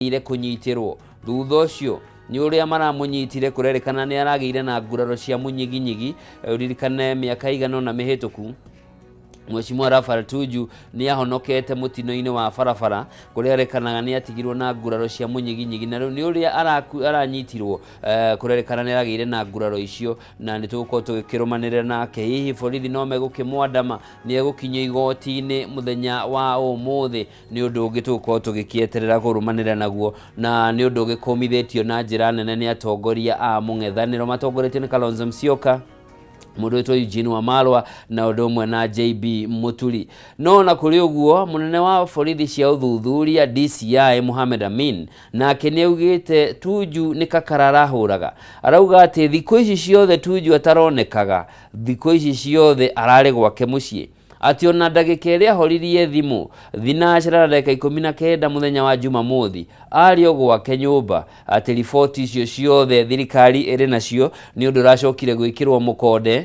Ire kũnyitĩrwo. Thutha ũcio nĩ ũrĩa maramũnyitire kũrerĩkana nĩ aragĩire na nguraro cia mũnyiginyigi. Ũririkane mĩaka ĩigana ũna mĩhĩtũku Mheshimiwa Raphael Tuju nĩ ahonokete mũtino-inĩ wa barabara kũrĩa erĩkanaga nĩ atigirwo na nguraro cia mũnyiginyigi, na rĩu nĩ ũrĩa aranyitirwo kũrerĩkana nĩ aragĩire na nguraro icio, na nĩ tũgũkorwo tũgĩkĩrũmanĩrĩra nake. Hihi borithi no megũkĩmwandama? Nĩ egũkinyio igoti-inĩ mũthenya wa ũmũthĩ? Nĩ ũndũ ũngĩ tũgũkorwo tũgĩkĩeterera kũrũmanĩrĩra naguo, na nĩ ũndũ ũgĩkũmithĩtio na njĩra nene nĩ atongoria a mũng'ethanĩro matongoretio nĩ Kalonzo Musyoka, mũndũ wĩtwo Eugene Wamalwa na ũndũ ũmwe na JB Muturi. No na kũrĩ ũguo, mũnene wa borithi cia ũthuthuria DCI Mohamed Amin nake nĩ augĩte Tuju nĩ kakara arahũraga. Arauga atĩ thikũ ici ciothe Tuju ataronekaga, thikũ ici ciothe ararĩ gwake mũciĩ. Atĩ ona ndagĩka ĩrĩa ahoririe thimũ thinacara na ndagĩka 19 mũthenya wa Jumamothi arĩ o gwake nyũmba, atĩ riboti icio ciothe thirikari ĩrĩ nacio nĩ ũndũ ũracokire gwĩkĩrwo mũkonde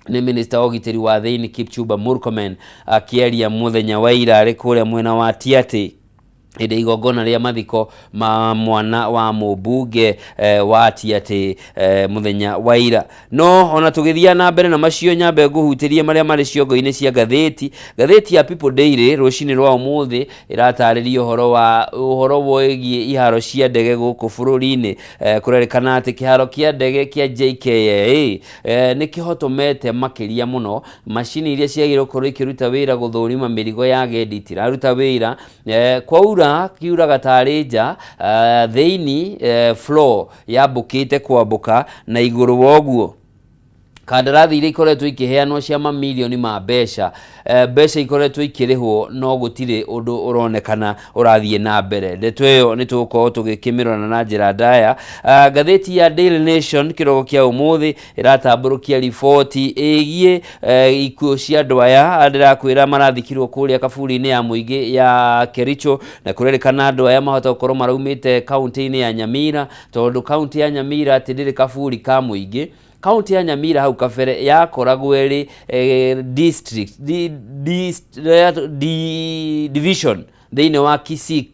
nĩ minista wa ũgitĩri wa thĩinĩ Kipchumba Murkomen akĩaria mũthenya wa ira arĩ kũrĩa mwena wa Tiaty hĩndĩ igongona rĩa mathiko ma mwana wa mũmbunge wa Tiaty mũthenya wa ira. No ona tũgĩthiaga na mbere na macio, nyambe ngũhutĩrie marĩa marĩ ciongo-inĩ cia ngathĩti. Ngathĩti ya People Daily rũcinĩ rwa ũmũthĩ ĩratarĩria ũhoro wa ũhoro wĩgiĩ iharo cia ndege gũkũ bũrũri-inĩ. Kũrerĩkana atĩ kĩharo kĩa ndege kĩa JKIA nĩ kĩhotomete makĩria mũno. Macini iria ciagĩrĩirwo gũkorwo ikĩruta wĩra gũthũrima mĩrigo ya agendi itiraruta wĩra. Kwaura kiuraga tarĩ nja, thĩinĩ floor yambũkĩte kwambũka na igũrũ wa ũguo kandarathi iria ikoretwo ikĩheanwo cia mamirioni ma mbeca, mbeca ikoretwo ikĩrĩhwo no gũtirĩ ũndũ ũronekana ũrathiĩ na mbere. Ndeto ĩyo nĩ tũgũkorwo tũgĩkĩmĩrora na njĩra ndaya. Ngathĩti ya Daily Nation kĩroko kĩa ũmũthĩ ĩratambũrũkia riboti ĩgiĩ ikuũ cia andũ aya ndĩrakwĩra marathikirwo kũrĩa kaburi-inĩ ya mũingĩ ya Kericho, na kũrerĩkana andũ aya mahota gũkorwo maraumĩte kaũntĩ-inĩ ya Nyamira, tondũ kaũntĩ ya Nyamira atĩ ndĩrĩ kaburi ka mũingĩ. Kaũntĩ ya Nyamira hau kabere yakoragwo ĩrĩ district, division thĩinĩ wa Kisii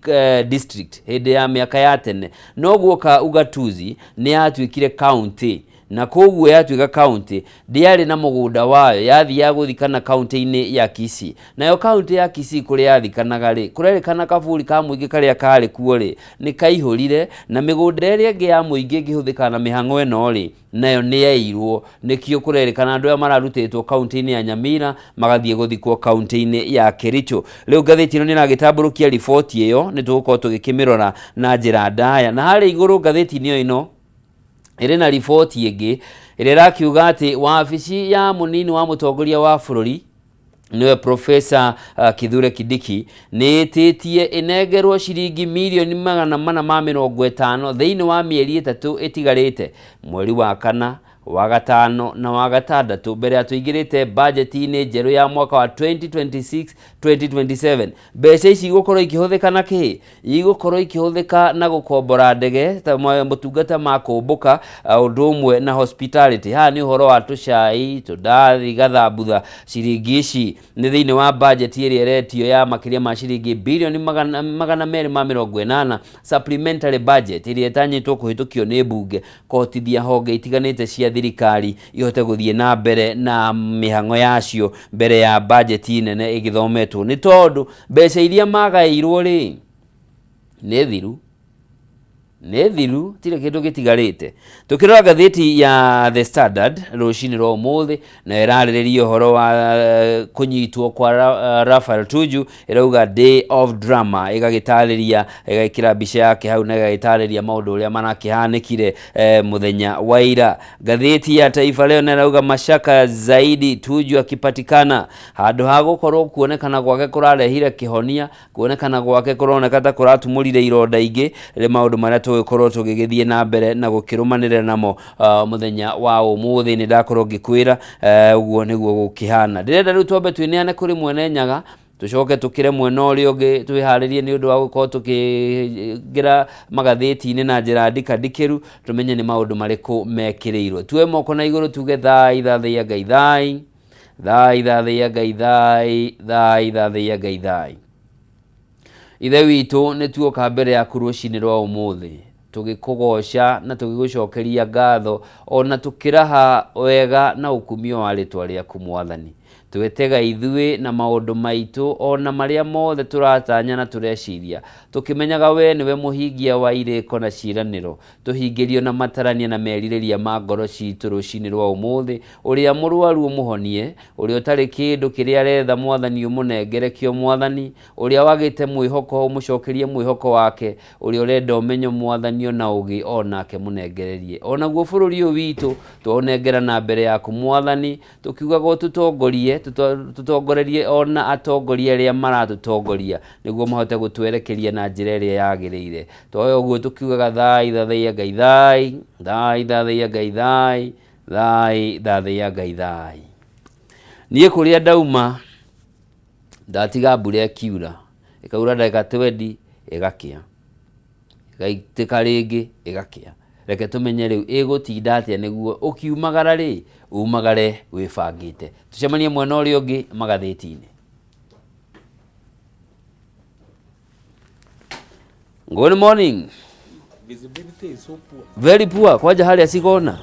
district hĩndĩ ya mĩaka ya tene, no guoka ugatuzi nĩ yatuĩkire kaũntĩ, na koguo yatuĩka kaũntĩ ndĩarĩ na mũgũnda wayo, yathiaga gũthikana kaũntĩ-inĩ ya Kisii. Nayo kaũntĩ ya Kisii kũrĩa yathikanaga rĩ, kũrerĩkana kaburi ka mũingĩ karĩa karĩ kuo rĩ, nĩ kaihũrire, na mĩgũnda ĩrĩa ĩngĩ ya mũingĩ ĩngĩhũthĩka na mĩhang'o ĩno rĩ, nayo nĩ yaiyirwo. Nĩkĩo kũrerĩkana andũ aya mararutĩtwo kaũntĩ-inĩ ya Nyamira magathiĩ gũthikwo kaũntĩ-inĩ ya Kericho. Rĩu ngathĩti ĩno nĩ ĩragĩtambũrũkia riboti ĩyo, nĩ tũgũkorwo tũgĩkĩmĩrora na njĩra ndaya. Na harĩa igũrũ ngathĩti-inĩ ĩno ĩrĩ na riboti ĩngĩ ĩrĩa ĩrakiuga atĩ wabici ya mũnini wa mũtongoria wa bũrũri nĩwe Profesa Kithure Kindiki nĩ ĩtĩtie ĩnengerwo ciringi mirioni 450 thĩinĩ wa mĩeri 3 ĩtigarĩte, mweri wa kana, wa gatano na wa gatandatũ, mbere ya tũingĩrĩte bajeti-inĩ njerũ ya mwaka wa 2026-2027. Mbeca ici igũkorwo ikĩhũthĩka na kĩ? Igũkorwo ikĩhũthĩka na gũkombora ndege ta motungata ma kũmbũka, ũndũ ũmwe na hospitality. Haha nĩ ũhoro wa tũcai, tũndathi, gathambutha. Ciringi ici nĩ thĩinĩ wa bajeti ĩrĩa ĩretio ya makĩria ma ciringi birioni 280 supplementary budget ĩrĩa ĩtanyĩtwo kũhĩtũkio nĩ mbunge kũhotithia honge itiganĩte cia thirikari ihote gũthiĩ na mbere na mĩhang'o yacio mbere ya bajeti nene ĩgĩthometwo, nĩ tondũ mbeca iria magaĩirwo rĩ nĩ thiru, nĩ thiru, tirĩ kĩndũ gĩtigarĩte. Tũkĩrora ngathĩti ya The Standard rũcinĩ rwa ũmũthĩ, nayo ĩrarĩrĩria ũhoro wa kũnyitwo kwa Raphael Tuju, ĩrauga day of drama, ĩgagĩtarĩria, ĩgekĩra mbica yake hau na ĩgagĩtarĩria maũndũ ũrĩa marakĩhanĩkire mũthenya wa ira. Ngathĩti ya Taifa Leo nayo ĩrauga mashaka zaidi Tuju akipatikana, handũ ha gũkorwo kuonekana gwake kũrarehire kĩhonia, kuonekana gwake kũroneka ta kũratumũrire ironda ingĩ, rĩ maũndũ marĩa tũgũkorwo tũgĩgĩthiĩ na mbere na gũkĩrũmanĩrĩra namo mũthenya wa ũmũthĩ. Nĩ ndakorwo ngĩkwĩra ũguo nĩguo gũkĩhana. Ndĩrenda rĩu twambe twĩneane kũrĩ mwene Nyaga, tũcoke tũkĩre mwena ũrĩa ũngĩ twĩharĩrie nĩ ũndũ wa gũkorwo tũkĩingĩra magathĩti-inĩ na njĩra ndikandikĩru, tũmenye nĩ maũndũ marĩkũ mekĩrĩirwo. Tuoe moko na igũrũ tuge thai thathaiya Ngai thai, thai thathaiya Ngai thai, thai thathaiya Ngai thai. Ithe witũ, nĩ tuoka mbere yaku rũcinĩ rwa ũmũthĩ, tũgĩkũgooca na tũgĩgũcokeria ngatho, o na tũkĩraha wega na ũkumio wa rĩtwa rĩaku Mwathani. Twetega ithuĩ na maũndũ maitũ o na marĩa mothe tũratanya na tũreciria, tũkĩmenyaga wee nĩwe mũhingia wa irĩko na ciĩranĩro. Tũhingĩrio na matarania na merirĩria ma ngoro citũ rũcinĩ rwa ũmũthĩ, ũrĩa mũrwaru ũmũhonie, ũrĩa ũtarĩ kĩndũ kĩrĩa aretha Mwathani ũmũnengere kĩo Mwathani, ũrĩa wagĩte mwĩhoko ũmũcokerie mwĩhoko wake, ũrĩa ũrenda ũmenyo Mwathani ona ũgĩ o nake mũnengererie. O naguo bũrũri ũyũ witũ twaũnengerana mbere yaku Mwathani, tũkiugaga ũtũtongorie, tũtongorerie o na atongoria arĩa maratũtongoria nĩguo mahote gũtwerekeria na njĩra ĩrĩa yagĩrĩire. Twoya ũguo tũkiugaga thai thathaiya Ngai thai, thai thathaiya Ngai thai, thai thathaiya Ngai thai. Niĩ kũrĩa ndauma ndatiga mbura ĩkiura, ĩkaura ndagĩka twendi ĩgakĩa, ĩgaitĩka rĩngĩ ĩgakĩa. Reke tũmenye rĩu ĩgũtinda atĩa nĩguo ũkiumagara rĩ, umagare wĩbangĩte. Tũcemanie mwena ũrĩa ũngĩ magathĩti-inĩ. Good morning. Visibility is so poor. Very poor. Kwanja harĩa Sigona.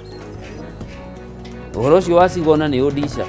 Ũhoro ũcio wa Sigona nĩ ũndica.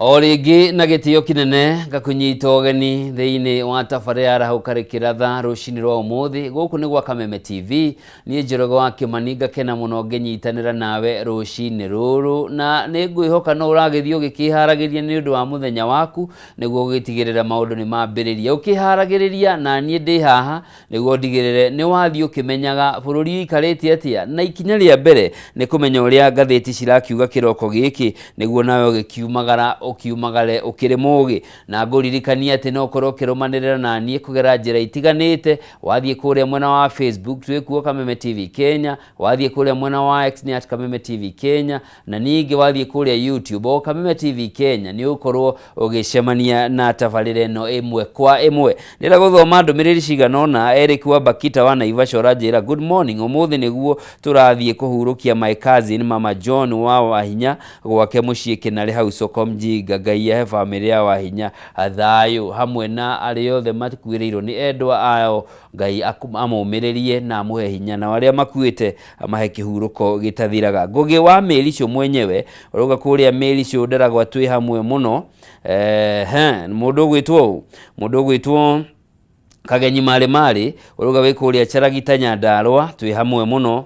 O rĩngĩ na gĩtĩo kĩnene ngakũnyita ũgeni thĩinĩ wa tabarĩra ya Arahũka Rĩkĩratha rũcinĩ rwa ũmũthĩ. Gũkũ nĩ gwa Kameme TV. Niĩ Njoroge wa Kĩmani ngakena mũno ngĩnyitanĩra nawe rũcinĩ rũrũ, na nĩ ngwĩhoka no ũragĩthiĩ ũgĩkĩharagĩria nĩ ũndũ wa mũthenya waku nĩguo ũgĩtigĩrĩre maũndũ nĩ mambĩrĩria. Ũkĩharagĩrĩria na niĩ ndĩ haha nĩguo ndigĩrĩre nĩ wathiĩ ũkĩmenyaga bũrũri ũikarĩte atĩa, na ikinya rĩa mbere nĩ kũmenya ũrĩa ngathĩti cirakiuga kĩroko gĩkĩ nĩguo nawe ũgĩkiumagara ũkiumagare ũkĩrĩ mũgĩ. Na ngũririkanie atĩ no ũkorwo ũkĩrũmanĩrĩra na niĩ kũgerera njĩra itiganĩte. Wathiĩ kũrĩa mwena wa Facebook twĩ kuo Kameme TV Kenya, wathiĩ kũrĩa mwena wa X nĩ at Kameme TV Kenya, na ningĩ wathiĩ kũrĩa YouTube o Kameme TV Kenya nĩ ũgũkorwo ũgĩcemania na tabarĩra ĩno ĩmwe kwa ĩmwe. Ndĩrenda gũthoma ndũmĩrĩri cigana ũna. Eric wa Bakita wa Naivasha ũranjĩra good morning, ũmũthĩ nĩguo tũrathiĩ kũhurũkia my cousin Mama John wa Wahinya gwake mũciĩ Kĩnarĩ hau soko Mjinga. Ngai ahe famĩlĩ ya Wahinya thayũ hamwe na arĩa othe makuĩrĩirwo nĩ endwa ao. Ngai amũmĩrĩrie na amũhe hinya, nao arĩa makuĩte amahe kĩhurũko gĩtathiraga. Ngũgĩ wa Mĩricũ mwenyewe ũrauga kũrĩa Mĩricũ Ndaragwa twĩ hamwe mũno. Mũndũ ũgwĩtwo ũũ, mũndũ ũgwĩtwo Kagenyi Marĩ Marĩ ũrauga wĩ kũrĩa Charagita Nyandarũa twĩ hamwe mũno,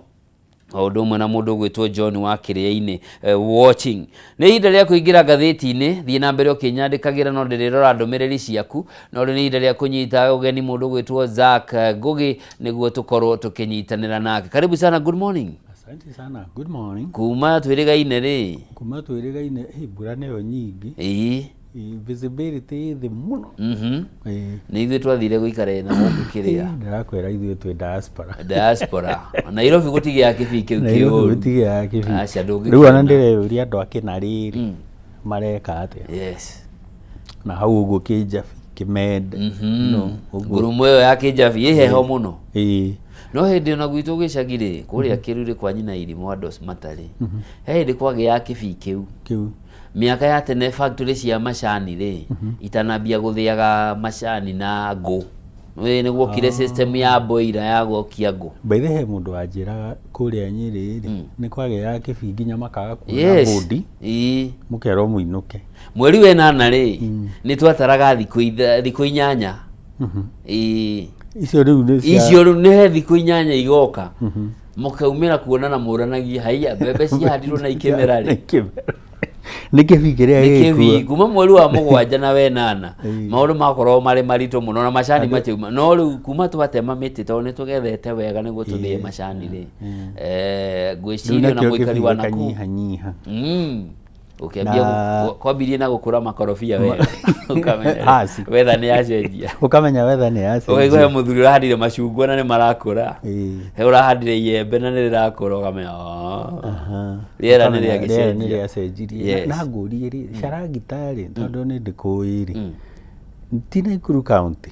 o ũndũ ũmwe na mũndũ ũgwĩtwo John wa Kĩrĩa-inĩ watching. Nĩ ihinda rĩa kũingĩra ngathĩti-inĩ, thiĩ na mbere ũkĩnyandĩkagĩra no ndĩrĩrora ndũmĩrĩri ciaku, no rĩu nĩ ihinda rĩa kũnyita ũgeni mũndũ ũgwĩtwo Zack Ngũgĩ nĩguo tũkorwo tũkĩnyitanĩra nake. Karibu sana, good morning. Asante sana, good morning. Kuma twĩrĩgaine rĩ? Kuma twĩrĩgaine, hey, mbura nĩyo nyingĩ. Ĩĩ. Visibility ĩ thĩ mũno. Nĩ ithuĩ twathire gũikara na gũkũ kĩrĩa. Ndĩrakwĩra ithuĩ twĩ diaspora. Diaspora. Nairobi gũtigĩa kĩbii kĩu Nairobi kĩũru. gũtigĩa kĩbii. Aca ndũngĩkĩona. Rĩu ona ndĩreyũria andũ a Kĩnarĩ rĩ, mareka atĩa? Yes. Na hau ũguo Kĩnjabi, Kĩmende. No, ũguo. Ngurumo ĩyo ya Kĩnjabi ĩ heho mũno. Ĩĩ. No hĩndĩ ona gwitũ gĩcagi rĩ, kũrĩa Kĩrurĩ kwa nyina irimũ andũ matarĩ. He hĩndĩ kwagĩaga kĩbii kĩu. Kĩu. Mĩaka ya tene factory cia macani rĩ, itanambia gũthĩaga macani na ngũ. Nĩ gwokire system ya boiler ya gwokia ngũ. By the way, he mũndũ wanjĩraga kũrĩa Nyĩrĩ rĩ, nĩ kwagĩaga kĩbii nginya makaga kuona Yes. bũndi, Ĩĩ. mũkerwo mũinũke. Mweri wa ĩnana rĩ, nĩ twataraga thikũ inyanya. Ĩĩ. Icio rĩu nĩ cia Icio rĩu nĩ he thikũ inyanya igoka. Mũkaumĩra kuona na mũranagie haiya mbembe ciahandirwo na ikĩmera rĩ. Nĩ kĩbii kĩrĩa Nĩ gĩkuo. kĩbii kuma mweri wa mũgwanja na wenana Ĩĩ. maũndũ makoragwo marĩ maritũ mũno na macani matiuma, no rĩu kuma twatema mĩtĩ tondũ nĩ tũgethete wega nĩguo tũthĩe macani rĩ, Rĩu ngwĩciria ona nakĩo mũikari kĩbii wa nakũu gĩkanyihanyiha. Ũkĩambia Na- kwambirie na gũkũra makorobia wega ũkamenya Hasi. wetha nĩ yacenjia. Ũkamenya wetha nĩ yacenjia. Ũkaigua he mũthuri ũrahandire macungwa na nĩ marakũra, Ĩĩ. he ũrahandire iembe na nĩ rĩrakũra, ũkamenya rĩera nĩ Ũkamenya rĩera nĩ rĩagĩcenjia. rĩacenjirie. Yes. Na ngũrie rĩ, Carangita rĩ, tondũ nĩ ndĩkũĩ rĩ, ti Nakuru County?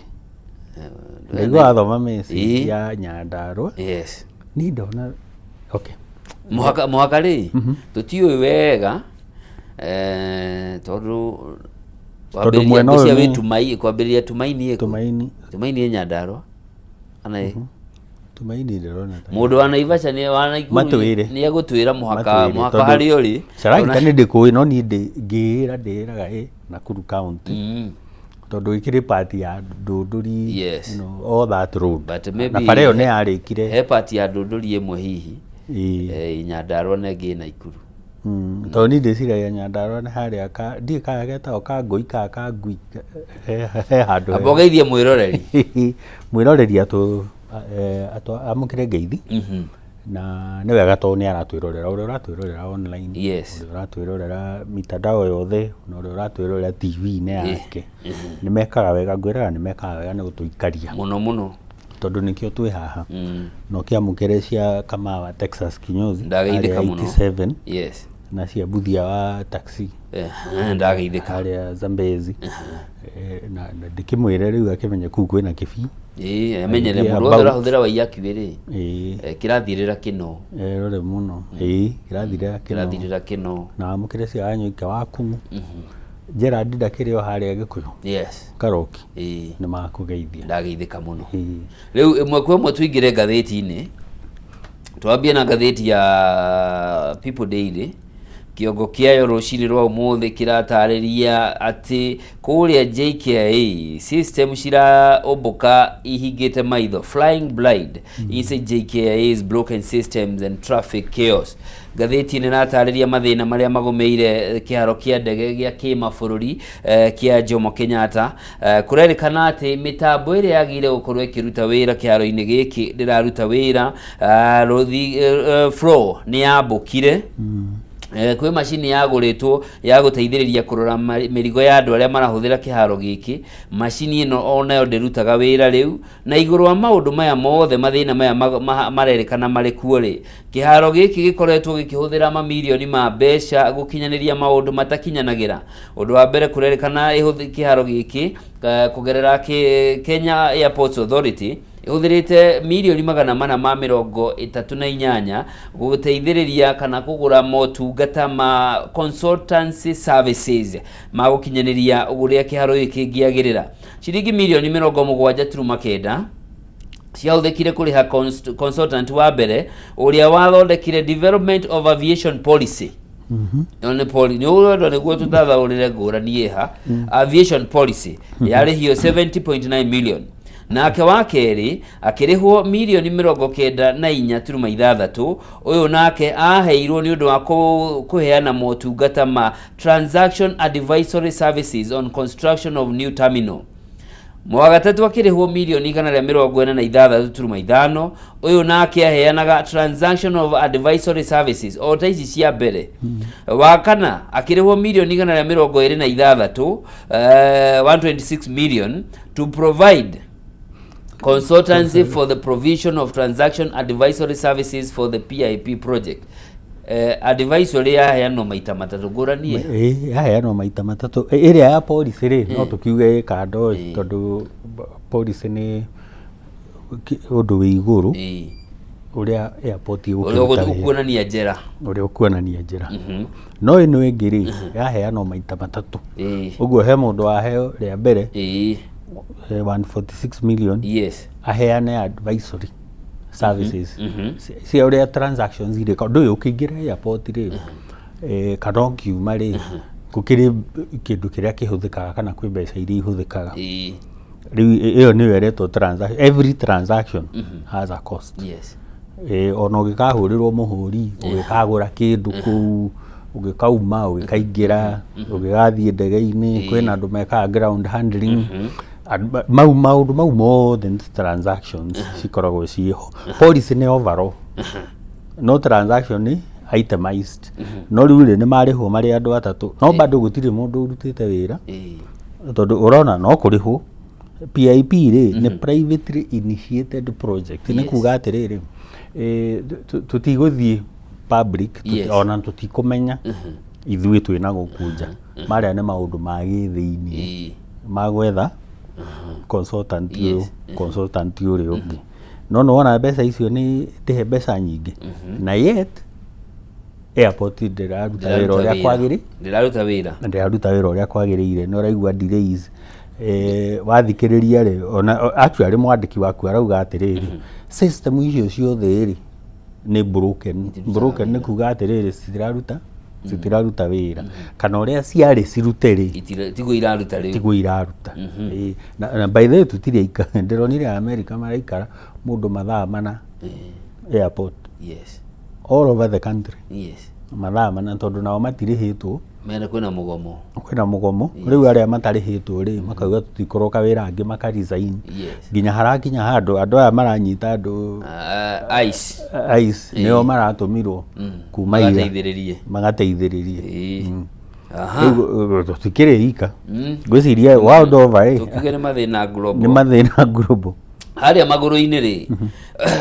Ndaigua wathoma message Ĩĩ. ya Nyandarua. Yes. Niĩ ndona okay. Mũhaka mũhaka rĩ, tũtiũĩ wega tondũ Tondũ mwena ũyũ wambĩrĩria nĩ- wĩ Tumaini, kwambĩrĩria Tumaini ĩkũ? Tumaini. Tumaini ĩ Nyandarua kana ĩ? Tumaini ndĩrona ta Mũndũ wa Naivasha nĩ wa Nakuru Matwĩre. nĩ egũtwĩra mũhaka Matwĩre, mũhaka tondũ harĩa ũrĩ. Carangita nĩ ndĩkũĩ no niĩ ngĩĩra ndĩĩraga ĩ Nakuru County. Tondũ ĩkĩrĩ part ya Ndũndũri, Yes. you know, all that road. But maybe Na bara ĩyo nĩ yarĩkire. He part ya Ndũndũri ĩmwe hihi. Ĩĩ. Nyandarua na ĩngĩ Nakuru. Tondũ niĩ ndĩciragia Nyandarua nĩ harĩa ka ndiũĩ kana getagwo ka ngũi kana ka ngui, he handũ Amba ũgeithie mwĩroreri. Mwĩroreri amũkĩre ngeithi. Na nĩ wega tondũ nĩ aratwĩrorera, ũrĩa ũratwĩrorera online, Yes. ũrĩa ũratwĩrorera mitandao yothe, na ũrĩa ũratwĩrorera TV-inĩ yake, nĩ mekaga wega, ngwĩraga nĩ mekaga wega nĩ gũtũikaria. Mũno mũno. Tondũ nĩkĩo twĩ haha. Na ũkĩamũkĩre cia Kamawa Texas kinyozi Ndageithĩka harĩa mũno. 87 Yes. na cia Buthia wa taxi Ndageithĩka. Harĩa Zambezi. Na ndĩkĩmwĩre rĩu akĩmenye kũu kwĩna kĩbii. Ĩĩ, amenyere Agĩthiĩ mũndũ wothe about. ũrahũthĩra Waiyaki rĩ, Ĩĩ. Kĩrathirĩra kĩno. Rore mũno. Ĩĩ, kĩrathirĩra kĩno. Kĩrathirĩra kĩno. Na wamũkĩre cia Wanyoike wa Kung'u. Gerald ndakĩrĩ o harĩa Gĩkũyũ. Yes. Karoki. Ĩĩ. Nĩ makũgeithia. Ndageithĩka mũno. Ĩĩ. Rĩu ĩmwe kwa ĩmwe tũingĩre ngathĩti-inĩ. Twambie na ngathĩti ya People Daily. Kĩongo kĩayo rũcinĩ rwa ũmũthĩ kĩratarĩria atĩ kũrĩa JKIA system ciraũmbũka ihingĩte maitho, flying blind inside JKIA's broken systems and traffic chaos. Ngathĩti ĩno ĩratarĩria mathĩna marĩa magũmĩire kĩharo kĩa ndege gĩa kĩmabũrũri kĩa Jomo Kenyatta. Kũrerĩkana atĩ mĩtambo ĩrĩa yagĩrĩire gũkorwo ĩkĩruta wĩra kĩharo-inĩ gĩkĩ ndĩraruta wĩra. Floor nĩ yambũkire. Kwĩ macini yagũrĩtwo ya gũteithĩrĩria kũrora mĩrigo ya andũ arĩa marahũthĩra kĩharo gĩkĩ. Macini ĩno onayo ndĩrutaga wĩra rĩu. Na igũrũ wa maũndũ maya mothe, mathĩna maya marerĩkana marĩ kuo rĩ, kĩharo gĩkĩ gĩkoretwo gĩkĩhũthĩra mamirioni ma mbeca gũkinyanĩria maũndũ matakinyanagĩra. Ũndũ wa mbere, kũrerĩkana kĩharo gĩkĩ kũgerera Kenya Airports Authority ĩhũthĩrĩte 438 million gũteithĩrĩria kana kũgũra motungata ma consultancy services ma gũkinyanĩria ũrĩa kĩharo gĩkĩ kĩngĩagĩrĩra. Ciringi 70.9 million ciahũthĩkire kũrĩha consultant wa mbere ũrĩa wathondekire development of aviation policy. Ĩyo nĩ nĩ ũrendwo nĩguo tũtathaũrĩre ngũrani ĩha. Aviation policy yarĩhio 70.9 million, nake wa kerĩ akĩrĩhwo 94.6 million. Ũyũ nake aheirwo nĩ ũndũ wa kũheana motungata ma transaction advisory services on construction of new terminal. Wa gatatũ akĩrĩhwo 146.5 million. Ũyũ nake aheanaga transaction of advisory services o ta ici cia mbere. Wa kana akĩrĩhwo 126 million, 126 million to provide consultancy for the provision of transaction advisory services for the PIP project. Advisory yaheanwo maita matatũ, ngũrani ĩ? Ĩĩ, yaheanwo maita matatũ. Ĩrĩa ya policy rĩ, no tũkiuge ĩ kando ĩ, tondũ policy nĩ ũndũ wĩ igũrũ ũrĩa airport ũrĩa ĩgũkĩruta wĩra. Ũkuonania njĩra. Ũrĩa ũkuonania njĩra. No ĩno ĩngĩ rĩ, yaheanwo maita matatũ. Ũguo he mũndũ waheo rĩa mbere 146 million aheane advisory services cia ũrĩa transactions irĩ. Ũndũ ũyũ ũkĩingĩra airport rĩ, kana ũkiuma rĩ, gũkĩrĩ kĩndũ kĩrĩa kĩhũthĩkaga kana kwĩ mbeca iria ihũthĩkaga. Rĩu ĩyo nĩyo ĩretwo transaction. Every transaction has a cost. Ona ũgĩkahũrĩrwo mũhũri, ũgĩkagũra kĩndũ kũu, ũgĩkauma, ũgĩkaingĩra, ũgĩgathiĩ ndege-inĩ, kwĩna andũ mekaga ground handling. Mau maũndũ mau mothe nĩ transactions cikoragwo ciĩho. Policy nĩ overall, no transaction nĩ itemized. No rĩu rĩ, nĩ marĩhwo marĩ andũ atatũ, no bado gũtirĩ mũndũ ũrutĩte wĩra, tondũ ũrona no kũrĩhwo. PIP rĩ, nĩ privately initiated project. Nĩ kuga atĩrĩrĩ, tũtigũthiĩ public, ona tũtikũmenya ithuĩ twĩna gũkũ nja. Marĩa nĩ maũndũ ma gĩthĩiniĩ ma gwetha consultant ũyũ, consultant ũrĩa ũngĩ. No nĩ wona mbeca icio nĩ tĩhe mbeca nyingĩ, na yet airport ndĩraruta wĩra ũrĩa kwagĩrĩ. Ndĩraruta wĩra. Ndĩraruta wĩra ũrĩa kwagĩrĩire. Nĩ ũraigua delays. Wathikĩrĩria rĩ, ona actually mwandĩki waku arauga atĩrĩrĩ, system icio ciothe rĩ, nĩ broken. Broken nĩ kuga atĩrĩrĩ, citiraruta wĩra kana ũrĩa ciarĩ cirute rĩ. Tiguo iraruta rĩu. Tiguo iraruta. Ĩĩ. Na by the way, tũtirĩ aika. Ndĩronire America maraikara mũndũ mathaa 4 airport, all over the country, mathaa 4, tondũ nao matirĩhĩtwo. Mena kwĩna mũgomo. Kwĩna mũgomo rĩu. Arĩa matarĩhĩtwo rĩ, makauga tũtikũroka wĩra, angĩ maka resign. Nginya harakinya handũ andũ aya maranyita andũ. ICE. ICE nĩo maratũmirwo kuma ira. Magateithĩrĩrie. Magateithĩrĩrie. Aha. Rĩu tũtikĩrĩ ika, ngwĩciria world over ĩ. Tũkiuge nĩ mathĩna global. Nĩ mathĩna global. Harĩa magũrũ-inĩ rĩ,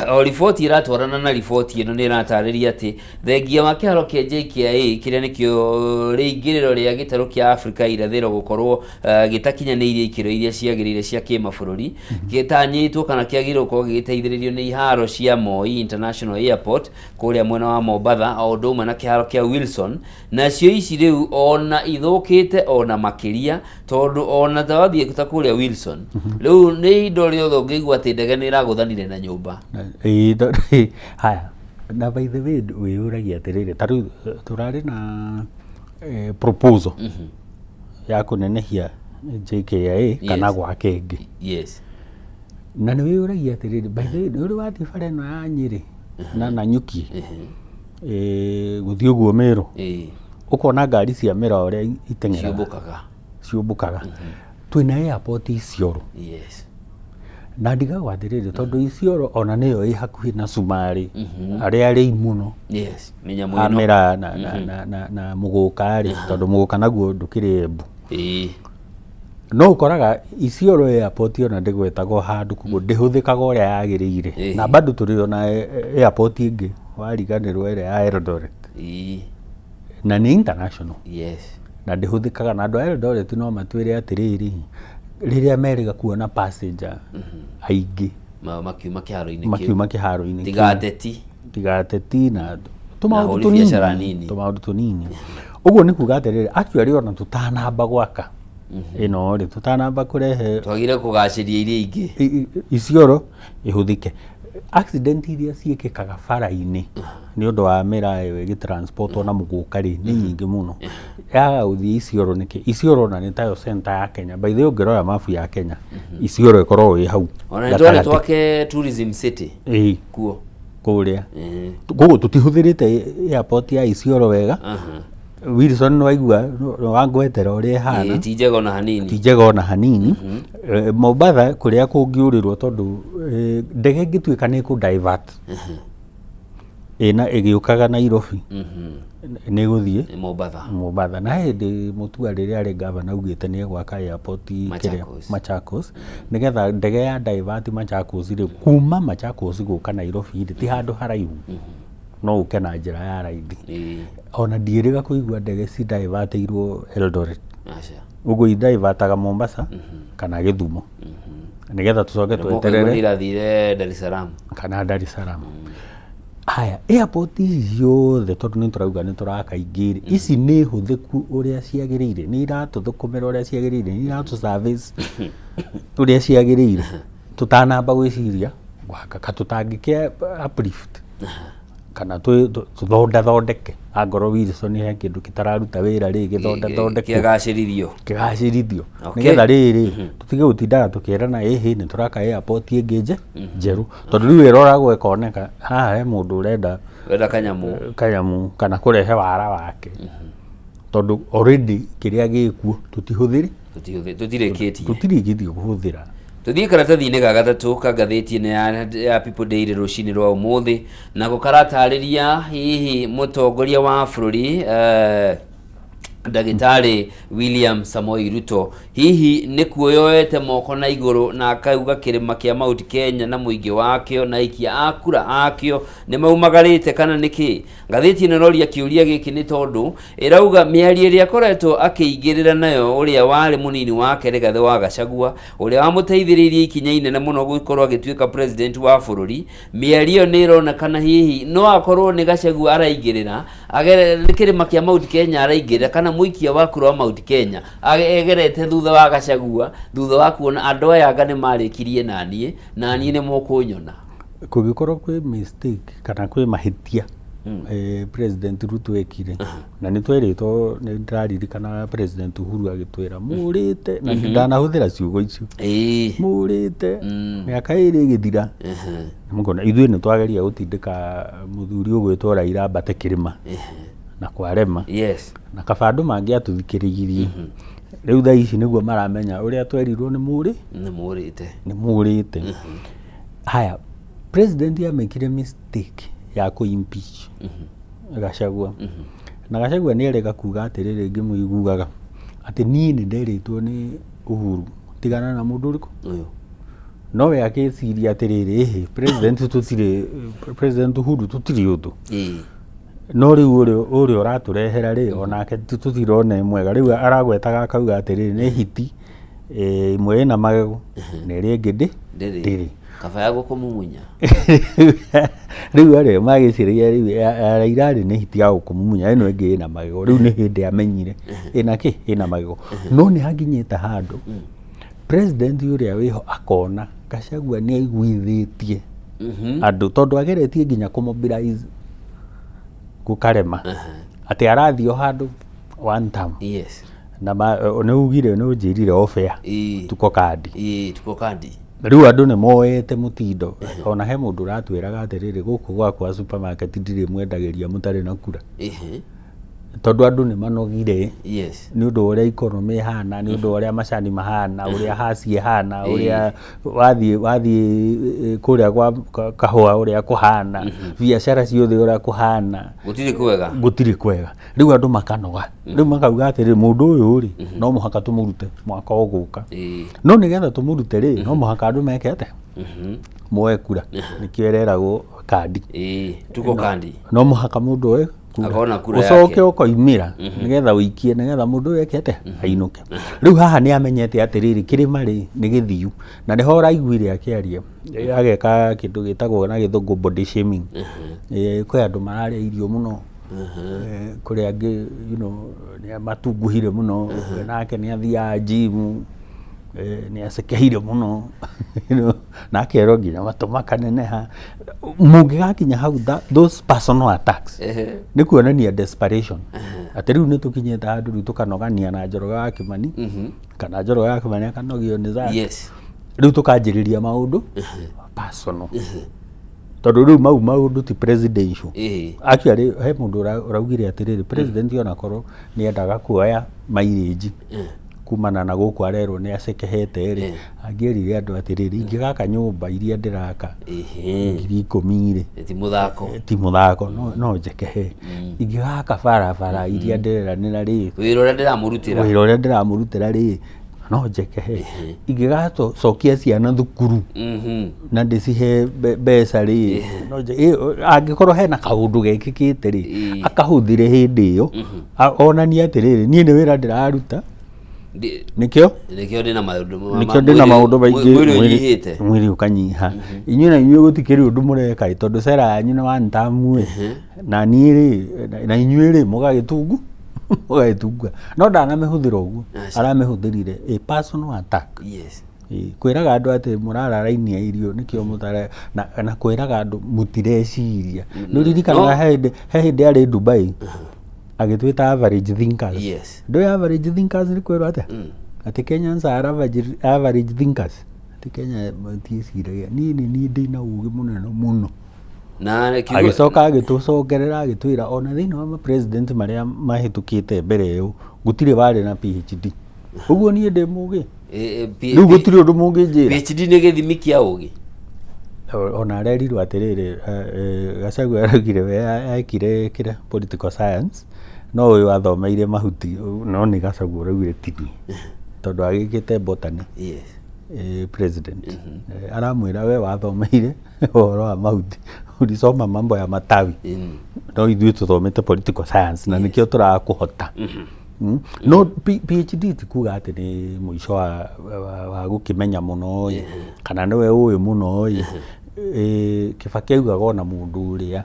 o riboti ĩratwarana na riboti ĩno nĩ ĩratarĩria atĩ thengia wa kĩharo kĩa JKIA, kĩrĩa nĩkĩo rĩingĩrĩro rĩa gĩtarũ kĩa Afrika irathĩro, gũkorwo gĩtakinyanĩirie ikĩro iria ciagĩrĩire cia kĩmabũrũri, gĩtanyĩtwo kana kĩagĩrĩirwo gũkorwo gĩgĩteithĩrĩrio nĩ iharo cia Moi International Airport kũrĩa mwena wa Mombatha, o ũndũ ũmwe na kĩharo kĩa Wilson. Nacio ici rĩu ona ithũkĩte ona makĩria, tondũ ona ta wathiĩ ta kũrĩa Wilson rĩu nĩ indo rĩothe ũngĩigua atĩ ndege nĩ ĩragũthanire na nyũmba. Ĩĩ, haya, na by the way, wĩyũragia atĩrĩrĩ, ta rĩu tũrarĩ na Proposal ya kũnenehia JKIA kana gwaka ĩngĩ. Na nĩ wĩyũragia atĩrĩrĩ, by the way, nĩ ũrĩ wathiĩ bara ĩno ya Nyĩrĩ na Nanyuki, gũthiĩ ũguo Mĩrũ, ũkona ngari cia mĩraa ũrĩa iteng'eraga? Ciũmbũkaga. Ciũmbũkaga. Twĩna airport Isiolo. Na ndigagwo atĩrĩrĩ, tondũ Isiolo ona nĩyo ĩ hakuhĩ na Cumarĩ, arĩa arĩi mũno Mĩnyamũ a ĩno. Mĩraa na mũgũka rĩ, tondũ mũgũka naguo ndũkĩrĩ Embu. No ũkoraga Isiolo airport ona ndĩgwetagwo handũ, koguo ndĩhũthĩkaga ũrĩa yagĩrĩire. Na bado tũrĩ ona airport ĩngĩ wariganĩrwo, ĩrĩa ya Eldoret, na nĩ international, na ndĩhũthĩkaga. Na andũ a Eldoret no matwĩre atĩrĩrĩ, rĩrĩa merĩga kuona passenger aingĩ Makiuma kĩharo-inĩ kĩu. Makiuma kĩharo-inĩ kĩu. Tiga ateti. Tiga ateti na tũmaũndũ ahũri tũnini. biacara nini. Tũmaũndũ tũnini ũguo. Nĩ kuga atĩrĩrĩ, actually ona tũtanamba gwaka ĩno rĩ, tũtanamba kũrehe, twagire kũgacĩria iria ingĩ. Isiolo ĩhũthĩke. Accident iria ciĩkĩkaga bara-inĩ nĩ ũndũ wa mĩraa ĩyo ĩgĩtransportwo na mũgũka rĩ, nĩ nyingĩ mũno. Yaga gũthiĩ Isiolo nĩkĩ? Isiolo ona nĩ tayo center ya Kenya. By the way, ũngĩrora mabu ya Kenya, Isiolo ĩkoragwo ĩ hau Ona nĩ twarĩ gatagatĩ. twake tourism city kuo. Kũrĩa koguo tũtihũthĩrĩte airport ya Isiolo wega. Wilson, nĩ waigua wangwetera ũrĩa ĩhana? Ti njega ona hanini. Ti njega ona hanini. Mombatha kũrĩa kũngĩũrĩrwo, tondũ ndege ĩngĩtuĩka nĩ ĩkũ divert ĩna ĩgĩũkaga Nairobi, nĩ ĩgũthiĩ Nĩ Mombatha. Mombatha. Na hĩndĩ Mutua rĩrĩa arĩ gavana augĩte nĩ egwaka airport kĩrĩa Machakos. Machakos, nĩgetha ndege ya divert Machakos rĩ, kuma Machakos gũka Nairobi rĩ, ti handũ haraihu, no ũke na njĩra ya raithi. Ona ndiĩrĩga kũigua ndege ci divertĩirwo Eldoret. Aca. Ũguo idivataga Mombasa kana Gĩthumo, nĩgetha tũcoke Mũkaigua nĩ tweterere irathire Dar es Salaam. Kana Dar es Salaam. Haya, airport ici ciothe, tondũ nĩ tũrauga nĩ tũraka ingĩ rĩ, ici nĩ hũthĩku ũrĩa ciagĩrĩire? Nĩ iratũthũkũmĩra ũrĩa ciagĩrĩire? Nĩ iratũ service ũrĩa ciagĩrĩire? Tũtanamba gwĩciria gwaka, ka tũtangĩkĩa uplift kana tũthondathondeke, angorwo Wilson he kĩndũ gĩtararuta wĩra rĩ, gĩthondathondekwo. Kĩgacĩrithio. Kĩgacĩrithio, nĩgetha rĩrĩ tũtige gũtindaga tũkĩrana ĩhĩ nĩ tũraka airport ĩngĩ njerũ, tondũ rĩu ĩroragwo ĩkoneka haha he mũndũ ũrenda wenda kanyamũ. Kanyamũ kana kũrehe wara wake, tondũ already kĩrĩa gĩkuo tũtihũthĩri. Tũtirĩkĩtie. Tũtirĩkĩtie kũhũthĩra. Tũthiĩ karatathi-inĩ ga gatatũ ka ngathĩti ĩno ya People Daily rũcinĩ rwa ũmũthĩ, nako karatarĩria hihi mũtongoria wa bũrũri ndagĩtarĩ William Samoei Ruto hihi nĩ kuoyoete moko na igũrũ na akauga kĩrĩma kĩa Mount Kenya na mũingĩ wakĩo na aikia a kura akĩo nĩ maumagarĩte kana nĩkĩ? Ngathĩti ĩno ĩroria kĩũria gĩkĩ nĩ tondũ ĩrauga mĩario ĩrĩa akoretwo akĩingĩrĩra nayo ũrĩa warĩ mũnini wake Rigathĩ wa Gachagua, ũrĩa wamũteithĩrĩirie ikinya inene mũno gũkorwo agĩtuĩka president wa bũrũri, mĩario ĩyo nĩ ĩronekana hihi no akorwo nĩ Gachagua araingĩrĩra nĩ kĩrĩma kĩa Mount Kenya araingĩrĩra, kana mũikia wa kura wa Mount Kenya egerete thutha wa Gachagua, thutha wa kuona andũ aya anga nĩ marĩkirie naniĩ na niĩ nĩ mũkũnyona. Kũngĩkorwo kwĩ mistake kana kwĩ mahĩtia President Ruto ekire, na nĩ twerĩtwo, nĩ ndĩraririkana President Uhuru agĩtwĩra mũrĩte, na ndanahũthĩra ciugo icio, mũrĩte mĩaka 2 ĩgĩthira. Mũkona ithuĩ nĩ twageria gũtindĩka mũthuri ũgwĩtwo Raila ambate kĩrĩma na kwarema. Na kaba andũ mangĩatũthikĩrĩirie. Rĩu thaa ici nĩguo maramenya ũrĩa twerirwo nĩ mũrĩ Nĩ mũrĩte. Nĩ mũrĩte. Haya, president amekire mistake ya kũ impeach Gachagua, na Gachagua nĩ erega kuga atĩrĩrĩ, ngĩmũiguaga atĩ niĩ nĩ nderĩtwo nĩ Uhuru tigana na mũndũ ũrĩkũ. Ũyũ. Nowe akĩciria atĩrĩrĩ, ĩhĩ, president tũtirĩ, President Uhuru tũtirĩ ũndũ, no rĩu ũrĩa ũratũrehera rĩ, onake tũtirona ĩ mwega. Rĩu aragwetaga akauga atĩrĩrĩ, nĩ hiti ĩmwe ĩna magego na ĩrĩa ĩngĩ ndĩ Ndĩrĩ. Ndĩrĩ. Kaba ya gũkũmumunya. Rĩu arĩa magĩciria rĩu ya Raila rĩ, nĩ hiti ya gũkũmumunya, ĩno ĩngĩ ĩna magego. Rĩu nĩ hĩndĩ amenyire ĩna kĩ, ĩna magego. No nĩ hakinyĩte handũ president ũrĩa wĩho akona Gachagua nĩ aiguithĩtie andũ, tondũ ageretie nginya kũmobilize gũkarema, atĩ arathiĩ o handũ One term. Na nĩ ugire, nĩ ũnjĩrire off air. Tuko kandi. Ĩĩ, tuko kandi. Rĩu andũ nĩ moete mũtindo. Ona he mũndũ ũratwĩraga atĩrĩrĩ, gũkũ gwakwa supermarket ndirĩ mwendagĩria mũtarĩ na kura. Tondũ andũ nĩ manogire nĩ ũndũ wa ũrĩa economy ĩhana, nĩ ũndũ wa ũrĩa macani mahana, ũrĩa haci ĩhana, ũrĩa wathiĩ kũrĩa gwa kahũa ũrĩa kũhana, biacara ciothe ũrĩa kũhana. Gũtirĩ kwega. Gũtirĩ kwega. Rĩu andũ makanoga. Rĩu makauga atĩrĩ, mũndũ ũyũ rĩ, no mũhaka tũmũrute mwaka ũgũka. No nĩgetha tũmũrute rĩ, no mũhaka andũ meke atĩa? Moe kura. Nĩkĩo ĩreragwo kandi. Tuko kandi. No mũhaka mũndũ oe kura. Akona kura Ũcoke yake. ũkoimĩra nĩgetha ũikie, nĩgetha mũndũ ũyũ eke atĩa? Ainũke. Rĩu haha nĩ amenyete atĩrĩrĩ, kĩrĩma rĩ nĩ gĩthiu. Na nĩho ũraiguire akĩaria, ageka kĩndũ gĩtagwo na gĩthũngũ body shaming. Kwĩ andũ mararĩa irio mũno, kũrĩ angĩ nĩ matunguhire mũno, nake nĩ athiaga gym, nĩ acekehire mũno, na akerwo nginya matũ makaneneha. Mũngĩgakinya hau those personal attacks nĩ kuonania desperation. Atĩ rĩu nĩ tũkinyĩte handũ rĩu tũkanogania na Njoroge wa Kĩmani, kana Njoroge wa Kĩmani akanogio nĩ Zack. Rĩu tũkanjĩrĩria maũndũ personal. Tondũ rĩu mau maũndũ ti presidential. Actually he mũndũ ũraugire atĩrĩrĩ, president onakorwo nĩ endaga kuoya mileage kumana na gũkũ arerwo nĩ acekehete rĩ, angĩerire andũ atĩrĩrĩ, ingĩgaka nyũmba iria ndĩraka 10,000 rĩ, Ti mũthako. Ti mũthako, no njekehe. Ingĩgaka barabara iria ndĩreranĩra rĩ, Wĩra ũrĩa ndĩramũrutĩra. Wĩra ũrĩa ndĩramũrutĩra rĩ, no njekehe. Ingĩgacokia ciana thukuru na ndĩcihe mbeca rĩ, no angĩkorwo hena kaũndũ gekĩkĩte rĩ, akahũthĩre hĩndĩ ĩyo, onanie atĩrĩrĩ, niĩ nĩ wĩra ndĩraruta, nĩkĩo Nĩkĩo ndĩna maũndũ nĩkĩo ndĩna maũndũ maingĩ, mwĩrĩ ũnyihĩte. Mwĩrĩ ũkanyiha. Inyuĩ na inyuĩ gũtikĩrĩ ũndũ mũreka ĩ, tondũ cera yanyu nĩ one term ĩ, na niĩ rĩ, na inyuĩ rĩ, mũgagĩtungu mũgagĩtungua. No ndanamĩhũthĩra ũguo, aramĩhũthĩrire a personal attack. Kwĩraga andũ atĩ mũrara raini ya irio nĩkĩo mũtara, na kwĩraga andũ mũtireciria. Nĩ ũririkanaga he hĩndĩ arĩ Dubai agĩtwĩta average thinkers. Ndũĩ average thinkers nĩ kwĩrwo atĩa? Atĩ Kenyans are average thinkers. Atĩ Kenya matiĩciragia. Niĩ nĩ niĩ ndĩna ũgĩ mũnene mũno. Na kiugo Agĩcoka agĩtũcokerera agĩtwĩra ona thĩinĩ wa ma-president marĩa mahĩtũkĩte mbere ĩyo gũtirĩ warĩ na PhD. Ũguo niĩ ndĩ mũgĩ. Rĩu gũtirĩ ũndũ mũngĩnjĩra. PhD nĩ gĩthimi kĩa ũgĩ. Ona arerirwo atĩrĩrĩ, Gachagua araugire we ekire kĩrĩa political science, no ũyũ athomeire mahuti, no nĩ Gachagua ũraugire ti niĩ, tondũ agĩkĩte botany. President. Aramwĩra we wathomeire ũhoro wa mahuti, ulisoma mambo ya matawi. No ithuĩ tũthomete political science na nĩkĩo tũrakũhota. No PhD ti kuga atĩ nĩ mũico wa gũkĩmenya mũno ĩ, kana nĩwe ũĩ mũno ĩ. Kibaki augaga ona mũndũ ũrĩa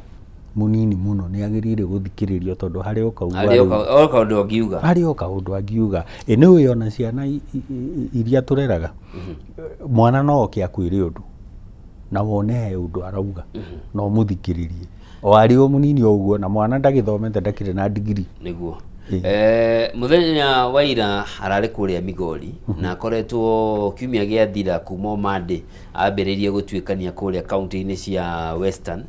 mũnini mũno nĩ agĩrĩire gũthikĩrĩrio tondũ harĩ o kauga Harĩ o rĩu. o kaũndũ angiuga. Harĩ o kaũndũ angiuga. Ĩ nĩ ũĩ ona ciana iria tũreraga, mwana no oke akwĩre ũndũ na wone he ũndũ arauga na ũmũthikĩrĩrie o arĩ o mũnini o ũguo, na mwana ndagĩthomete, ndakĩrĩ na ndigiri. Nĩguo. Mũthenya wa ira ararĩ kũrĩa Migori na akoretwo kiumia gĩathira kuma o Monday ambĩrĩirie gũtuĩkania kũrĩa kaunti-inĩ cia Western,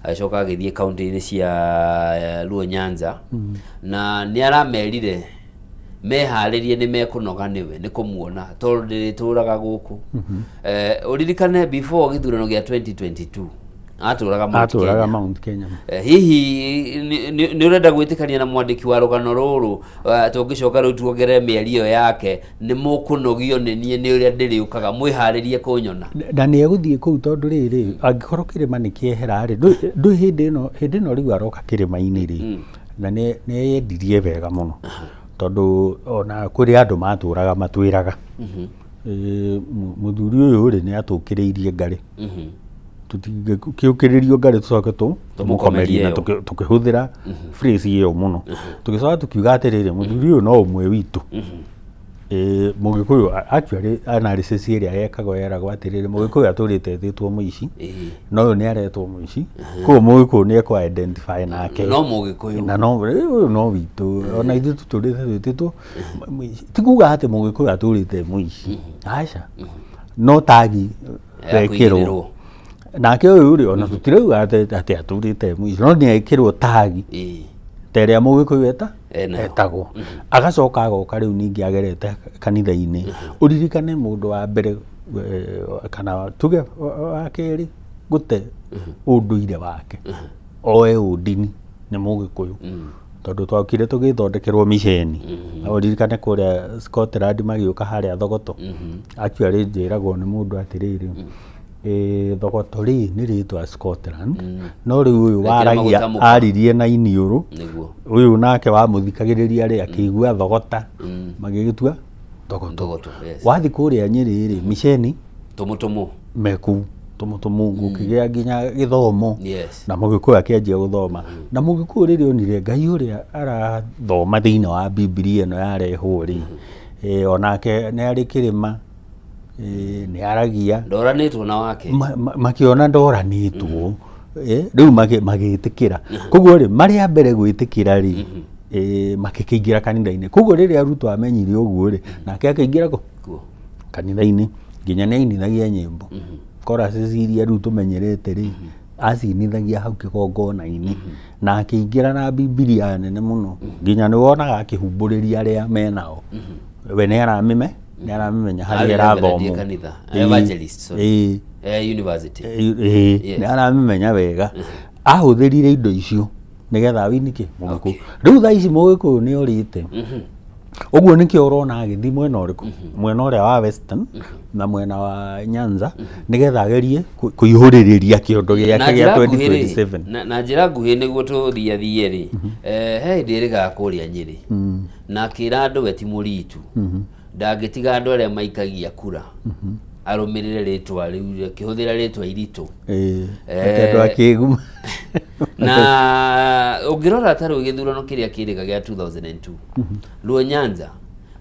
agĩcoka agĩthiĩ kaunti-inĩ cia Luo Nyanza, na nĩ aramerire meharĩrie nĩ mekũnoga nĩwe nĩ kũmuona tondũ ndĩrĩtũraga gũkũ. Ũririkane before gĩthurano gĩa 2022 atũraga Mount Atũraga Kenya. Mount Kenya. Hihi nĩ ũrenda gwĩtĩkania na mwandĩki wa rũgano rũrũ, tũngĩcoka rĩu tuongerere mĩario yake, nĩ mũkũnogio nĩ niĩ nĩ ũrĩa ndĩrĩũkaga, mwĩharĩrie kũnyona? Na nĩ egũthiĩ kũu tondũ rĩrĩ, angĩkorwo kĩrĩma nĩ kĩehera rĩ, ndũĩ hĩndĩ ĩno rĩu aroka kĩrĩma-inĩ rĩ, na nĩ eyendirie wega mũno, tondũ ona kũrĩ andũ matũraga matwĩraga, mũthuri ũyũ rĩ, nĩ atũkĩrĩirie ngarĩ. Tũtingĩũkĩrĩrio ngarĩ tũcoke tũmũkomerie, na ĩyo. tũkĩhũthĩra phrase ĩyo mũno. Tũgĩcoka tũkiuga atĩrĩrĩ, mũthuri ũyũ no ũmwe witũ. Mũgĩkũyũ actually analysis ĩrĩa yekagwo yeragwo atĩrĩrĩ, Mũgĩkũyũ atũrĩte etĩtwo mũici, no ũyũ nĩ aretwo mũici, koguo Mũgĩkũyũ nĩ ekũ identify nake no Mũgĩkũyũ. Na no ũyũ no witũ, ona ithuĩ tũtũrĩte twĩtĩtwo mũici. Ti kuga atĩ Mũgĩkũyũ atũrĩte mũici, aca, no tagi Ya wekĩrwo kũigĩrĩrwo. Nake ũyũ rĩ, ona tũtirauga atĩ atũrĩte mũici, no nĩ ekĩrwo tagi ta ĩrĩa Mũgĩkũyũ eta Enayo. Etagwo. Agacoka agoka rĩu ningĩ agerete kanitha-inĩ. Ũririkane mũndũ wa mbere kana tuge wa kerĩ gũte ũndũire wake oe ũndini nĩ Mũgĩkũyũ, tondũ twokire tũgĩthondekerwo miceni. Na ũririkane kũrĩa Scotland magĩũka harĩa Thogoto. Actually njĩragwo nĩ mũndũ atĩrĩrĩ, Thogoto rĩ nĩ rĩtwa Scotland, no rĩu ũyũ Rekera waragia maguta mũka. Aririe na iniũrũ. Ũyũ nake wamũthikagĩrĩria rĩ akĩigua thogota, magĩgĩtua Thogoto. Thogoto, yes. Wathi kũrĩa Nyĩrĩ rĩ, miceni Tũmũtũmũ. Mekuu tũmũtũmũ, gũkĩgĩa nginya gĩthomo na Mũgĩkũyũ akĩanjia gũthoma. Na Mũgĩkũyũ rĩrĩa onire Ngai ũrĩa arathoma thĩinĩ wa Bibilia ĩno yarehwo rĩ, onake nĩ arĩ kĩrĩma, nĩ aragia. Ndoranĩtwo na wake. Makĩona ndoranĩtwo, rĩu magĩtĩkĩra. Koguo rĩ, marĩ a mbere gwĩtĩkĩra rĩ, makĩkĩingĩra kanitha-inĩ. Koguo rĩrĩa Ruto amenyire ũguo rĩ, nake akĩingĩra kũ? Kuo. Kanitha-inĩ. Nginya nĩ ainithagia nyĩmbo, choruses iria rĩu tũmenyerete rĩ, acinithagia hau kĩgongona-inĩ, na akĩingĩra na Bibilia nene mũno, nginya nĩ wonaga akĩhumbũrĩria arĩa menao. We nĩ aramĩme nĩ aramĩmenya harĩa Arĩ reverend ĩrathomwo. Kanitha. Evangelist, sorry. University. Ĩĩ, nĩ aramĩmenya wega. Ahũthĩrire indo icio nĩgetha awinike Mũgĩkũyũ. Rĩu thaa ici Mũgĩkũyũ nĩ orĩte. Ũguo nĩkĩo ũrona agĩthiĩ mwena ũrĩkũ? Mwena ũrĩa wa Western na mwena wa Nyanza, nĩgetha agerie kũihũrĩrĩria kĩondo Na gĩake gĩa njĩra nguhĩ rĩ, 2027. na njĩra nguhĩ nĩguo tũthiathie rĩ, he hĩndĩ ĩrĩgaga kũrĩa Nyĩrĩ na akĩra andũ we ti mũritu, ndangĩtiga andũ arĩa maikagia kura arũmĩrĩre rĩtwa rĩu akĩhũthĩra rĩtwa iritũ. Atĩ andũ akĩgu. Na ũngĩrora ta rĩu gĩthurano kĩrĩa kĩrĩga gĩa 2002, Luo Nyanza,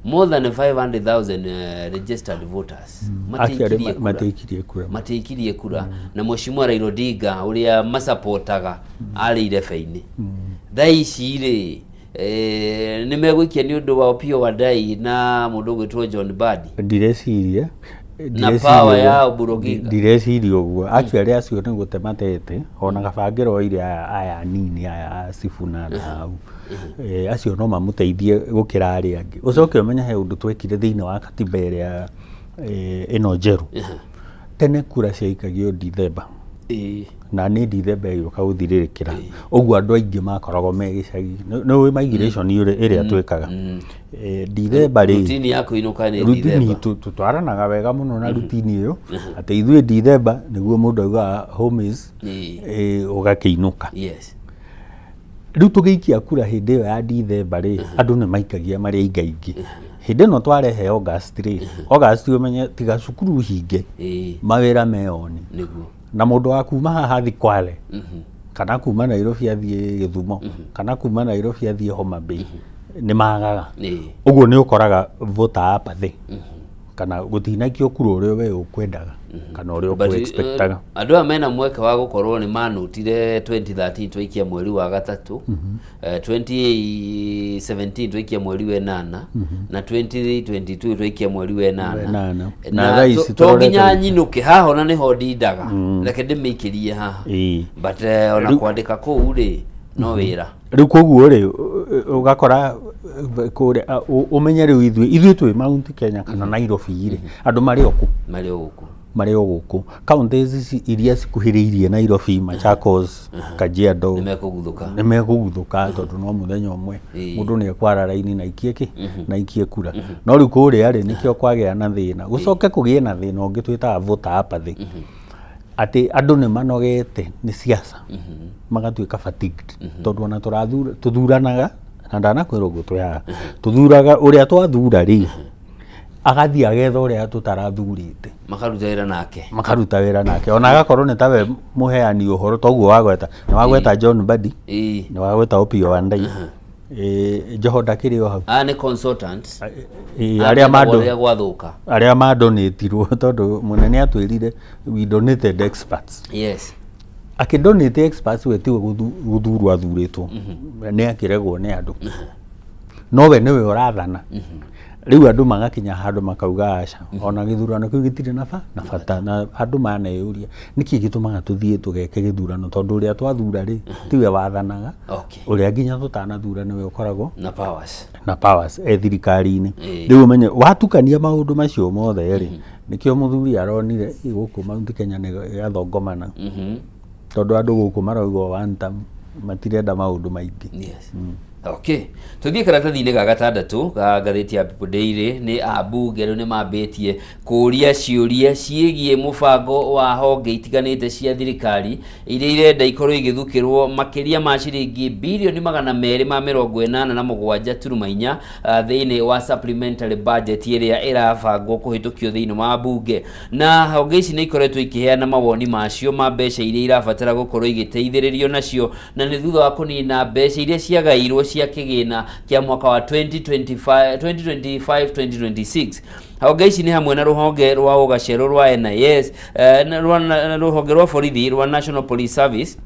more than 500,000 registered voters Actually, matiaikirie kura. Matiaikirie kura. Matiaikirie kura, na Mheshimiwa Raila Odinga ũrĩa masapotaga arĩ irebe-inĩ. Thaa ici rĩ, nĩ megũikia nĩ ũndũ wa Opiyo Wandayi na mũndũ ũgwĩtwo John Mbadi Ndireciria na ndireciria power ũguo. ya Oburu Oginga. Ndireciria ũguo. Actually acio nĩ gũte matete, ona kabangĩro oire aya aya anini aya a Sifuna na hau. Acio no mamũteithie gũkĩra arĩa angĩ. Ũcoke ũmenye he ũndũ twekire thĩinĩ wa katiba ĩrĩa ĩno njerũ. Tene kura ciaikagio Dithemba, na nĩ Dithemba ĩgĩũka gũthirĩrĩkĩra ũguo, andũ aingĩ makoragwo me gĩcagi. Nĩ ũĩ migration ĩrĩa twĩkaga. Dithemba rĩ, Rutini ya kũinũka nĩ rutini Dithemba. Tutwaranaga wega mũno na rutini ĩyo, atĩ ithuĩ Dithemba nĩguo mũndũ augaga home is ũgakĩinũka. Rĩu tũgĩikia kura hĩndĩ ĩyo ya Dithemba rĩ, andũ nĩ maikagia marĩ aingaingĩ. Hĩndĩ ĩno twarehe August rĩ, August ũmenye tiga cukuru hinge, mawĩra me oni. Na mũndũ wa kuma haha athi Kwale, kana kuma Nairobi athiĩ Gĩthumo, kana kuma Nairobi athiĩ Homa Bay, nĩ magaga. Ũguo nĩ ũkoraga voter apathy, kana gũtinaikio kura ũrĩa we ũkwendaga kana ũrĩa But, ũkũ-expectaga. Andũ aya mena mweke wa gũkorwo nĩ manũtire 2013 twaikia mweri wa gatatũ, 2017 twaikia mweri wa ĩnana, na 2022 twaikia mweri wa ĩnana. Ĩnana. Na Na thaa ici to nginya tũrorete nyinũke haha, ona nĩho ndindaga, reke ndĩmĩikĩrie haha. But ona kwandĩka kũu rĩ, no wĩra. Rĩu koguo rĩ, ũgakora kũrĩa ũmenye rĩu ithuĩ twĩ Mount Kenya kana Nairobi rĩ, andũ marĩ o kũ? Marĩ o gũkũ. Marĩ o gũkũ. Counties ici iria cikuhĩrĩirie Nairobi, Machakos, Kajiado, nĩ mekũguthũka. Nĩ mekũguthũka, tondũ no mũthenya ũmwe mũndũ nĩ ekwara raini na aikie kĩ na aikie kura. No rĩu kũrĩa rĩ, nĩkĩo kwagĩa na thĩna. Gũcoke kũgĩe na thĩna ũngĩ twĩtaga voter apathy, atĩ andũ nĩ manogete nĩ siasa, magatuĩka fatigued, tondũ ona tũrathura tũthuranaga na ndanakwĩra ũguo, twĩ haha tũthuraga ũrĩa twathura rĩ, agathiĩ agetha ũrĩa tũtarathurĩte. Makaruta wĩra nake. Makaruta wĩra nake, ona agakorwo nĩ tawe mũheani ũhoro. Toguo wagweta, nĩ wagweta John Mbadi, nĩ wagweta Opiyo Wandayi. Joho ndakĩrĩ o hau. Aya nĩ consultants. Arĩa mandũ rĩrĩa gwathũka. Arĩa madonatirwo tondũ mũnene atwĩrire we donated experts. Yes. Akĩdonate experts we tiwe gũthurwo athurĩtwo. Nĩ akĩregwo nĩ andũ. No we nĩwe ũrathana. Rĩu andũ magakinya handũ makauga aca, ona gĩthurano kĩu gĩtirĩ na na bata na andũ maneyũria nĩkĩ gĩtũmaga tũthiĩ tũgeke gĩthurano tondũ ũrĩa twathura rĩ tiwe wathanaga. Okay. Ũrĩa nginya tũtanathura nĩwe ũkoragwo na powers. Na powers e thirikari-inĩ. Rĩu ũmenye watukania maũndũ macio mothe rĩ, nĩkĩo mũthuri aronire gũkũ Mount Kenya nĩ yathongomana. Tondũ andũ gũkũ marauga one term, matirenda maũndũ maingĩ. Yes. Okay. Tuthiĩ karatathi-inĩ ga gatandatũ ga ngathĩti ya People Daily. Nĩ ambunge rĩu nĩ mambĩtie kũria ciũria ciĩgiĩ mũbango wa honge itiganĩte cia thirikari iria irenda ikorwo igĩthukĩrwo makĩria ma ciringi birioni 287.4 thĩinĩ wa supplementary budget ĩrĩa ĩrabangwo kũhĩtũkio thĩinĩ wa bunge. Na honge ici nĩ ikoretwo ikĩheana mawoni macio ma mbeca iria irabatara gũkorwo igĩteithĩrĩrio nacio, na nĩ thutha wa kũnina mbeca iria ciagairwo cia kĩgĩna kĩa mwaka wa 2025 2025-2026. Honge ici nĩ hamwe na rũhonge rwa ũgacerũ rwa NIS, na rũhonge rwa borithi rwa National Police Service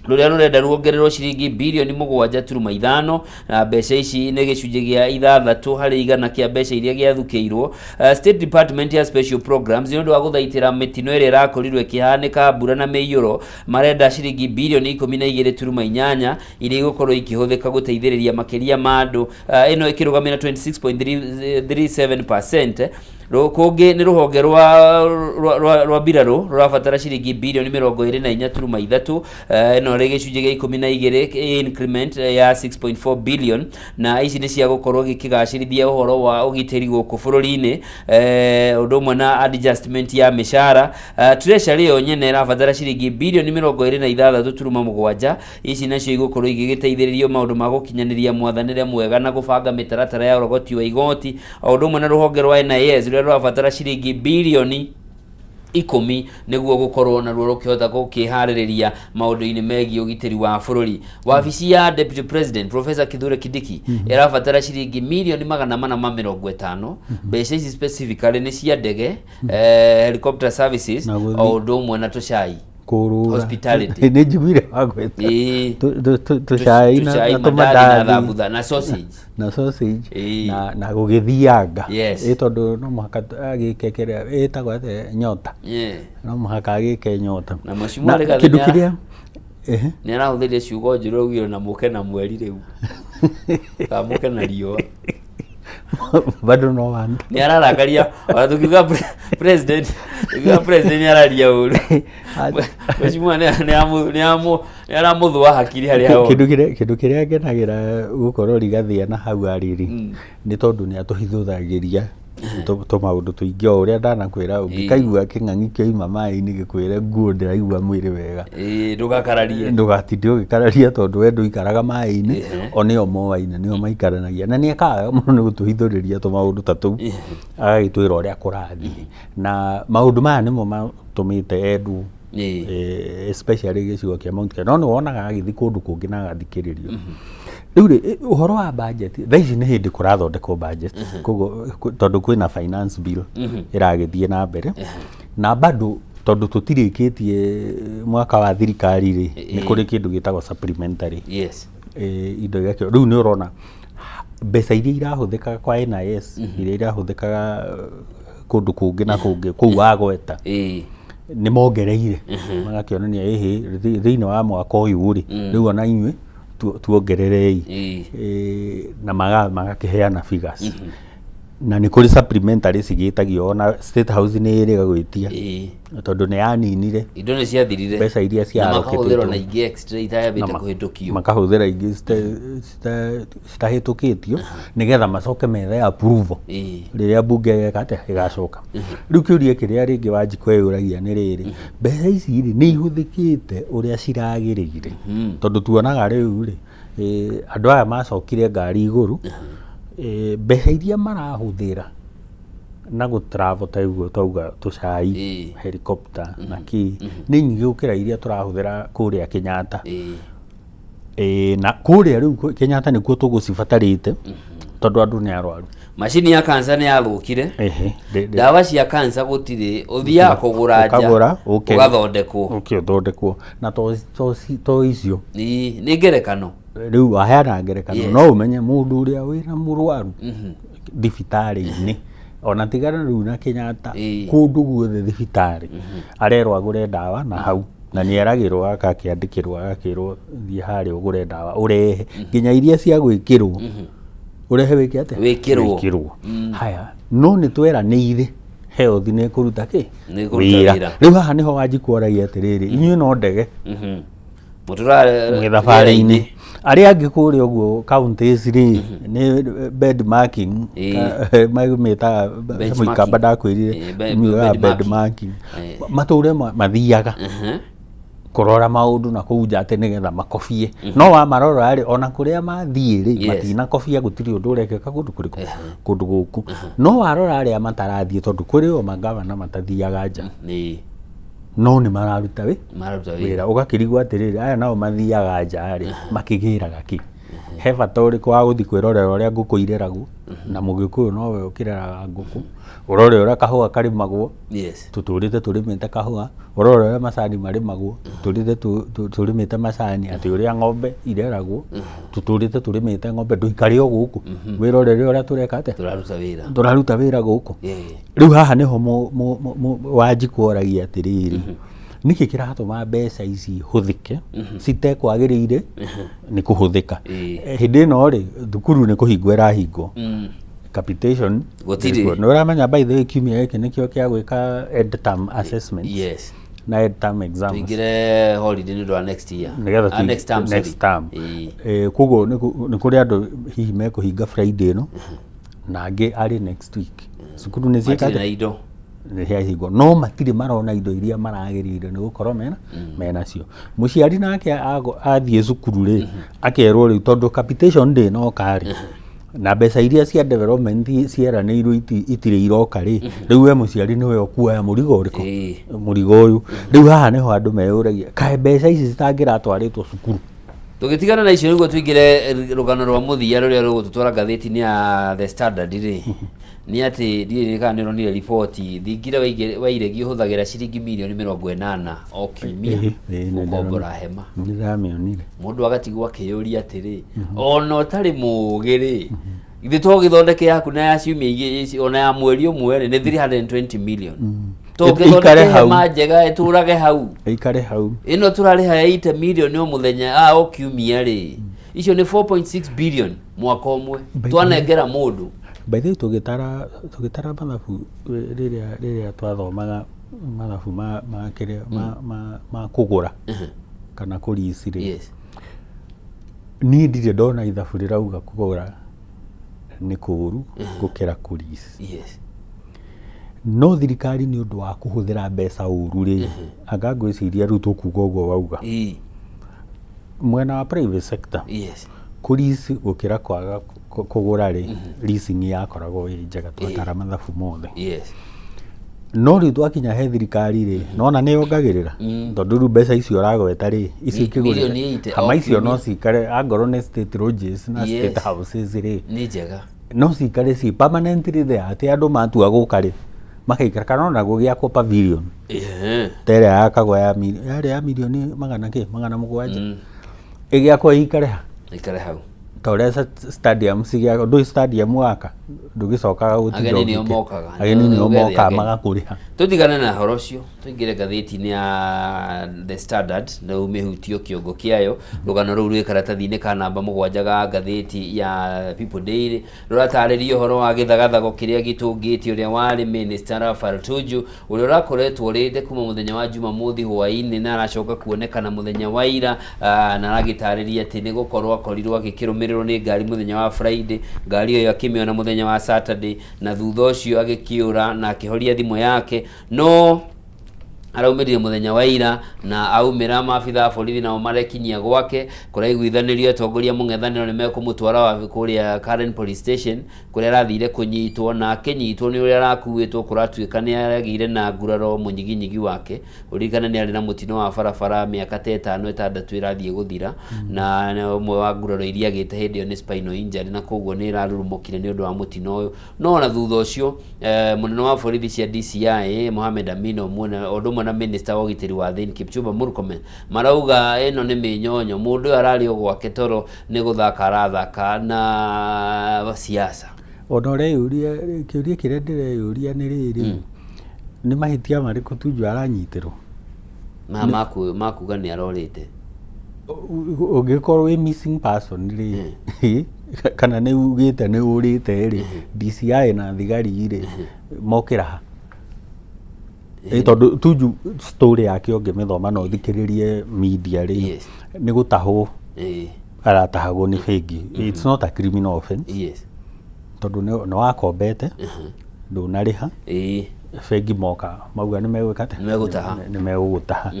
rũrĩa rũrenda ruongererwo ciringi birioni 7.5, na mbeca ici nĩ gĩcunjĩ gĩa 6% kĩa mbeca iria gĩathukĩirwo. State Department ya Special Programs, nĩ ũndũ wa gũthaitĩra mĩtino ĩrĩa ĩrakorirwo ĩkĩhanĩka, mbura na mĩiyũro, marenda ciringi birioni 12.8 iria igũkorwo ikĩhũthĩka gũteithĩrĩria makĩria ma andũ, ĩno ĩkĩrũgamĩra 26.37%. Kũngĩ nĩ rũhonge rwa mbirarũ rũrabatara ciringi birioni 24.3, ĩno rĩ gĩcunjĩ gĩa 12 increment ya 6.4 billion, na ici nĩ cia gũkorwo gĩkĩgacĩrithia ũhoro wa ũgitĩri gũkũ bũrũri-inĩ, ũndũ ũmwe na adjustment ya mĩcara. Treasury yo nyene ĩrabatara ciringi birioni 26.7. Ici nacio igũkorwo igĩgĩteithĩrĩrio maũndũ ma gũkinyanĩria mwathanĩre mwega na gũbanga mĩtaratara ya ũrogoti wa igoti, o ũndũ ũmwe na rũhonge rwa NIS rũrĩa rũrabatara ciringi birioni 10 nĩguo gũkorwo naruo rũkĩhota gũkĩharĩrĩria maũndũ-inĩ megiĩ ũgitĩri wa bũrũri. Wabici ya Deputy President Professor Kithure Kindiki ĩrabatara ciringi mirioni 450. Mbeca ici specifically nĩ cia ndege, helicopter services, Na gũthiĩ. o ũndũ ũmwe na tũcai. Kũrũra. Hospitality. Nĩ njiguire wagweta tũcai na tũcai, na mandathi na tũmandathi thambutha na sausage. Na sausage. Na gũgĩthianga. Yes. Ĩ tondũ no mũhaka agĩke kĩrĩa ĩtagwo atĩa, nyota. No mũhaka agĩke nyota. Na Mheshimiwa Na Rigathi kĩndũ kĩrĩa ehe. Nĩ arahũthĩrire ciugo njũru, augire na mũke na mweri rĩu kana mũke na riũa. Bado no wanda. Nĩ ararakaria ona tũkiuga president, tũkiuga president nĩ araria ũru. Mheshimiwa nĩ aramũthũa hakiri harĩa hothe. Kĩndũ kĩrĩa ngenagĩra gũkorwo Rigathĩ na hau arĩ nĩ tondũ nĩ atũhithũragĩria tũmaũndũ tũingĩ o ũrĩa ndanakwĩra. Ũngĩkaigua kĩng'ang'i kĩoima maĩ-inĩ gĩkwĩre nguo ndĩraigua mwĩrĩ wega, Ĩĩ, ndũgakararie. Ndũgatinde ũgĩkararia tondũ we ndũikaraga maĩ-inĩ, o nĩo moaine, nĩo maikaranagia, na nĩ ekaga wega mũno nĩ gũtũhithũrĩria tũmaũndũ ta tũu, agagĩtwĩra ũrĩa kũrathiĩ, na maũndũ maya nĩmo matũmĩte endwo, especially gĩcigo kĩa Mount Kenya, no nĩ wonaga agĩthiĩ kũndũ kũngĩ na agathikĩrĩrio. Rĩu rĩ, ũhoro wa budget, thaa ici nĩ hĩndĩ kũrathondekwo budget, koguo tondũ kwĩna finance bill ĩragĩthiĩ na mbere, na bado tondũ tũtirĩkĩtie mwaka wa thirikari rĩ, nĩ kũrĩ kĩndũ gĩtagwo supplementary. Indo igakĩrwo. Rĩu nĩ ũrona mbeca iria irahũthĩkaga kwa NIS, iria irahũthĩkaga kũndũ kũngĩ na kũngĩ kũu wagweta, nĩ mongereire magakĩonania ĩhĩ thĩinĩ wa mwaka ũyũ rĩ, rĩu ona inyuĩ tuongererei. Na magakĩheana figures, na nĩ kũrĩ supplementary cigĩtagio, ona State House nĩ ĩrĩga gwĩtia tondũ nĩ yaninire Indo nĩ ciathirire. mbeca iria Na makahũthĩrwo na ciarokĩtĩtwo. Ingĩ extra itayambĩte kũhĩtũkio. Makahũthĩra ingĩ citahĩtũkĩtio nĩgetha macoke methe approval rĩrĩa mbunge ĩgeka atĩa, ĩgacoka. Rĩu kĩũria kĩrĩa rĩngĩ Wanjikũ eyũragia nĩ rĩrĩ, mbeca ici rĩ, nĩ ihũthĩkĩte ũrĩa ciragĩrĩire? Tondũ tuonaga rĩu rĩ, andũ aya macokire ngari igũrũ, mbeca iria marahũthĩra na gũ travel ta ũguo twauga, tũcai, helicopter na kĩ, nĩ nyingĩ gũkĩra iria tũrahũthĩra kũrĩa Kenyatta. Ĩĩ, na kũrĩa rĩu Kenyatta nĩkuo tũgũcibatarĩte tondũ andũ nĩ arwaru. Macini ya kansa nĩ yathũkire. Ehe, Ndawa cia kansa gũtirĩ, ũthiaga kũgũra nja, ũkagũra ũke ũgathondekwo. Ũke ũthondekwo na to icio. Ĩĩ, nĩ ngerekano. Rĩu waheana ngerekano. No ũmenye mũndũ ũrĩa wĩna mũrwaru thibitarĩ-inĩ, ona tigana rĩu na Kenyatta, kũndũ guothe thibitarĩ arerwo agũre ndawa na hau, na nĩ eragĩrwo agakĩandĩkĩrwo agakĩrwo thiĩ harĩa ũgũre ndawa ũrehe, nginya iria cia gwĩkĩrwo ũrehe wĩke atĩa? Wĩkĩrwo. Wĩkĩrwo. Haya, no nĩ tweranĩire health nĩ ĩkũruta kĩ? Nĩ ĩkũruta wĩra. Rĩu haha nĩho Wanjikũ oragia atĩrĩrĩ, inyuĩ no ndege Mũtũra mwĩ thabarĩ-inĩ, arĩa angĩ kũrĩa ũguo counties rĩ nĩ bed marking. Mĩtaga Benchmarking. Mũikamba ndakwĩrire miugaga bed bed marking. Marking matũre mathiaga kũrora maũndũ na kũu nja atĩ nĩgetha makobie, no wamarora rĩ, ona kũrĩa mathiĩ rĩ, matinakobia, gũtirĩ ũndũ ũrekĩka kũndũ kũrĩkũ kũndũ gũkũ. No warora arĩa matarathiĩ, tondũ kũrĩ o magavana matathiaga nja, no nĩ mararuta mararuta wĩra. Wĩra ũgakĩrigwo atĩrĩrĩ, aya nao mathiaga nja rĩ, makĩgĩraga kĩ? He bata ũrĩkũ wa gũthiĩ kwĩrorera ũrĩa ngũkũ ireragwo, na Mũgĩkũyũ nowe ũkĩreraga ngũkũ, ũrore ũrĩa kahũa karĩmagwo? Tũtũrĩte tũrĩmĩte kahũa. Ũrore ũrĩa macani marĩmagwo? Tũtũrĩte tũrĩmĩte macani. Atĩ ũrĩa ng'ombe ireragwo? Tũtũrĩte tũrĩmĩte ng'ombe. Ndũikare o gũkũ wĩrorere ũrĩa tũreka atĩa? Tũraruta wĩra. Tũraruta wĩra gũkũ. Rĩu haha nĩho Wanjikũ oragia atĩrĩrĩ, nĩkĩ kĩratũma mbeca ici ihũthĩke citekwagĩrĩire nĩ kũhũthĩka? Hĩndĩ ĩno rĩ, thukuru nĩ kũhingwo ĩrahingwo, capitation Gũtirĩ. Nĩkuo. Nĩ ũramenya, by the way, kiumia gĩkĩ nĩkĩo kĩa gwĩka end term assessments na end term exams. Tũingĩre holiday nĩ ũndũ wa next year. Nĩgetha Next term, sorry. Next term. Koguo nĩ kũrĩ andũ hihi mekũhinga Friday ĩno na angĩ arĩ next week cukuru nĩ ciĩka Matirĩ na atĩa? indo. Nĩ ciahingwo, no matirĩ marona indo iria maragĩrĩire nĩ gũkorwo menacio. Mũciari nake athiĩ cukuru rĩ, akerwo rĩu tondũ capitation ndĩnoka rĩ, na mbeca iria cia development cieranĩirwo itirĩ iroka rĩ, rĩu we mũciari nĩwe ũkuoya mũrigo ũrĩkũ? Mũrigo ũyũ. Rĩu haha nĩho andũ meyũragia kaĩ mbeca ici citangĩratwarĩtwo cukuru. Tũgĩtigana na icio nĩguo tũingĩre rũgano rwa mũthia rũrĩa rũgũtũtwara ngathĩti-inĩ ya The Standard rĩ, nĩ atĩ ndiũĩ kana nĩ ũronire riboti, thingira wa iregi ũhũthagĩra ciringi mirioni 80 o kiumia Ĩĩ, ĩĩ, nĩ gũkombora hema. Nĩ ndĩramĩonire. Mũndũ agatigwo akĩyũria atĩrĩ, ona ũtarĩ mũũgĩ rĩ, githĩ to gĩthondeke yaku na ya ciumia igĩ ona ya mweri ũmwe rĩ, nĩ 320 million, to Ĩikare gĩthondeke hau. hema njega ĩtũrage hau. Ĩikare hau. Ĩno tũrarĩha ya 80 million o mũthenya, o kiumia rĩ, icio nĩ 4.6 billion mwaka ũmwe twanengera mũndũ. By the way, tũgĩtara mathabu rĩrĩa twathomaga mathabu ma kĩrĩa ma kũgũra kana kũrici rĩ, niĩ ndirĩ ndona ithabu rĩrauga kũgũra nĩ kũũru gũkĩra kũrici. No thirikari nĩ ũndũ wa kũhũthĩra mbeca ũru rĩ, anga ngwĩciria rĩu tũkuga ũguo wauga, mwena wa private sector, kũrici gũkĩra kwaga kũgũra rĩ, leasing yakoragwo ĩ njega twatara mathabu mothe. No rĩu twakinya he thirikari rĩ, nona nĩ yongagĩrĩra, tondũ rĩu mbeca icio ũragweta rĩ, icio ikĩgũrĩra Mirioni 80 hama o icio no kiumia. cikare angorwo nĩ state lodges na state houses rĩ, Nĩ njega. No cikare ci permanently there, atĩ andũ matua gũka rĩ, makaikara, kana ona gũgĩakwo pavilion ta ĩrĩa yakagwo ya yarĩ ya mirioni magana kĩ 700, ĩgĩakwo ĩikare ha? Ikare hau. Ta ũrĩa stadium cigĩakwo, ndũĩ stadium waka ndũgĩcokaga gũtinda Ageni nĩo mokaga. Ageni nĩo Ũgethe mokaga ageni. magakũrĩha. Tũtigane na horo ũcio, tũingĩre ngathĩti-inĩ ya The Standard na ũmĩhutio kĩongo kĩayo. Rũgano rũu rwĩ karatathi-inĩ ka namba 7 ga ngathĩti ya People Daily, rũratarĩria ũhoro wa gĩthagathago kĩrĩa gĩtũngĩte ũrĩa warĩ Minister Raphael Tuju, ũrĩa ũrakoretwo ũrĩte kuma mũthenya wa Jumamothi hwaĩ-inĩ na aracoka kuonekana mũthenya wa ira, na aragĩtarĩria atĩ nĩ gũkorwo akorirwo agĩkĩrũmĩrĩrwo nĩ ngari mũthenya wa Friday, ngari ĩyo akĩmĩona mũthenya wa Saturday, na thutha ũcio agĩkĩũra na akĩhoria thimũ yake, no Araumĩrire mũthenya wa ira na aumĩra maabitha a borithi nao marekinyia gwake. Kũraiguithanĩrio atongoria mũng'ethanĩro nĩ mekũmũtwara wabi kũrĩa Karen Police Station kũrĩa arathire kũnyitwo, na akĩnyitwo nĩ ũrĩa arakuĩtwo kũratuĩka nĩ aragĩire na nguraro mũnyiginyigi wake. Ũririkane nĩ arĩ na mũtino wa barabara mĩaka ta ĩtano ĩtandatũ ĩrathiĩ gũthira, na ũmwe wa nguraro iria agĩte hĩndĩ ĩyo nĩ spinal injury, na koguo nĩ ĩrarurumũkire nĩ ũndũ wa mũtino ũyũ. No ona thutha ũcio mũnene wa borithi cia DCI Mohamed Amin o ũndũ ũmwe na minister wa ũgitĩri wa thĩinĩ Kipchumba Murkomen marauga ĩno nĩ mĩnyonyo, mũndũ ũyũ ararĩ o gwake toro nĩ gũthaka arathaka na siasa. Ona ũreyũria, kĩũria kĩrĩa ndĩreyũria nĩ rĩrĩ, nĩ mahĩtia marĩkũ Tuju aranyitĩrwo? Makuga nĩ arorĩte. Ũngĩkorwo wĩ missing person rĩ, kana nĩ ugĩte nĩ ũrĩte rĩ, DCI na thigari rĩ, mokĩra ha? Tondũ Tuju story yake ũngĩmĩthoma na ũthikĩrĩrie media rĩ, nĩ gũtahwo aratahagwo nĩ bengi. It's not a criminal offense. Tondũ nĩ wakombete, ndũnarĩha, bengi moka mauga nĩ megwĩka atĩa? Nĩ megũtaha. Nĩ megũgũtaha.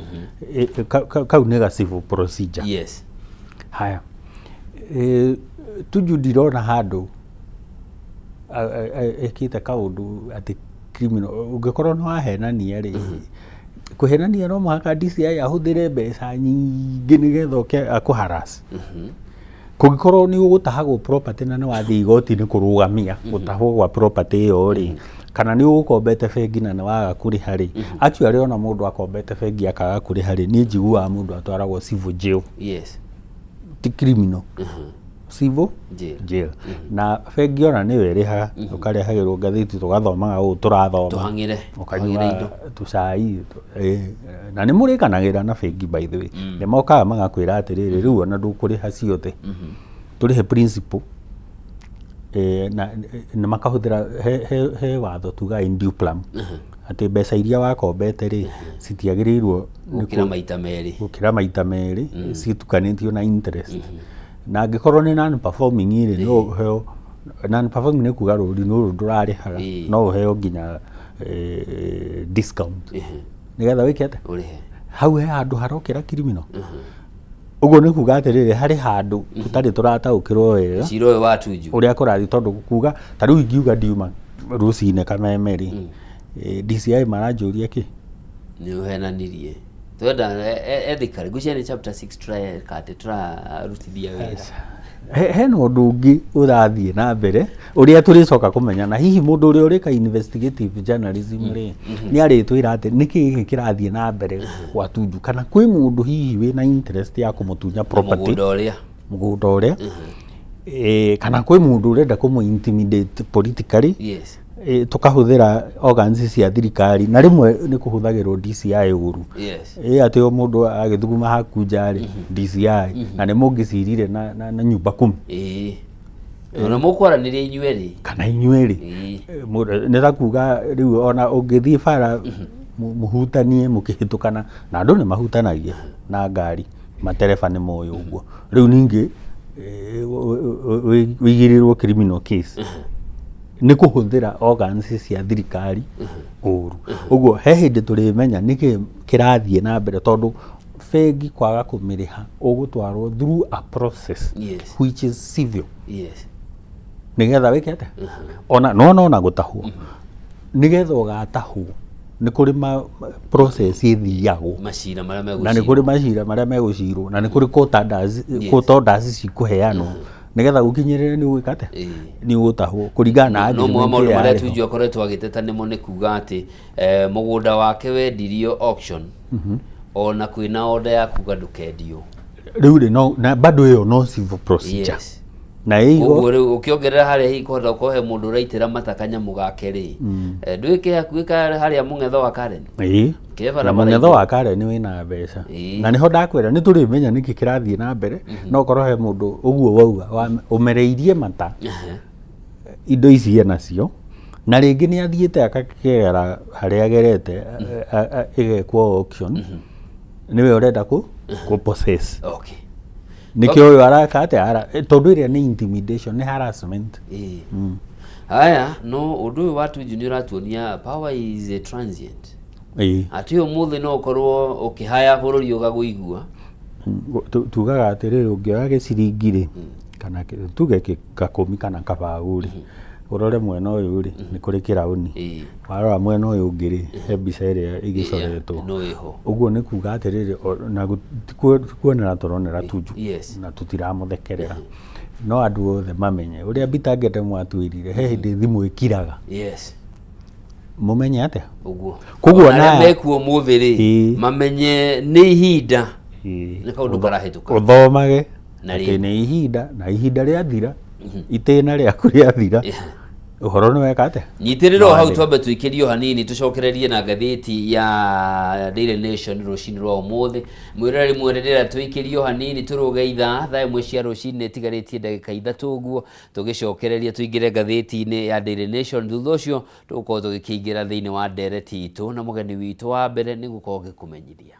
Kau nĩ ga civil procedure. Haya, Tuju ndirona handũ ekĩte kaũndũ atĩ criminal. Ũngĩkorwo nĩ wahenania rĩ, kũhenania no mũhaka DCI ahũthĩre mbeca nyingĩ nĩgetha oke akũ harass. Kũngĩkorwo nĩ ũgũtahagwo property na nĩ wathiĩ igoti-inĩ kũrũgamia gũtahwo gwa property ĩyo rĩ, kana nĩ ũgũkombete bengi na nĩ waga kũrĩha rĩ, actually ona mũndũ akombete bengi akaga kũrĩha rĩ, niĩ njiguaga mũndũ atwaragwo civil jail. Ti criminal. Civil jail. Jail. Na bengi ona nĩyo ĩrĩhaga, ũkarehagĩrwo ngathĩti tũgathomaga ũũ tũrathoma. Tũhang'ĩre. Ũkanyua Tũhang'ĩre indo. tũcai, na nĩ mũrĩkanagĩra na bengi, by the way. Nĩ mokaga magakwĩra atĩrĩrĩ, rĩu ona ndũkũrĩha ciothe, tũrĩhe principal, na nĩ makahũthĩra he watho tugaga in due plum, atĩ mbeca iria wakombete rĩ, citiagĩrĩirwo nĩ gũkĩra maita merĩ. Gũkĩra maita merĩ citukanĩtio na interest. Na angĩkorwo nĩ non performing rĩ, no ũheo. Non performing nĩ kuga rũni rũrũ ndũrarĩhaga, no ũheo nginya discount nĩgetha wĩke atĩa? Ũrĩhe. Hau he handũ harokĩra criminal? Ũguo nĩ kuga atĩrĩrĩ, harĩ handũ tũtarĩ tũrataũkĩrwo wega cira ũyũ wa Tuju ũrĩa kũrathiĩ, tondũ kuga ta rĩu ingiuga ndiuma rũcinĩ Kameme rĩ, DCI maranjũria kĩ? Nĩ ũhenanirie. Twenda ethically ngwĩciria nĩ chapter 6 tũreka atĩ tũrarutithia wĩra. Hena ũndũ ũngĩ ũrathiĩ na mbere ũrĩa tũrĩcoka kũmenya, na hihi mũndũ ũrĩa ũrĩka investigative journalism rĩ, nĩ arĩtwĩra atĩ nĩkĩ gĩkĩ kĩrathiĩ na mbere gwa Tuju, kana kwĩ mũndũ hihi wĩna interest ya kũmũtunya property, mũgũnda ũrĩa, mũgũnda ũrĩa, kana kwĩ mũndũ ũrenda kũmũ intimidate politically, tũkahũthĩra organs cia thirikari, na rĩmwe nĩ kũhũthagĩrwo DCI ũru. Ĩ atĩ o mũndũ agĩthuguma haku nja rĩ, DCI, na nĩ mũngĩcirire na nyumba kumi. Ĩĩ, ona mũkwaranĩria inyuerĩ. Kana inyuerĩ. Nĩ ta kuga rĩu ona ũngĩthiĩ bara mũhutanie mũkĩhĩtũkana, na andũ nĩ mahutanagia na ngari, matereba nĩ moĩ ũguo, rĩu ningĩ wĩigĩrĩrwo criminal case nĩ kũhũthĩra organs cia thirikari ũru. Ũguo he hĩndĩ tũrĩmenya nĩkĩ kĩrathiĩ na mbere, tondũ bengi kwaga kũmĩrĩha ũgũtwarwo through a process which is civil, nĩgetha wĩke atĩa? Ona nona ona gũtahwo, nĩgetha ũgatahwo nĩ kũrĩ ma process ĩthiagwo, macira marĩa na nĩ kũrĩ macira marĩa megũcirwo, na nĩ kũrĩ court orders, court orders cikũheanwo nĩgetha gũkinyĩrĩre nĩ ũgwĩka atĩa, nĩ ũgũtahwo kũringana na no mwa agreement maũndũ ĩrĩa marĩa yarĩ ho. Tuju akoretwo agĩteta nĩmo nĩ kuga atĩ mũgũnda wake wendirio auction ona kwĩna order ya kuga ndũkendio. Rĩu rĩ, no na bado ĩyo no civil procedure na ĩigo. Koguo rĩu ũkĩongerera harĩa hihi kũhota gũkorwo he mũndũ ũraitĩra mata kanyamũ gake rĩ, ndwĩke hakuhĩ harĩa mũng'etho wa Karen. Ke Na barabara mũng'etho wa Karen wĩna mbeca. Na nĩho ndakwĩra nĩ tũrĩmenya nĩkĩ kĩrathiĩ na mbere. No korwo he mũndũ ũguo wauga ũmereirie mata indo ici enacio, na rĩngĩ nĩ athiĩte akakĩgera harĩa agerete, ĩgekwo auction, nĩwe ũrenda kũ possess. Nĩkĩo ũyũ araka atĩa, tondũ ĩrĩa nĩ intimidation, nĩ harassment. Ĩĩ. Haya, no ũndũ ũyũ wa Tuju nĩ ũratuonia power is a transient. Ĩĩ. Atĩ ũmũthĩ no ũkorwo ũkĩhaya bũrũri ũgagũigua. Tugaga atĩrĩrĩ, ũngĩoya gĩciringi rĩ, kana tuge gakũmi kana kabaũ rĩ, ũrore mwena ũyũ rĩ, nĩ kũrĩ kĩraũni. Warora mwena ũyũ ũngĩ rĩ, he mbica ĩrĩa ĩgĩcoretwo. No ĩho. Ũguo nĩ kuga atĩrĩrĩ, na ti kuonera tũronera Tuju na tũtiramũthekerera, no andũ othe mamenye ũrĩa Peter Ngede mwatwĩrire he hĩndĩ thimũ ĩkiraga. Mũmenye atĩa? Ũguo. Koguo Ona arĩa na mekuo ũmũthĩ rĩ, mamenye nĩ ihinda, nĩ kaũndũ karahĩtũka. Ũthomage Na atĩ rĩngĩ. nĩ ihinda, na ihinda rĩathira, itĩna rĩaku rĩathira, ũhoro nĩ weka atĩa? Nyitĩrĩra o hau. Nĩwathira. Twambe tũikĩrio hanini, tũcokererie na ngathĩti ya Daily Nation rũcinĩ rwa ũmũthĩ. Mwĩroreri mwene, ndĩra tũikĩrio hanini, tũrũge ithaa 1:00 cia rũcinĩ itigarĩtie ndagĩka 3 ũguo, tũgĩcokereria tũingĩre ngathĩti-inĩ ya Daily Nation. Thutha ũcio tũgũkorwo tũgĩkĩingĩra thĩinĩ wa ndereti itũ na mũgeni witũ wa mbere nĩ gũkorwo ngĩkũmenyithia.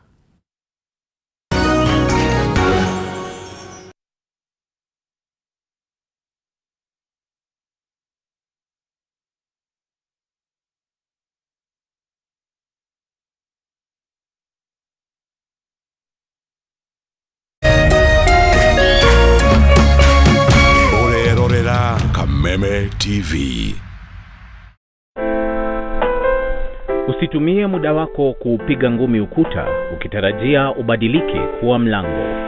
Ũrerorera Kameme TV. Usitumie muda wako kuupiga ngumi ukuta ukitarajia ubadilike kuwa mlango.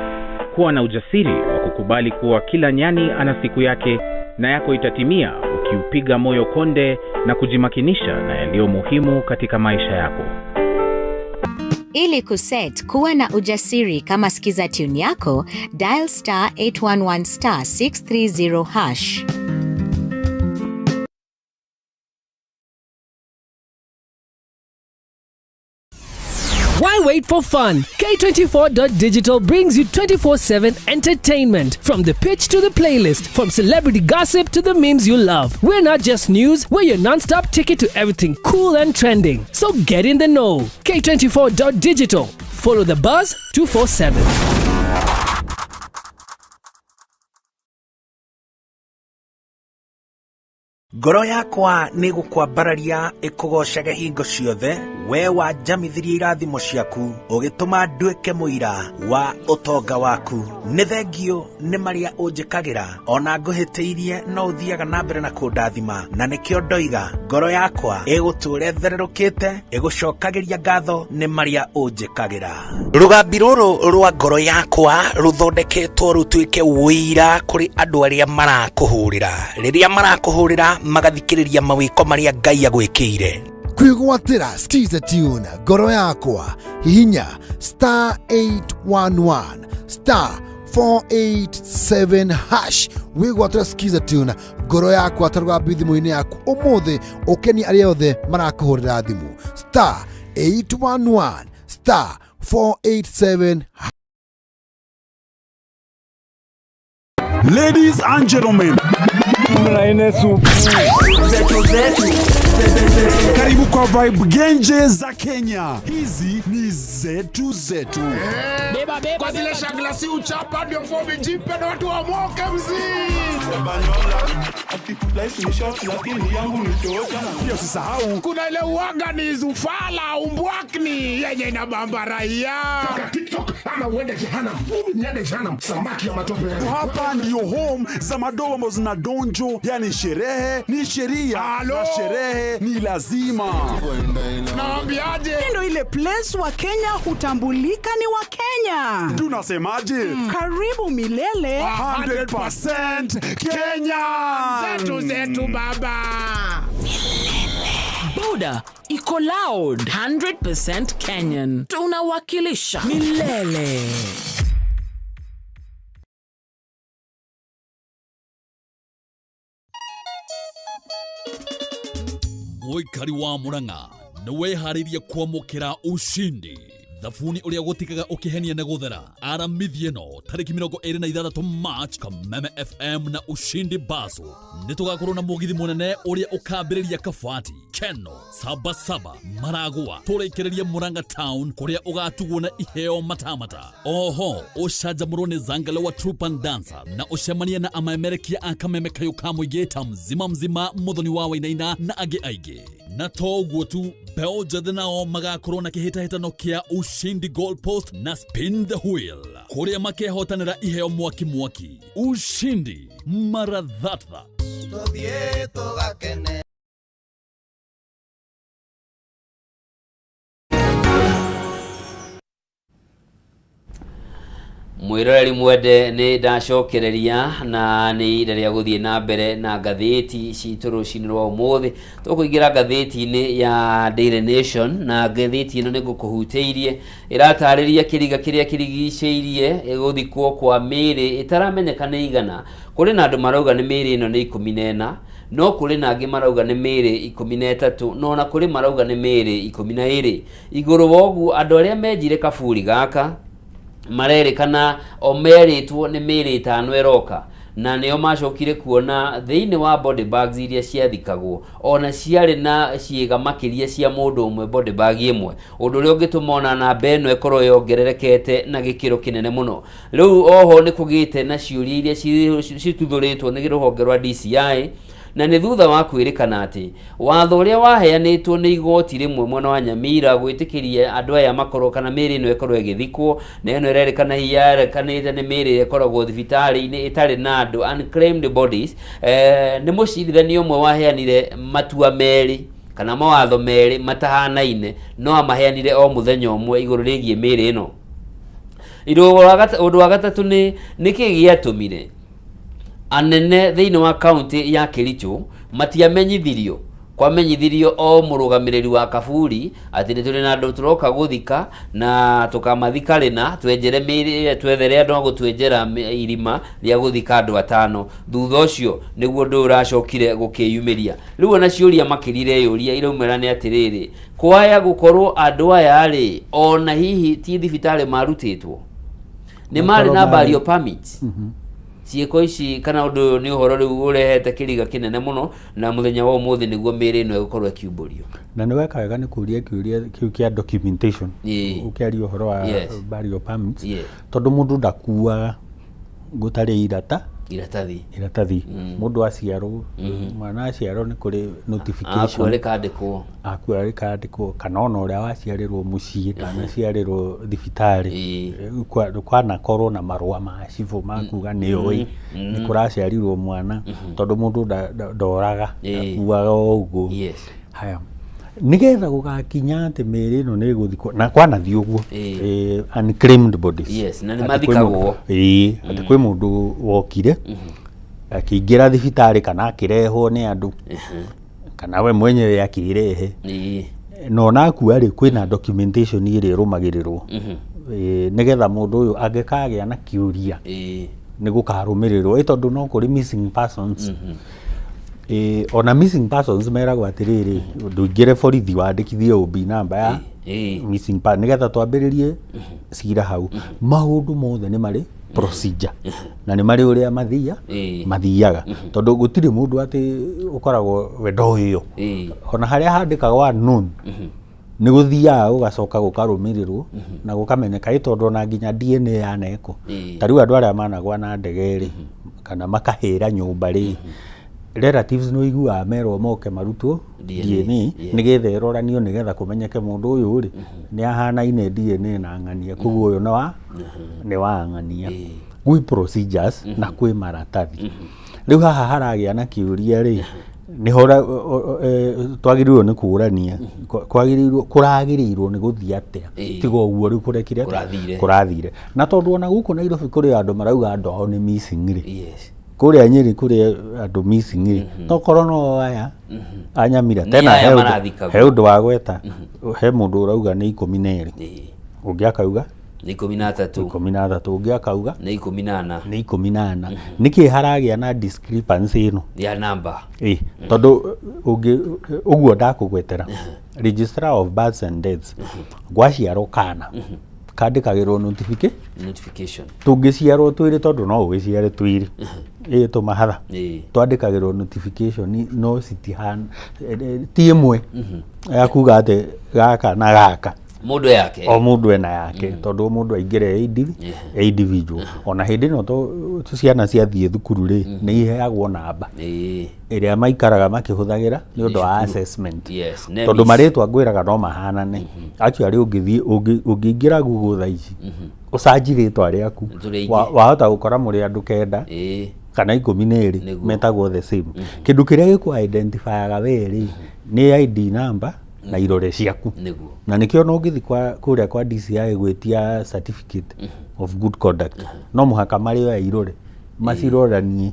Kuwa na ujasiri wa kukubali kuwa kila nyani ana siku yake na yako itatimia ukiupiga moyo konde na kujimakinisha na yaliyo muhimu katika maisha yako. Ili kuset kuwa na ujasiri kama skiza tune yako, dial star 811 star 630 hash. Why wait for fun? K24.digital brings you 24/7 entertainment. From the pitch to the playlist, from celebrity gossip to the memes you love. We're not just news, we're your non-stop ticket to everything cool and trending. So get in the know. K24.digital. Follow the buzz 247. Ngoro yakwa nĩ gũkwambararia ĩkũgocage hingo ciothe, we wanjamithirie irathimo ciaku, ũgĩtũma nduĩke mũira wa ũtonga waku. Nĩ thengio nĩ marĩa ũnjĩkagĩra, ona ngũhĩtĩirie no ũthiaga na mbere na kũndathima, na nĩkĩo ndoiga ngoro yakwa ĩgũtũũra ĩthererũkĩte, ĩgũcokagĩria ngatho nĩ marĩa ũnjĩkagĩra. Rũgambi rũrũ rwa ngoro yakwa rũthondeketwo rũtuĩke ũira kũrĩ andũ arĩa marakũhũrĩra, rĩrĩa marakũhũrĩra magathikĩrĩria mawĩko marĩa Ngai agwĩkĩire. Kwĩgwatĩra skiza tune ngoro yakwa, hihinya star 811 star 487 hash, wĩgwatĩra skiza tune ngoro yakwa ta rũgambi thimũ-inĩ yaku ũmũthĩ, ũkenie arĩa othe marakũhũrĩra thimũ, star 811 star 487. Ladies and gentlemen, karibu kwa vibe genje za Kenya. Hizi ni zetu zetu. Kwa zile shagla si uchapa ndio fomi jipe na watu wamoke mzii. Pia usisahau Kuna ile uwaga ni zufala umbwakni yenye inabamba raia. TikTok ama uende jehanamu. Niende jehanamu, samaki ya matope. Hapa ndiyo home za madoa ambazo zina donjo, yani sherehe ni sheria Alo. na sherehe ni lazima. Nawambiaje? Ndo ile place wa Kenya hutambulika ni wa Kenya. Tunasemaje? Karibu milele. 100% Kenya. Zetu zetu baba. Boda iko loud, 100% Kenyan, tunawakilisha milele. Mũikari wa Murang'a nĩ wĩharĩirie kwamũkĩra ushindi thabuni ũrĩa gũtikaga ũkĩhenia nĩ gũthera aramithi ĩno tarĩki 26 March, Kameme FM na Ushindi Baso nĩ tũgakorwo na mũgithi mũnene ũrĩa ũkambĩrĩria Kabati, Keno, Sabasaba, Maragua, tũrĩkĩrĩrie Murang'a town kũrĩa ũgatugwo na iheo matamata. Oho ũcanjamũrwo nĩ Zangale wa Troop and Dancer na ũcemanie na amaemerekia a Kameme kayũ ka mũingĩ ta mzima mzima, Mũthoni wa Wainaina na angĩ aingĩ. Na to ũguo tu, mbeũ njĩthĩ nao magakorwo na kĩhĩtahĩtano kĩa Ushindi Goal Post na Spin the Wheel, kũrĩa makehotanĩra iheo mwaki mwaki. Ushindi mara thatha. Tũthiĩ tũgakene. Mwĩroreri mwende, nĩ ndacokereria na nĩ ihinda rĩa gũthiĩ na mbere na ngathĩti citũ rũcinĩ rwa ũmũthĩ. Tũkũingĩra ngathĩti-inĩ ya Daily Nation, na ngathĩti ĩno nĩ ngũkũhutĩirie ĩratarĩria kĩriga kĩrĩa kĩrigicĩirie gũthikwo kwa mĩĩrĩ ĩtaramenyeka nĩ igana. Kũrĩ na andũ marauga nĩ mĩĩrĩ ĩno nĩ 14, no kũrĩ na angĩ marauga nĩ mĩĩrĩ 13, na ona kũrĩ marauga nĩ mĩĩrĩ 12. Igũrũ wa ũguo, andũ arĩa menjire kaburi gaka marerĩkana o merĩtwo nĩ mĩĩrĩ 5 ĩroka, na nĩo macokire kuona thĩinĩ wa body bags iria ciathikagwo ona ciarĩ na ciĩga makĩria cia mũndũ ũmwe body bag ĩmwe, ũndũ ũrĩa ũngĩtũma ona namba ĩno ĩkorwo yongererekete na gĩkĩro kĩnene mũno. Rĩu oho nĩ kũgĩte na ciũria iria cituthũrĩtwo nĩ rũhonge rwa DCI, na nĩ thutha wa kwĩrĩkana atĩ watho ũrĩa waheanĩtwo nĩ igoti rĩmwe mwena wa Nyamira gwĩtĩkĩria andũ aya makorwo kana mĩĩrĩ ĩno ĩkorwo ĩgĩthikwo, na ĩno ĩrerĩkana hihi yarekanĩte nĩ mĩĩrĩ ĩrĩa ĩkoragwo thibitarĩ-inĩ ĩtarĩ na andũ, unclaimed bodies. Nĩ mũcirithania ũmwe waheanire matua merĩ kana mawatho merĩ matahanaine, no amaheanire o mũthenya ũmwe igũrũ rĩgiĩ mĩĩrĩ ĩno. Ũndũ wa gatatũ nĩ nĩkĩ gĩatũmire anene thĩinĩ wa kaunti ya Kericho matiamenyithirio, kwamenyithirio o mũrũgamĩrĩri wa kaburi atĩ nĩ tũrĩ na andũ tũroka gũthika na tũkamathika rĩna, twenjere mĩĩrĩ, twethere andũ a gũtwenjera irima rĩa gũthika andũ 5. Thutha ũcio nĩguo ũndũ ũyũ ũracokire gũkĩyumĩria. Rĩu ona ciũria makĩria ireyũria iraumĩra nĩ atĩrĩrĩ, kwaya gũkorwo andũ aya rĩ ona hihi ti thibitarĩ marutĩtwo, nĩ marĩ na burial permits? Ciĩko ici kana ũndũ ũyũ nĩ ũhoro rĩu ũrehete kĩriga kĩnene mũno, na mũthenya wa ũmũthĩ nĩguo mĩĩrĩ ĩno ĩgũkorwo ĩkiumbũrio. Na nĩ weka wega nĩ kũria kĩũria kĩu kĩa documentation, ũkĩaria ũhoro wa burial permits, tondũ mũndũ ndakuaga gũtarĩ iratathi. Iratathi. Mũndũ aciarwo, mwana aciarwo nĩ kũrĩ notification. Akua rĩkandĩkwo. Akua rĩkandĩkwo, kana ona ũrĩa waciarĩrwo mũciĩ ndanaciarĩrwo thibitarĩ. Kwanakorwo na marũa ma cibũ ma kuga nĩ ũĩ nĩ kũraciarirwo mwana, tondũ mũndũ ndoraga, akuaga o ũguo. Haya, nĩgetha gũgakinya atĩ mĩĩrĩ ĩno nĩ ĩgũthikwo, na kwanathiĩ ũguo, unclaimed bodies. Yes, na nĩ Atĩ kwĩ mathikagwo. mũndũ, atĩ kwĩ mũndũ wokire akĩingĩra thibitarĩ kana akĩrehwo nĩ andũ, kana we mwenyewe akĩrehe, na ona akua rĩ, kwĩna documentation ĩrĩa ĩrũmagĩrĩrwo, nĩgetha mũndũ ũyũ angĩkagĩa na kĩũria nĩ gũkarũmĩrĩrwo, tondũ no kũrĩ missing persons. Ona missing persons meragwo atĩrĩrĩ, ndũingĩre borithi wandĩkithie OB number ya missing person nĩgetha twambĩrĩrie cira hau. Maũndũ mothe nĩ marĩ procedure na nĩ marĩ ũrĩa mathiaga, tondũ gũtirĩ mũndũ atĩ ũkoragwo we ndoĩyo. Ona harĩa handĩkagwo unknown nĩ gũthiaga gũgacoka gũkarũmĩrĩrwo na gũkamenyeka, tondũ ona nginya DNA yanekwo. Ta rĩu andũ arĩa managwa na ndege rĩ, kana makahĩra nyũmba rĩ, relatives nĩ ũiguaga merwo moke marutwo DNA, nĩgetha ĩroranio, nĩgetha kũmenyeke mũndũ ũyũ rĩ nĩ ahanaine DNA na ng'ania, koguo ũyũ nĩ wa ng'ania. Gwĩ procedures na kwĩ maratathi. Rĩu haha haragĩa na kĩũria rĩ, nĩho twagĩrĩirwo nĩ kũrania, kwagĩrĩirwo kũragĩrĩirwo nĩ gũthiĩ atĩa, tiga ũguo rĩu kũrekire atĩa? Kũrathire. Kũrathire. Na tondũ ona gũkũ Nairobi kũrĩ andũ marauga andũ ao nĩ missing rĩ, kũrĩa Nyĩrĩ kũrĩ andũ missing rĩ, tokorwo no aya a Nyamira. Nĩ Tena aya marathikagwo. He ũndũ wa gweta, he mũndũ ũrauga nĩ 12, ũngĩ akauga nĩ 13, 13, ũngĩ akauga nĩ 14. Nĩ 14. Nĩkĩ haragĩa na discrepancy ĩno ya namba? Tondũ ũngĩ ũguo ndakũgwetera Registrar of Births and Deaths, gwaciarwo kana kandĩkagĩrwo notification. Notification. Tũngĩciarwo twĩrĩ, tondũ no ũgĩciare twĩrĩ tũmahatha, twandĩkagĩrwo notification, no citihana, ti ĩmwe ya kuga atĩ gaka na gaka. Mũndũ yake. O mũndũ ena yake, tondũ o mũndũ aingĩra e e individual. Ona hĩndĩ ĩno to ciana ciathiĩ thukuru rĩ, nĩ iheagwo namba ĩrĩa maikaraga makĩhũthagĩra nĩ ũndũ wa assessment. Yes, tondũ marĩtwa ngwĩraga no mahanane. Actually ũngĩthiĩ ũngĩingĩra Google thaa ici ũcanji rĩtwa rĩaku, Tũrĩ aingĩ. Wahota gũkora mũrĩ andũ 9 kana 12 metagwo the same. Kĩndũ kĩrĩa gĩkũ identifyaga we rĩ nĩ ID number na irore ciaku. Na nĩkĩo ona ũngĩthiĩ kũrĩa kwa DCI gwĩtia certificate of good conduct, no mũhaka marĩoya irore maciroranie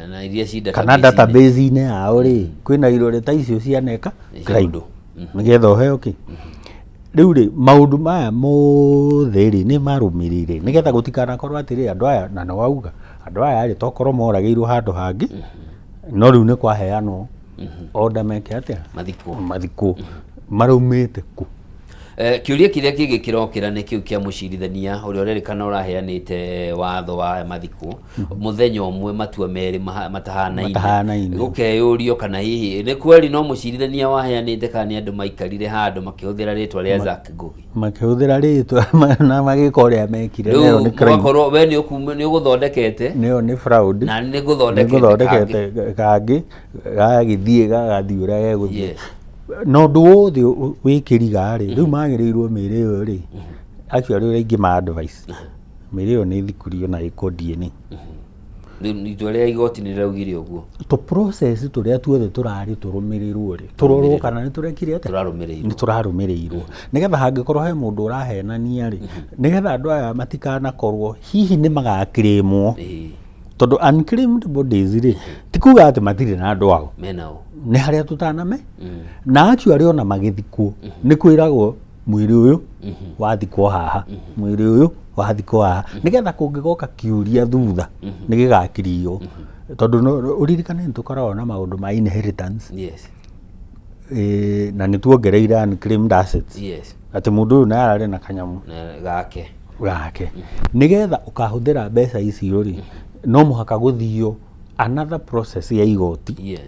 na iria ci kana database-inĩ. Database-inĩ yao rĩ, kwĩna irore ta icio cianeka Cia crime ũndũ. Nĩgetha ũheo kĩ rĩu rĩ, maũndũ maya mothe rĩ nĩ marũmĩrĩre nĩgetha gũtikanakorwo atĩrĩ andũ aya, na nĩ wauga andũ aya rĩ tokorwo moragĩirwo handũ hangĩ, no rĩu nĩ kwaheanwo order meke atĩa? Mathikwo. Mathikwo maraumĩte kũ? Kĩũria kĩrĩa kĩngĩ kĩrokĩra nĩ kĩu kĩa mũcirithania ũrĩa ũrerĩkana ũraheanĩte watho wa mathikwo mũthenya ũmwe, matua merĩ matahanaine. Matahanaine. Gũkeyũrio kana hihi nĩ kweri no mũcirithania waheanĩte kana nĩ andũ maikarire handũ makĩhũthĩra rĩtwa rĩa Zack Ngugi. Makĩhũthĩra rĩtwa na magĩka ũrĩa mekire, nayo Rĩu nĩ crime. mũgakorwo we nĩ ũgũthondekete nĩyo nĩ fraud. Na nĩ ngũthondekete. Nĩngũthondekete kangĩ gagagĩthiĩ gagathiĩ ũrĩa gegũthiĩ. Na ũndũ wothe wĩkĩriga rĩ, rĩu magĩrĩirwo mĩĩrĩ ĩyo rĩ, actually ũrĩa ingĩ advice, mĩĩrĩ ĩyo nĩ ĩthikũrio na ĩkwo DNA. Rĩu itua rĩa igoti nĩ rĩraugire ũguo. Tũ process tũrĩa tuothe tũrarĩ tũrũmĩrĩrwo rĩ, tũrorwo kana nĩ tũrekire atĩa? Tũrarũmĩrĩirwo. Nĩ tũrarũmĩrĩirwo, nĩgetha hangĩkorwo he mũndũ ũrahenania rĩ, nĩgetha andũ aya matikanakorwo hihi nĩ magakĩrĩmwo, tondũ unclaimed bodies rĩ, ti kuga atĩ matirĩ na andũ ao. Menao. Nĩ harĩa tũtaname na actually ona magĩthikwo nĩ kwĩragwo mwĩrĩ ũyũ wathikwo haha, mwĩrĩ ũyũ wathikwo haha, nĩgetha kũngĩgoka kĩũria thutha nĩ gĩgakirio, tondũ ũririkane nĩ tũkoragwo na maũndũ ma inheritance. Na nĩ tuongereire unclaimed assets, atĩ mũndũ ũyũ naye ararĩ na kanyamũ Na gake. Gake, nĩgetha ũkahũthĩra mbeca icio rĩ, no mũhaka gũthio another process ya igoti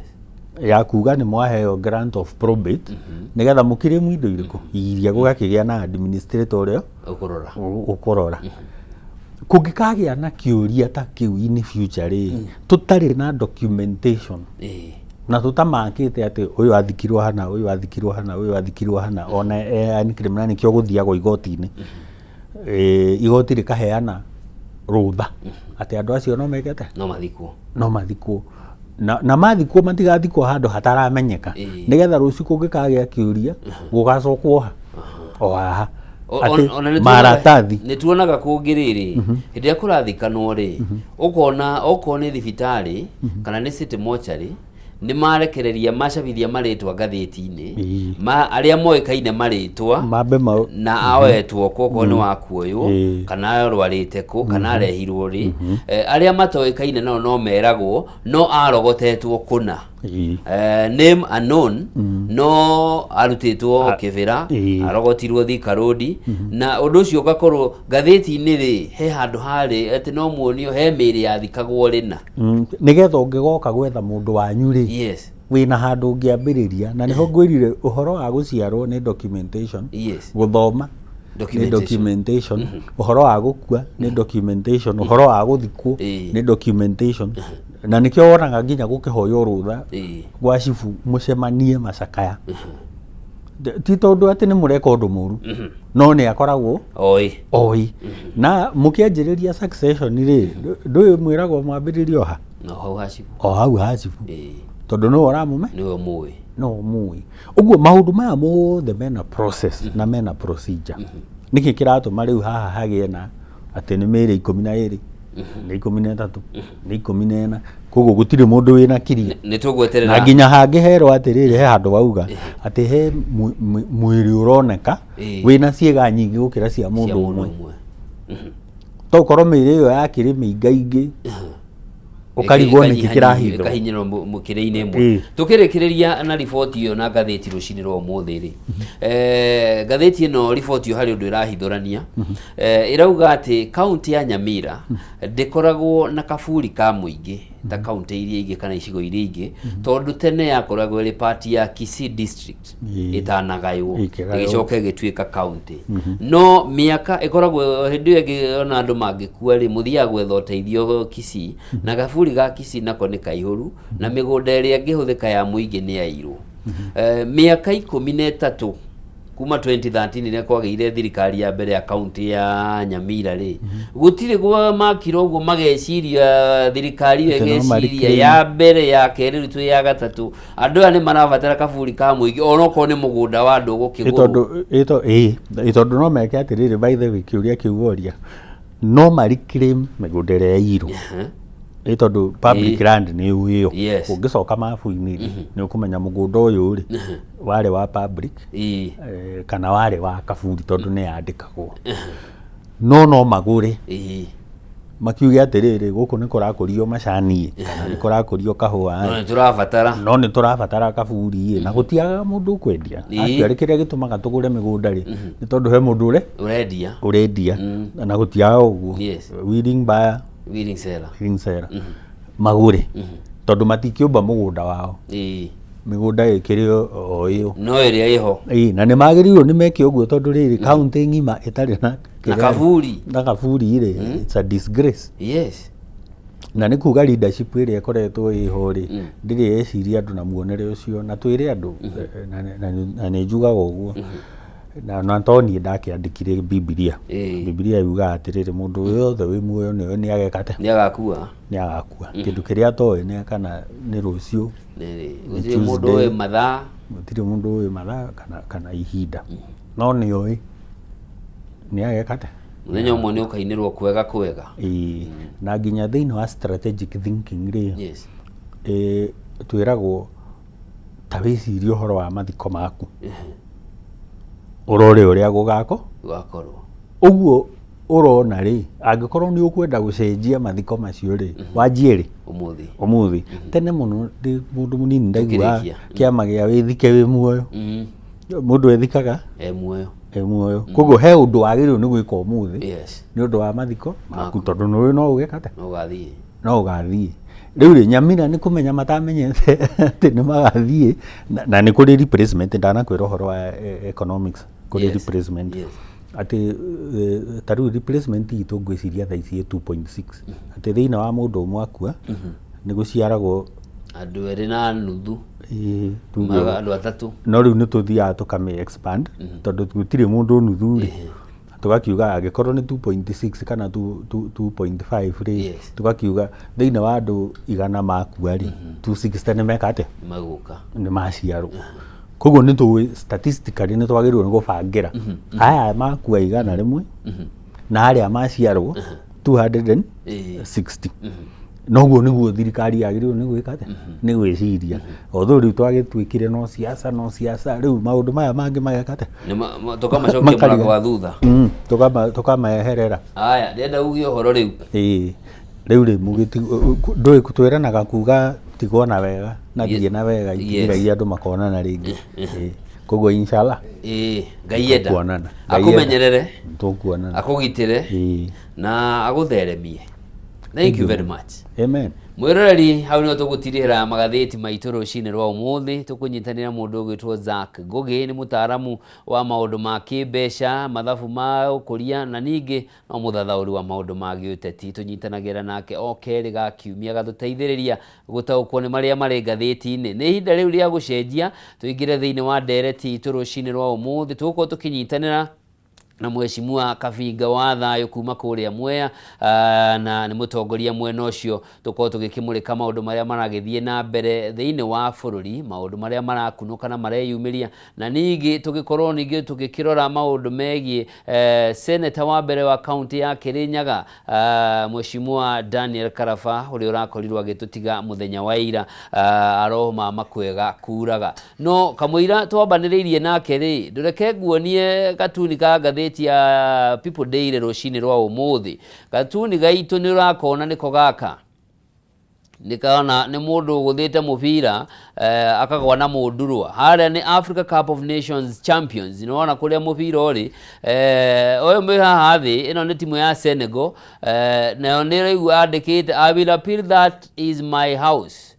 ya kuga nĩ mwaheo grant of probate, nĩgetha mũkirĩmu indo irĩkũ iria gũgakĩgĩa na administrator ũrĩa ũkũrora. Ũkũrora kũngĩkagĩa na kĩũria ta kĩu in future rĩ, tũtarĩ na documentation na tũtamakĩte atĩ ũyũ athikirwo hana, ũyũ athikirwo hana, ũyũ athikirwo hana, ona unclaimed, na nĩkĩo gũthiagwo igoti-inĩ. Igoti rĩkaheana rũtha atĩ andũ acio no meke atĩa? No mathikwo. No mathikwo, na mathikwo matigathikwo handũ hataramenyeka, nĩgetha rũciũ kũngĩkagĩa kĩũria gũgacokwo ha o haha atĩ Ona nĩ maratathi. Nĩ tuonaga kũngĩ rĩrĩ, hĩndĩ ĩrĩa kũrathikanwo rĩ, ũkona okorwo nĩ thibitarĩ kana nĩ city mortuary, nĩ marekereria macabithia marĩtwa ngathĩti-inĩ ma arĩa moĩkaine marĩtwa mambe ma na aoetwo kũ, okorwo nĩ wakuoywo kana arwarĩte kũ kana arehirwo rĩ. Arĩa matoĩkaine nao no meragwo no arogotetwo kũna. Name unknown, no arutĩtwo kĩbĩra, arogotirwo Thika Road, na ũndũ ũcio ũgakorwo ngathĩti-inĩ rĩ, he handũ harĩ atĩ no muonio he mĩĩrĩ yathikagwo rĩna. Nĩgetha ũngĩgoka gwetha mũndũ wanyu rĩ, wĩna handũ ũngĩambĩrĩria, na nĩho ngwĩrire ũhoro wa gũciarwo nĩ documentation, gũthoma nĩ Documentation. documentation, ũhoro wa gũkua nĩ documentation, ũhoro wa gũthikwo nĩ documentation, na nĩkĩo wonaga nginya gũkĩhoywo rũtha gwa cibu mũcemanie macakaya. Ti tondũ atĩ nĩ mũreka ũndũ mũru, no nĩ akoragwo oĩ. Oĩ, na mũkĩanjĩrĩria succession rĩ, ndũĩ mwĩragwo mwambĩrĩrie o ha? No hau hacibu. O hau ha cibu, tondũ nĩwe ũramũme. Nĩwe mũĩ. No mũĩ ũguo maũndũ maya mothe mena process na mena procedure. Nĩkĩ kĩratũma rĩu haha hagĩe na atĩ nĩ mĩĩrĩ 12, nĩ 13, nĩ 14? Koguo gũtirĩ mũndũ wĩna kiria. Nĩ tũgweterera. Na nginya hangĩ herwo atĩrĩrĩ, he handũ wauga atĩ he mwĩrĩ ũroneka wĩna ciĩga nyingĩ gũkĩra cia mũndũ cia mũndũ ũmwe, ũmwe. Tokorwo mĩĩrĩ ĩyo yakĩrĩ mĩingaingĩ, ũkarigwo nĩkĩ kĩrahithwo. Ĩkahinyĩrwo mũkĩrĩ-inĩ ĩmwe. Tũkĩrĩkĩrĩria na riboti ĩyo na ngathĩti rũcinĩ rwa ũmũthĩ rĩ, ngathĩti ĩno riboti ĩyo harĩ ũndũ ĩrahithũrania. Ĩrauga atĩ kaunti ya Nyamira ndĩkoragwo na kaburi ka mũingĩ. ta kaunti iria ingĩ kana icigo iria ingĩ, tondũ tene yakoragwo ĩrĩ part ya Kisii district ĩtanagaywo, Ĩkĩgaywo. Ĩgĩcoka ĩgĩtuĩka kaunti. No mĩaka ĩkoragwo hĩndĩ ĩyo ĩngĩ ona andũ mangĩkua rĩ, mũthiaga gwetha ũteithio Kisii, na gaburi ga Kisii nako nĩ kaihũru, na mĩgũnda ĩrĩa ĩngĩhũthĩka ya mũingĩ nĩ yairwo. Mĩaka 13 kuma 2013 rĩrĩa kwagĩire thirikari ya mbere ya kaunti ya Nyamira rĩ, gũtirĩ gwa makira ũguo mageciria thirikari ĩyo Atĩ no ĩgeciria mariclaim. Ya mbere, ya kerĩ, rĩu twĩ ya gatatũ, andũ aya nĩ marabatara kaburi ka mũingĩ onokorwo nĩ mũgũnda wa andũ Ĩ gũkĩgũrwo. Tondũ ĩ ĩ tondũ no meke atĩrĩrĩ, by the way, kĩũria kĩu woria, no mariclaim mĩgũnda ĩrĩa yairwo, ĩ tondũ public land nĩ ĩyo. Ũngĩcoka mabu-inĩ rĩ, nĩ ũkũmenya mũgũnda ũyũ rĩ warĩ wa public kana warĩ wa kaburi, tondũ nĩ yandĩkagwo. No magũre makiuge atĩrĩrĩ, gũkũ nĩ kũrakũrio macani ĩ, kana nĩ kũrakũrio kahũa No ĩ, nĩ tũrabatara no nĩ tũrabatara kaburi ĩ, na gũtiagaga mũndũ ũkwendia. Actually, kĩrĩa gĩtũmaga tũgũre mĩgũnda rĩ, nĩ tondũ he mũndũ ũre ũrendia. Ũrendia, na gũtiaga ũguo. Willing buyer, willing seller. Willing seller. Magũre tondũ matingĩũmba mũgũnda wao, mĩgũnda ĩkĩrĩ o ĩyo. No ĩrĩa ĩho. Ĩĩ, na nĩ magĩrĩirwo nĩ meke ũguo, tondũ rĩrĩ, kaunti ng'ima ĩtarĩ na na kĩrĩa- kaburi. Na kaburi rĩ, it's a disgrace. Na nĩ kuga leadership ĩrĩa ĩkoretwo ĩho rĩ, ndĩrĩ yeciria andũ na muonere ũcio, na twĩre andũ, na nĩ njugaga ũguo, na to niĩ ndakĩandĩkire Bibilia. Bibilia yugaga atĩrĩrĩ, mũndũ wothe wĩ muoyo nĩwe nĩ ageka atĩa? Nĩ agakua. Nĩ agakua. Kĩndũ kĩrĩa atoĩ nĩ kana nĩ rũciũ, nĩ Gũtirĩ mũndũ Tuesday. ũĩ mathaa. Gũtirĩ mũndũ ũĩ mathaa kana ihinda, no nĩ oĩ nĩ ageka atĩa. Mũthenya ũmwe nĩ ũkainĩrwo kwega kwega. Ĩĩ, na nginya thĩinĩ wa strategic thinking rĩ, twĩragwo ta wĩcirie ũhoro wa mathiko maku, ũrore ũrĩa gũgako gũgakorwo. Ũguo ũrona rĩ, angĩkorwo nĩ ũkwenda gũcenjia mathiko macio rĩ, wanjie rĩ? Ũmũthĩ. Ũmũthĩ. Tene mũno ndĩ mũndũ mũnini ndaiguaga Tũkĩrĩkia. kĩama gĩa wĩthike wĩ muoyo. Mũndũ ethikaga e muoyo. E muoyo. Koguo he ũndũ wagĩrĩirwo nĩ gwĩka ũmũthĩ nĩ ũndũ wa mathiko maku, tondũ nĩ no ũgeka atĩa? No ũgathiĩ. No ũgathiĩ. Rĩu rĩ, Nyamira nĩ kũmenya matamenyete atĩ nĩ magathiĩ, na nĩ kũrĩ replacement. Ndanakwĩra ũhoro wa economics, kũrĩ replacement, atĩ ta rĩu replacement itũ ngwĩciria thaa ici ĩ 2.6, atĩ thĩinĩ wa mũndũ ũmwe akua nĩ gũciaragwo andũ erĩ na nuthu. Ĩĩ, tuge Andũ atatũ. No rĩu nĩ tũthiaga tũkamĩ expand, tondũ gũtirĩ mũndũ nuthu rĩ, tũgakiuga angĩkorwo nĩ 2.6 kana 2 2.5 rĩ, tũgakiuga thĩinĩ wa andũ 100 makua rĩ, 260 nĩ meka atĩa? Magũka. Nĩ maciarwo. Koguo nĩ tũĩ statistically nĩ twagĩrĩirwo nĩ gũbangĩra aya makua 100 na arĩa maciarwo 260. Noguo nĩguo thirikari yagĩrĩirwo nĩ gwĩka atĩa? Nĩ gwĩciria. Although rĩu twagĩtuĩkire no siasa, no siasa, rĩu maũndũ maya mangĩ mageka atĩa? Tũkamacokia Makariga. mũrango wa thutha. Tũkameherera. Aya, ndĩrenda uge ũhoro rĩu. Ĩĩ, rĩu rĩ, ndũĩ twĩranaga kuga tigwo na wega na thiĩ na wega, itigiragia andũ makonana rĩngĩ. Ĩĩ. Koguo inshallah Ĩĩ, Ngai enda. Tũkuonana. Ngai enda. Akũmenyerere. Tũkuonana. Akũgitĩre. Ĩĩ. Na agũtheremie. Thank you very much. Amen. Mwĩroreri, hau nĩho tũgũtirihĩra magathĩti maitũ rũcinĩ rwa ũmũthĩ, tũkũnyitanĩra mũndũ ũgwĩtwo Zack Ngũgĩ, nĩ mũtaaramu wa maũndũ ma kĩmbeca, mathabu ma ũkũria, na ningĩ no mũthathaũri wa maũndũ ma gĩũteti. Tũnyitanagĩra nake o kerĩ ga kiumia, agatũteithĩrĩria gũtaũkwo nĩ marĩa marĩ ngathĩti-inĩ. Nĩ ihinda rĩu rĩa gũcenjia tũingĩre thĩinĩ wa ndereti itũ rũcinĩ rwa ũmũthĩ. Tũgũkorwo tũkĩnyitanĩra na Mheshimiwa Kabinga wa Thayũ kuma kũrĩa Mwea, na nĩ mũtongoria mwena ũcio. Tũkorwo tũgĩkĩmũrĩka maũndũ marĩa maragĩthiĩ na mbere thĩinĩ wa bũrũri, maũndũ marĩa marakunũka na mareyumĩria, na ningĩ tũgĩkorwo ningĩ tũgĩkĩrora maũndũ megiĩ seneta wa mbere wa kaunti ya Kirinyaga, Mheshimiwa Daniel Karaba, ũrĩa ũrakorirwo agĩtũtiga mũthenya wa ira, arohoma makwega kuraga. No kamũira twambanĩrĩirie nake rĩ, ndũreke nguonie gatuni ka ngathĩti ya People Daily rũcinĩ rwa ũmũthĩ. Gatuni gaitũ nĩ ũrakona nĩko gaka. Nĩkona nĩ mũndũ ũgũthĩte mũbira akagwa na mũndurwa. Harĩa nĩ Africa Cup of Nations Champions. Nĩwona kũrĩa mũbira ũrĩ. Ũyũ mwĩ haha thĩ, ĩno nĩ timu ya Senegal. Nayo nĩ ĩraigua andĩkĩte I will appeal that is my house.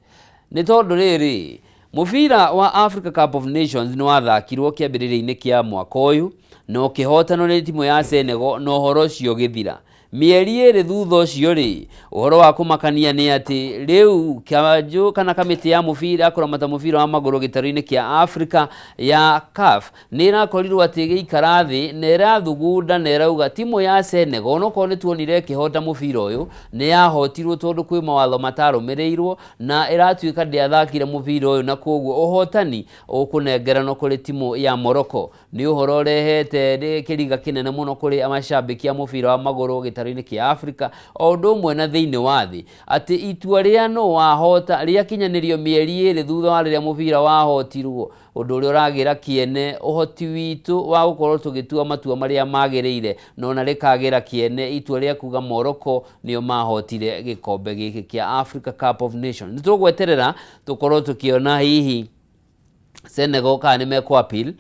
Nĩ tondũ rĩrĩ, mũbira wa Africa Cup of Nations nĩ wathakirwo kĩambĩrĩria-inĩ kĩa mwaka ũyũ na ũkĩhotanwo nĩ timu ya Senegal na ũhoro ũcio ũgĩthira. Mĩeri ĩrĩ thutha ũcio-rĩ, ũhoro wa kũmakania nĩ atĩ rĩu kanjũ kana kamĩtĩ ya mũbira ya kũramata mũbira wa magũrũ gĩtarũ-inĩ kĩa Afrika ya CAF nĩ ĩrakorirwo atĩ ĩgĩikara thĩ na ĩrathugunda na ĩrauga timũ ya Senegal onokorwo nĩ tuonire ĩkĩhota mũbira ũyũ nĩ yahotirwo tondũ kwĩ mawatho matarũmĩrĩirwo na ĩratuĩka ndĩathakire mũbira ũyũ na kwoguo ũhotani ũkũnengeranwo kũrĩ timũ ya Morocco. Nĩ ũhoro ũrehete kĩriga kĩnene mũno kũrĩ macambĩki a mũbira wa magũrũ gĩtarũ-inĩ kĩa Afrika o ũndũ ũmwe na thĩinĩ wa thĩ atĩ itua rĩa nũ wahota rĩakinyanĩrio mĩeri ĩrĩ thutha wa rĩrĩa mũbira wahotirwo, ũndũ ũrĩa ũragĩra kĩene ũhoti witũ wa gũkorwo tũgĩtua matua marĩa magĩrĩire na ona rĩkagĩra kĩene itua rĩa kuga Morocco nĩo mahotire gĩkombe gĩkĩ kĩa Africa Cup of Nations. Nĩ tũgweterera tũkorwo tũkĩona hihi Senegal kana nĩ mekũ appeal.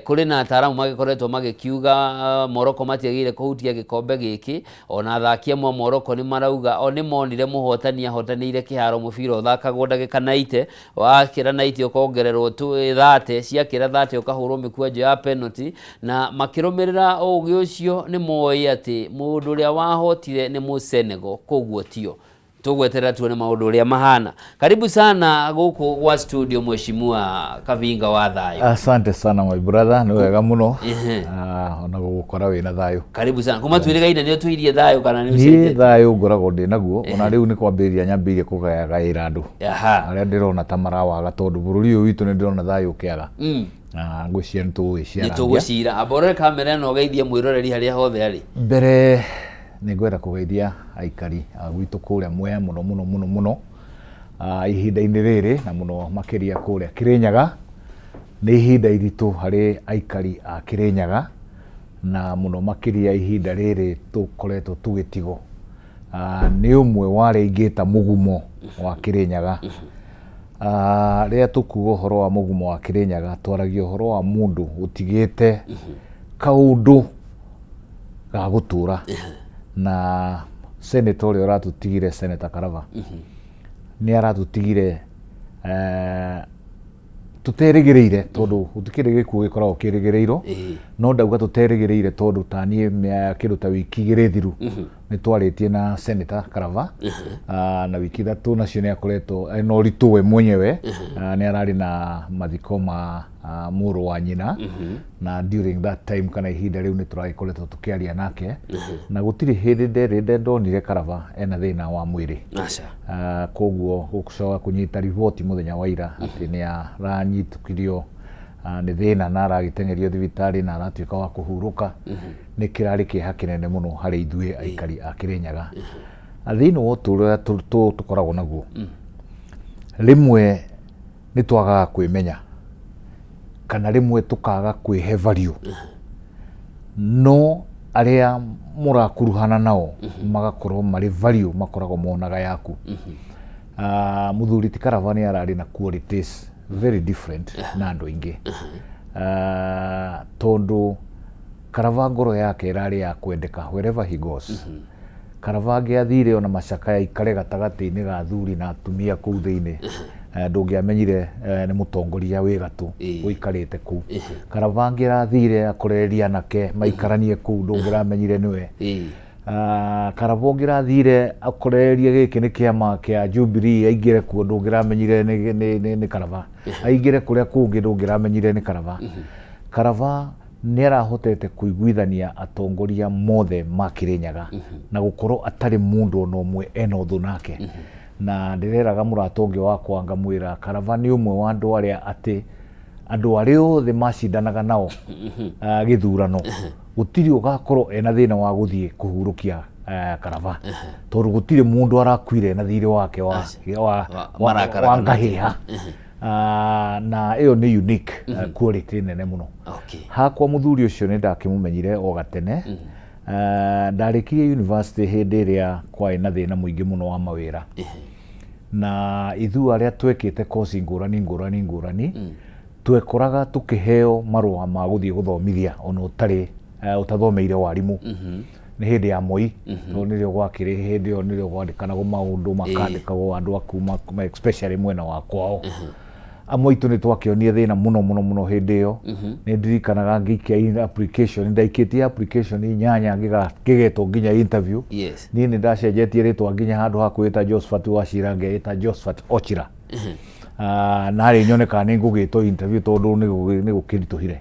Kũrĩ na ataaramu magĩkoretwo magĩkiuga Morocco matiagĩrĩire kũhutia gĩkombe gĩkĩ. Ona athaki amwe a Morocco nĩ marauga o nĩ monire mũhotani ahotanĩire kĩharo mũbira ũthakagwo ndagĩka 90, wakĩra 90 ũkongererwo 30, ciakĩra 30 ũkahũrwo mĩkwanjo ya penalty, na makĩrũmĩrĩra ũgĩ ũcio nĩ moĩ atĩ mũndũ ũrĩa wahotire nĩ mũ Senegal, koguo tio. Tũgweterera tuone maũndũ ũrĩa mahana. Karibu sana gũkũ gwa studio Mheshimiwa Kavinga wa Thayũ. Asante sana my brother, nĩ wega mũno. Ona gũgũkora wĩna thayũ. Karibu sana. Kuma twĩrĩgaine nĩ ũtũirie thayũ kana nĩ Niĩ ũcenjetie? Thayũ ngoragwo ndĩ naguo, ona rĩu nĩ kwambĩrĩria nyambĩrĩirie kũgayagaĩra andũ arĩa ndĩrona ta marawaga tondũ bũrũri ũyũ witũ nĩ ndĩrona thayũ ũkĩaga. Na ngwĩciria nĩ Nĩ tũgũgĩciarangia. Tũgũcira. Amba ũrore kamera ĩno ũgeithie mwĩroreri harĩa hothe arĩ. Mbere nĩ ngwenda kũgeithia aikari a gwitũ kũrĩa Mwea mũno mũno mũno mũno ihinda-inĩ rĩrĩ na mũno makĩria kũrĩa Kĩrĩnyaga. Nĩ ihinda iritũ harĩ aikari a Kĩrĩnyaga na mũno makĩria ihinda rĩrĩ tũkoretwo tũgĩtigwo nĩ ũmwe wa arĩa ingĩta mũgumo wa Kĩrĩnyaga. Rĩrĩa tũkuga ũhoro wa mũgumo wa Kĩrĩnyaga twaragia ũhoro wa mũndũ ũtigĩte kaũndũ ga gũtũra na senator ũrĩa ũratũtigire, Senator Karaba, nĩ aratũtigire tũterĩgĩrĩire tondũ gũtikĩrĩ gĩkuũ gĩkoragwo kĩrĩgĩrĩirwo, no ndauga tũterĩgĩrĩire tondũ ta niĩ kĩndũ ta wiki 2 thiru nĩ twarĩtie na Senator Karaba, na wiki 3 nacio nĩ akoretwo ena ũritũ we mwenyewe, nĩ ararĩ na mathiko ma mũrũ wa nyina, na during that time kana ihinda rĩu nĩ tũragĩkoretwo tũkĩaria nake na gũtirĩ hĩndĩ nderĩ ndonire Karaba ena thĩna wa mwĩrĩ. Koguo gũcoka kũnyita riboti mũthenya wa ira atĩ nĩ aranyitũkirio nĩ thĩna na aragĩteng'erio thibitarĩ na aratuĩka wa kũhurũka nĩ kĩrarĩ kĩeha kĩnene mũno harĩ ithuĩ aikari a Kĩrĩnyaga. Thĩinĩ wa ũtũũro ũrĩa tũkoragwo naguo, rĩmwe nĩ twagaga kwĩmenya kana rĩmwe tũkaga kwĩhe value, no arĩa mũrakuruhana nao magakorwo marĩ value makoragwo monaga yaku. Mũthuri ti Karaba nĩ ararĩ na qualities very different na andũ aingĩ, tondũ Karaba ngoro yake ĩrarĩ ya kwendeka wherever he goes. Karaba angĩathire ona macakaya aikare gatagatĩ-inĩ ga athuri na atumia kũu thĩinĩ, ndũngĩamenyire nĩ mũtongoria wĩ gatũ ũikarĩte kũu. Karaba angĩrathire akorererie anake maikaranie kũu, ndũngĩramenyire nĩwe. Karaba ũngĩrathire akorererie gĩkĩ nĩ kĩama kĩa Jubilee aingĩre kuo, ndũngĩramenyire nĩ Karaba. Aingĩre kũrĩa kũngĩ, ndũngĩramenyire nĩ Karaba. Karaba nĩ arahotete kũiguithania atongoria mothe ma Kĩrĩnyaga na gũkorwo atarĩ mũndũ ona ũmwe ena ũthũ nake. Na ndĩreraga mũrata ũngĩ wakwa ngamwĩra Karaba nĩ ũmwe wa andũ arĩa atĩ andũ arĩa othe macindanaga nao gĩthurano gũtirĩ ũgakorwo ena thĩna wa gũthiĩ kũhurũkia Karaba, tondũ gũtirĩ mũndũ arakuire na thirĩ wake Marakara wa kana ngahĩha. Na ĩyo nĩ unique quality nene mũno. Hakwa mũthuri ũcio nĩ ndakĩmũmenyire o gatene. Ndarĩkirie university hĩndĩ ĩrĩa kwarĩ na thĩna mũingĩ mũno wa mawĩra. Na ithuĩ arĩa twekĩte koci ngũrani ngũrani ngũrani, twekoraga tũkĩheo marũa ma gũthiĩ gũthomithia ona ũtarĩ ũtathomeire warimũ. Nĩ hĩndĩ ya Moi, tondũ nĩrĩo gwakĩrĩ hĩndĩ ĩyo nĩrĩo gwandĩkanagwo maũndũ, makandĩkagwo andũ a kuma especially mwena wa kwao. Amwe aitũ nĩ twakĩonire thĩna mũno mũno mũno hĩndĩ ĩyo. Nĩ ndirikanaga ngĩikia application, ndaikĩtie application inyanya ngĩgetwo nginya interview. Niĩ nĩ ndacenjetie rĩtwa nginya handũ ha kwĩĩta Josephat Wachira ngeĩta Josephat Ochira. Narĩ nyone kana nĩ ngũgĩtwo interview tondũ nĩ gũkĩritũhire.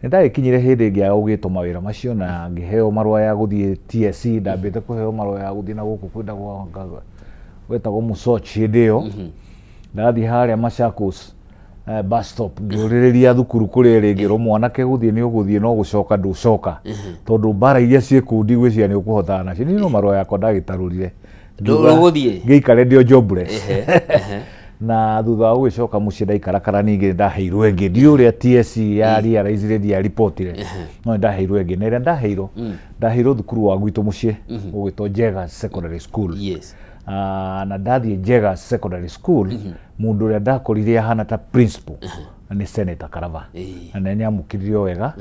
Nĩ ndagĩkinyire hĩndĩ ngĩaga gũgĩtwo mawĩra macio na ngĩheo marũa ya gũthiĩ TSC. Ndambĩte kũheo marũa ya gũthiĩ na gũkũ kwĩtagwo gwetagwo Musoch hĩndĩ ĩyo. Ndathiĩ harĩa Machakos bus stop ngĩũrĩrĩria thukuru kũrĩa ĩrĩ, ngĩrwo mwanake gũthiĩ nĩ ũgũthiĩ no gũcoka ndũcoka, tondũ mbara iria ciĩ kũu ndigwĩciria nĩ ũkũhotana nacio. Niĩ no marũa yakwa ndagĩtarũrire. Ndũgũthiĩ? Ngĩikare ndĩ o jobless. Na thutha wa gũgĩcoka mũciĩ ndaikarakara ningĩ ndaheirwo ĩngĩ, ndiũĩ ũrĩa TSC ya realizire ndiaribotire, no nĩ ndaheirwo ĩngĩ. Na ĩrĩa ndaheirwo, ndaheirwo thukuru wa gwitũ mũciĩ ũgwĩtwo Njega Secondary School. Na ndathiĩ Njega Secondary School, mũndũ ũrĩa ndakorire ahana ta principal nĩ Senator Karaba, na nĩ anyamũkĩrire o wega,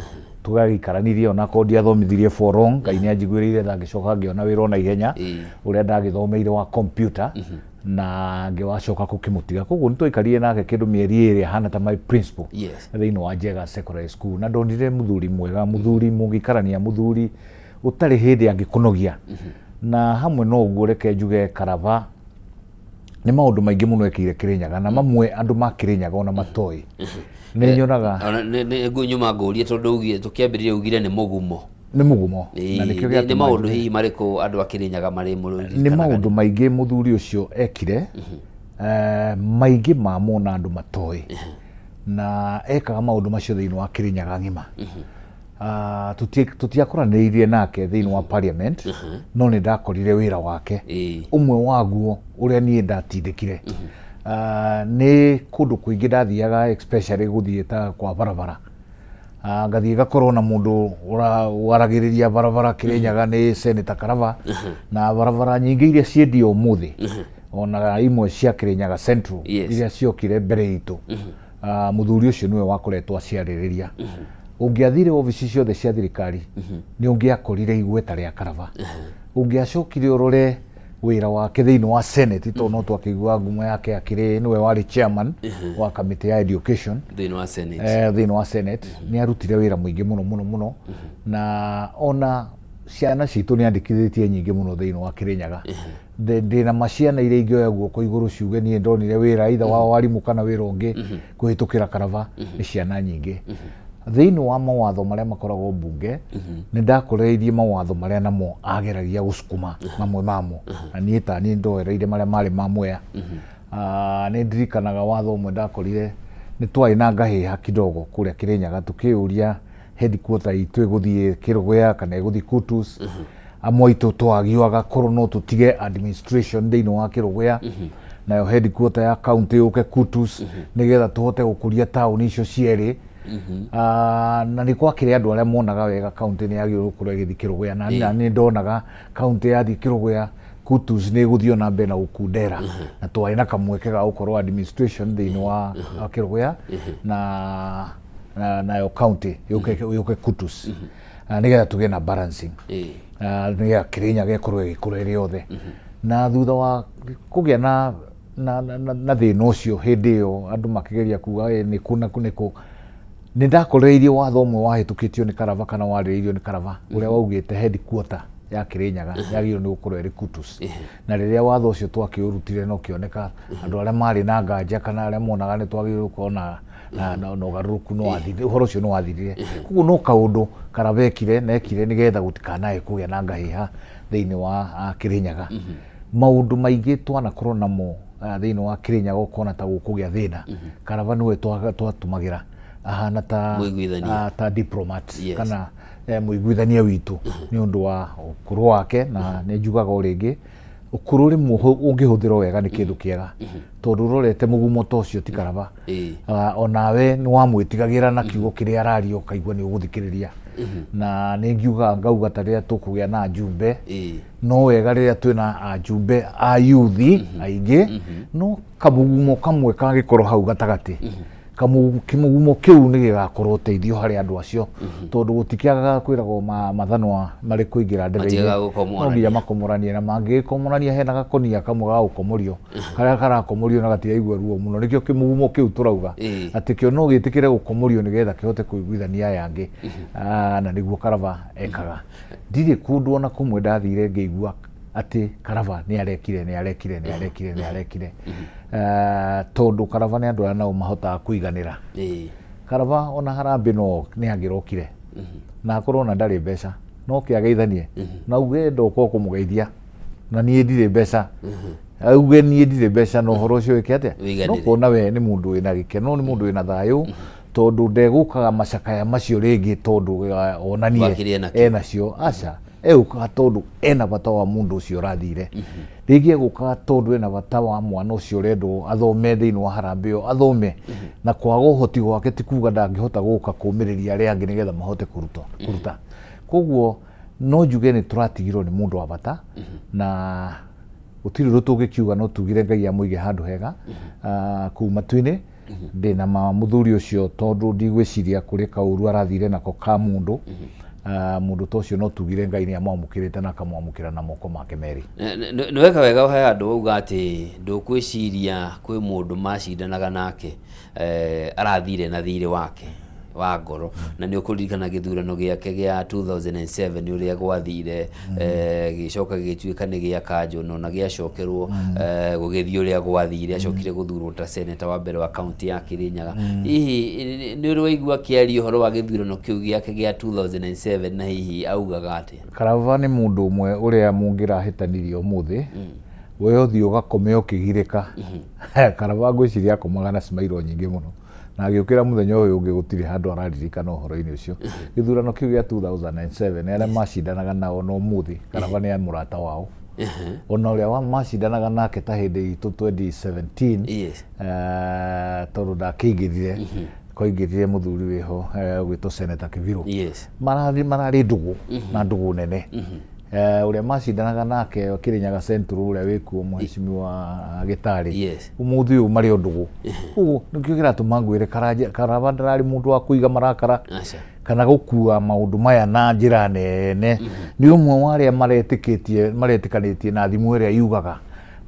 tũgagĩikaranirie onakorwo ndiathomithirie for long. Ngai nĩ anjiguĩrĩire tha, ngĩcoka ngĩona wĩra ona ihenya ũrĩa ndagĩthomeire wa computer, na ngĩwacoka gũkĩmũtiga. Koguo nĩ twaikarire nake kĩndũ mĩeri 2 ahana ta my principal thĩinĩ wa Njega Secondary School. Na ndonire mũthuri mwega, mũthuri mũngĩikarania, mũthuri ũtarĩ hĩndĩ angĩkũnogia. Na hamwe na ũguo, reke njuge Karaba nĩ maũndũ maingĩ mũno ekĩire Kĩrĩnyaga, na mamwe andũ ma Kĩrĩnyaga ona matoĩ. Nĩ nyonaga Ona nĩ nyuma ngũrie tondũ ugire tũkĩambĩrĩria ugire nĩ mũgumo. Nĩ mũgumo na nĩkĩo Nĩ gĩatũma maũndũ njuge. Hihi marĩkũ andũ a Kĩrĩnyaga marĩ Nĩ mũririkanaga? Maũndũ maingĩ mũthuri ũcio ekire, maingĩ mamo na andũ matoĩ, na ekaga maũndũ macio thĩinĩ wa Kĩrĩnyaga ng'ima. Tũtiakũranĩirie nake thĩinĩ wa parliament, no nĩ ndakorire wĩra wake ũmwe waguo ũrĩa niĩ ndatindĩkire. Nĩ kũndũ kũingĩ ndathiaga, especially gũthiĩ ta kwa barabara. Ngathiĩ ngakorwo na mũndũ waragĩrĩria barabara Kĩrĩnyaga nĩ Senator Karaba, na barabara nyingĩ iria ciendio ũmũthĩ, ona imwe cia Kĩrĩnyaga Central iria ciokire mbere itũ, mũthuri ũcio nĩwe wakoretwo aciarĩrĩria. Ũngĩathire obici ciothe cia thirikari nĩ ũngĩakorire igweta rĩa Karaba. Ũngĩacokire ũrore wĩra wake thĩinĩ wa Senate, tondũ no twakĩiguaga ngumo yake akĩrĩ nĩwe warĩ chairman wa kamĩtĩ ya education thĩinĩ wa Senate. Thĩinĩ wa Senate nĩ arutire wĩra mũingĩ mũno mũno mũno, na ona ciana citũ nĩ andĩkithĩtie nyingĩ mũno thĩinĩ wa Kĩrĩnyaga. Ndĩna maciana iria ingĩoya guoko igũrũ ciuge niĩ ndonire wĩra either wa warimũ kana wĩra ũngĩ kũhĩtũkĩra Karaba, nĩ ciana nyingĩ. Thĩinĩ wa mawatho marĩa makoragwo mbunge, nĩ ndakorereirie mawatho marĩa namo ageragia gũcukuma mamwe mamo, na niĩ ta niĩ ndoereire marĩa marĩ ma Mwea. Nĩ ndirikanaga watho ũmwe ndakorire nĩ twarĩ na ngahĩha kidogo kũrĩa Kĩrĩnyaga, tũkĩũria headquarter itũ ĩgũthiĩ Kĩrũgũya kana ĩgũthiĩ Kutus. Amwe aitũ twagiaga korwo no tũtige administration thĩinĩ wa Kĩrũgũya, nayo headquarter ya county yũke Kutus, nĩgetha tũhote gũkũria taũni icio cierĩ. Na nĩ gwakĩrĩ andũ arĩa monaga wega county nĩ yagĩrĩirwo gũkorwo ĩgĩthiĩ Kĩrũgũya, na nĩ ndonaga county yathiĩ Kĩrũgũya, Kutus nĩ ĩgũthiĩ ona mbere na gũkundera, na twarĩ na kamweke ga gũkorwo administration thĩinĩ wa Kĩrũgũya na nayo county yũke Kutus, nĩgetha tũgĩe na balancing, nĩgetha Kĩrĩnyaga ĩkorwo ĩgĩkũra ĩrĩ yothe. Na thutha wa kũgĩa na thĩna ũcio hĩndĩ ĩyo andũ makĩgeria kuga nĩ kũ na nĩ kũ, nĩ ndakorereirie watho ũmwe wahĩtũkĩtio nĩ Karaba kana warĩrĩirio nĩ Karaba, ũrĩa waugĩte headquarter ya Kĩrĩnyaga yagĩrĩirwo nĩ gũkorwo ĩrĩ Kutus. Na rĩrĩa watho ũcio twakĩũrutire na ũkĩoneka, andũ arĩa marĩ na nganja kana arĩa monaga nĩ twagĩrĩirwo gũkorwo na ũgarũrũku nĩ wathirire, ũhoro ũcio nĩ wathirire. Koguo no kaũndũ Karaba ekire na ekire nĩgetha gũtikanae kũgĩa na ngahĩha thĩinĩ wa Kĩrĩnyaga. Maũndũ maingĩ twanakorwo namo thĩinĩ wa Kĩrĩnyaga ũkona ta gũkũgĩa thĩna, Karaba nĩwe twatũmagĩra ahana ta Mũiguithania. Ta diplomat kana mũiguithania witũ nĩ ũndũ wa ũkũrũ wake. Na nĩ njugaga o rĩngĩ, ũkũrũ rĩmwe ũngĩhũthĩrwo wega nĩ kĩndũ kĩega, tondũ ũrorete mũgumo ta ũcio ti Karaba. Onawe nĩ wamwĩtigagĩra na kiugo kĩrĩa araria ũkaigua nĩ ũgũthikĩrĩria. Na nĩ ngiugaga ngauga ta rĩrĩa tũkũgĩa na njumbe, no wega rĩrĩa twĩna ajumbe a yuthi aingĩ, no kamũgumo kamwe kangĩkorwo hau gatagatĩ, kĩmũgumo kĩu nĩ gĩgakorwo ũteithio harĩ andũ acio, tondũ gũtikĩagaga kwĩragwo mathanwa marĩ kũingĩra ndebe-inĩ. Matiagaga gũkomorania. No nginya makomoranie, na mangĩgĩkomorania hena gakonia kamwe ga gũkomorio karĩa karakomorio na gatiraigua ruo mũno, nĩkĩo kĩmugumo kĩu tũrauga atĩ kĩo no gĩtĩkĩre gũkomorio nĩgetha kĩhote kũiguithania aya angĩ. Na nĩguo Karaba ekaga. Ndirĩ kũndũ ona kũmwe ndathire ngĩigua atĩ Karaba nĩ arekire, nĩ arekire, nĩ arekire, nĩ arekire. Tondũ Karaba nĩ andũ arĩa nao mahotaga kũiganĩra. Karaba ona harambĩ no nĩ angĩrokire na akorwo ona ndarĩ mbeca, no kĩageithanie na uge ndoka kũmũgeithia na niĩ ndirĩ mbeca, auge niĩ ndirĩ mbeca, na ũhoro ũcio wĩke atĩa? Ũiganĩre. No kuona we nĩ mũndũ wĩna gĩkeno, nĩ mũndũ wĩna thayũ, tondũ ndegũkaga macakaya macio rĩngĩ tondũ onanie Wakĩrĩ enakĩo. Enacio, aca, egũkaga tondũ ena bata wa mũndũ ũcio ũrathire. Rĩngĩ egũkaga tondũ ena bata wa mwana ũcio ũrendwo athome thĩinĩ wa harambĩ ĩyo, athome, na kwaga ũhoti gwake ti kuga ndangĩhota gũka kũmĩrĩria arĩa angĩ nĩgetha mahote kũruta kũruta. Koguo no njuge nĩ tũratigirwo nĩ mũndũ wa bata, na gũtirĩ ũndũ tũngĩkiuga no tugire Ngai amũige handũ hega kũu matu-inĩ. Ndĩna ma mũthuri ũcio, tondũ ndigwĩciria kũrĩ kaũru arathire nako ka mũndũ. Mũndũ ta ũcio no tugire Ngai nĩ amwamũkĩrĩte na akamwamũkĩra na moko make merĩ. Nĩ weka wega he handũ wauga atĩ ndũkwĩciria kwĩ mũndũ macindanaga nake arathire na thirĩ wake wa ngoro, na nĩ ũkũririkana gĩthurano gĩake gĩa 2007 ũrĩa gwathire, gĩgĩcoka gĩgĩtuĩka nĩ gĩa kanjũ, na ona gĩacokerwo gũgĩthiĩ ũrĩa gwathire, acokire gũthurwo ta seneta wa mbere wa kaunti ya Kirinyaga. Hihi nĩ ũrĩ waigua akĩaria ũhoro wa gĩthurano kĩu gĩake gĩa 2007, na hihi augaga atĩa? Karaba nĩ mũndũ ũmwe ũrĩa mũngĩrahĩtanirie ũmũthĩ, we ũthiĩ ũgakome ũkĩgirĩka. Karaba ngwĩciria akomaga na smile nyingĩ mũno, na agĩũkĩra mũthenya ũyũ ũngĩ gũtirĩ handũ araririkana ũhoro-inĩ ũcio. Gĩthurano kĩu gĩa 2007, arĩa macindanaga nao na ũmũthĩ Karaba nĩ mũrata wao, ona ũrĩa macindanaga nake ta hĩndĩ itũ 2017, tondũ ndakĩingĩrire, kwaingĩrire mũthuri wĩho ũgwĩtwo Senator Kibiru. Mararĩ ndũgũ na ndũgũ nene. Ũrĩa macindanaga nake Kĩrĩnyaga Central, ũrĩa wĩkuo mũhecimiwa Gĩtarĩ, ũmũthĩ ũyũ marĩ o ndũgũ. Koguo nĩkĩo kĩratũma ngwĩre Karaba ndararĩ mũndũ wa kũiga marakara kana gũkua maũndũ maya na njĩra nene. Nĩ ũmwe wa arĩa maretĩkĩtie, maretĩkanĩtie na thimũ ĩrĩa yugaga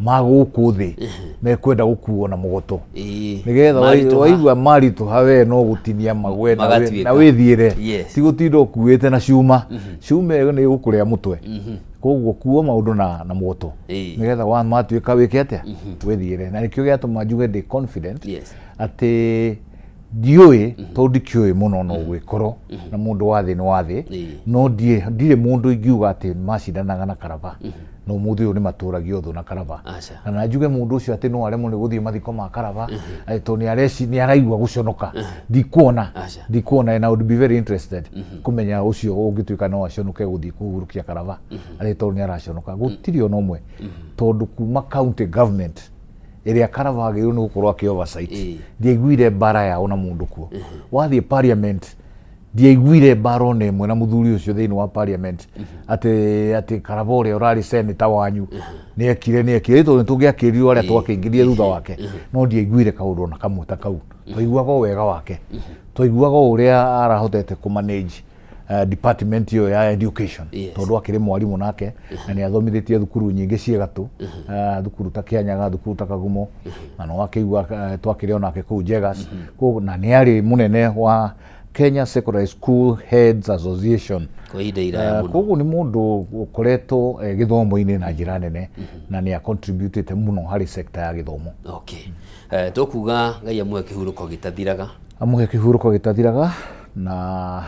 ma gũkũ thĩ mekwenda gũkuo na mũgoto, nĩgetha waigua maritũha we no gũtinia magwe Magatuĩka. Na wĩthiĩre, ti gũtinda ũkuĩte na cuma. Cuma ĩyo nĩ ĩgũkũrĩa mũtwe. Koguo kuo maũndũ na mũgoto, nĩgetha wa matuĩka wĩke atĩa? Wĩthiĩre. Na nĩkĩo gĩatũma njuge ndĩ confident atĩ ndiũĩ, tondũ ndikĩũĩ mũno, no gwĩkorwo na mũndũ wa thĩ nĩ wa thĩ, no ndirĩ mũndũ ingiuga atĩ macindanaga na Karaba na ũmũthĩ ũyũ nĩ matũragio thũ na Karaba, kana njuge mũndũ ũcio atĩ no aremwo nĩ gũthiĩ mathiko ma Karaba atĩ tondũ nĩ araigua gũconoka. Ndikuona, ndikuona, and I would be very interested kũmenya ũcio ũngĩtuĩka no aconoke gũthiĩ kũhurũkia Karaba atĩ tondũ nĩ araconoka. Gũtirĩ ona ũmwe, tondũ kuma county government ĩrĩa Karaba agĩrĩirwo nĩ gũkorwo akĩ oversight, ndiaiguire mbara yao na mũndũ kuo. Wathiĩ parliament, ndiaiguire mbara ona ĩmwe na mũthuri ũcio thĩinĩ wa parliament atĩ Karaba ũrĩa ũrarĩ senator wanyu nĩ ekire, tondũ nĩ tũngĩakĩrirwo arĩa twakĩingĩrire thutha wake, no ndiaiguire kaũndũ ona kamwe ta kau. Twaiguaga o wega wake, twaiguaga o ũrĩa arahotete kũ manage department ĩyo ya education, tondũ akĩrĩ mwarimũ nake na nĩ athomithĩtie thukuru nyingĩ ciĩ gatũ, thukuru ta Kĩanyaga, thukuru ta Kagumo, na no akĩigua twakĩrĩ onake kũu Jegas. Koguo na nĩ arĩ mũnene wa Kenya Secondary School Heads Association kwa ihinda iraya mũno. Koguo nĩ mũndũ ũkoretwo gĩthomo-inĩ na njĩra nene, na nĩ acontributĩte mũno harĩ sector ya gĩthomo. Okay. Tũkuga Ngai amũhe kĩhurũko gĩtathiraga. Amũhe kĩhurũko gĩtathiraga, na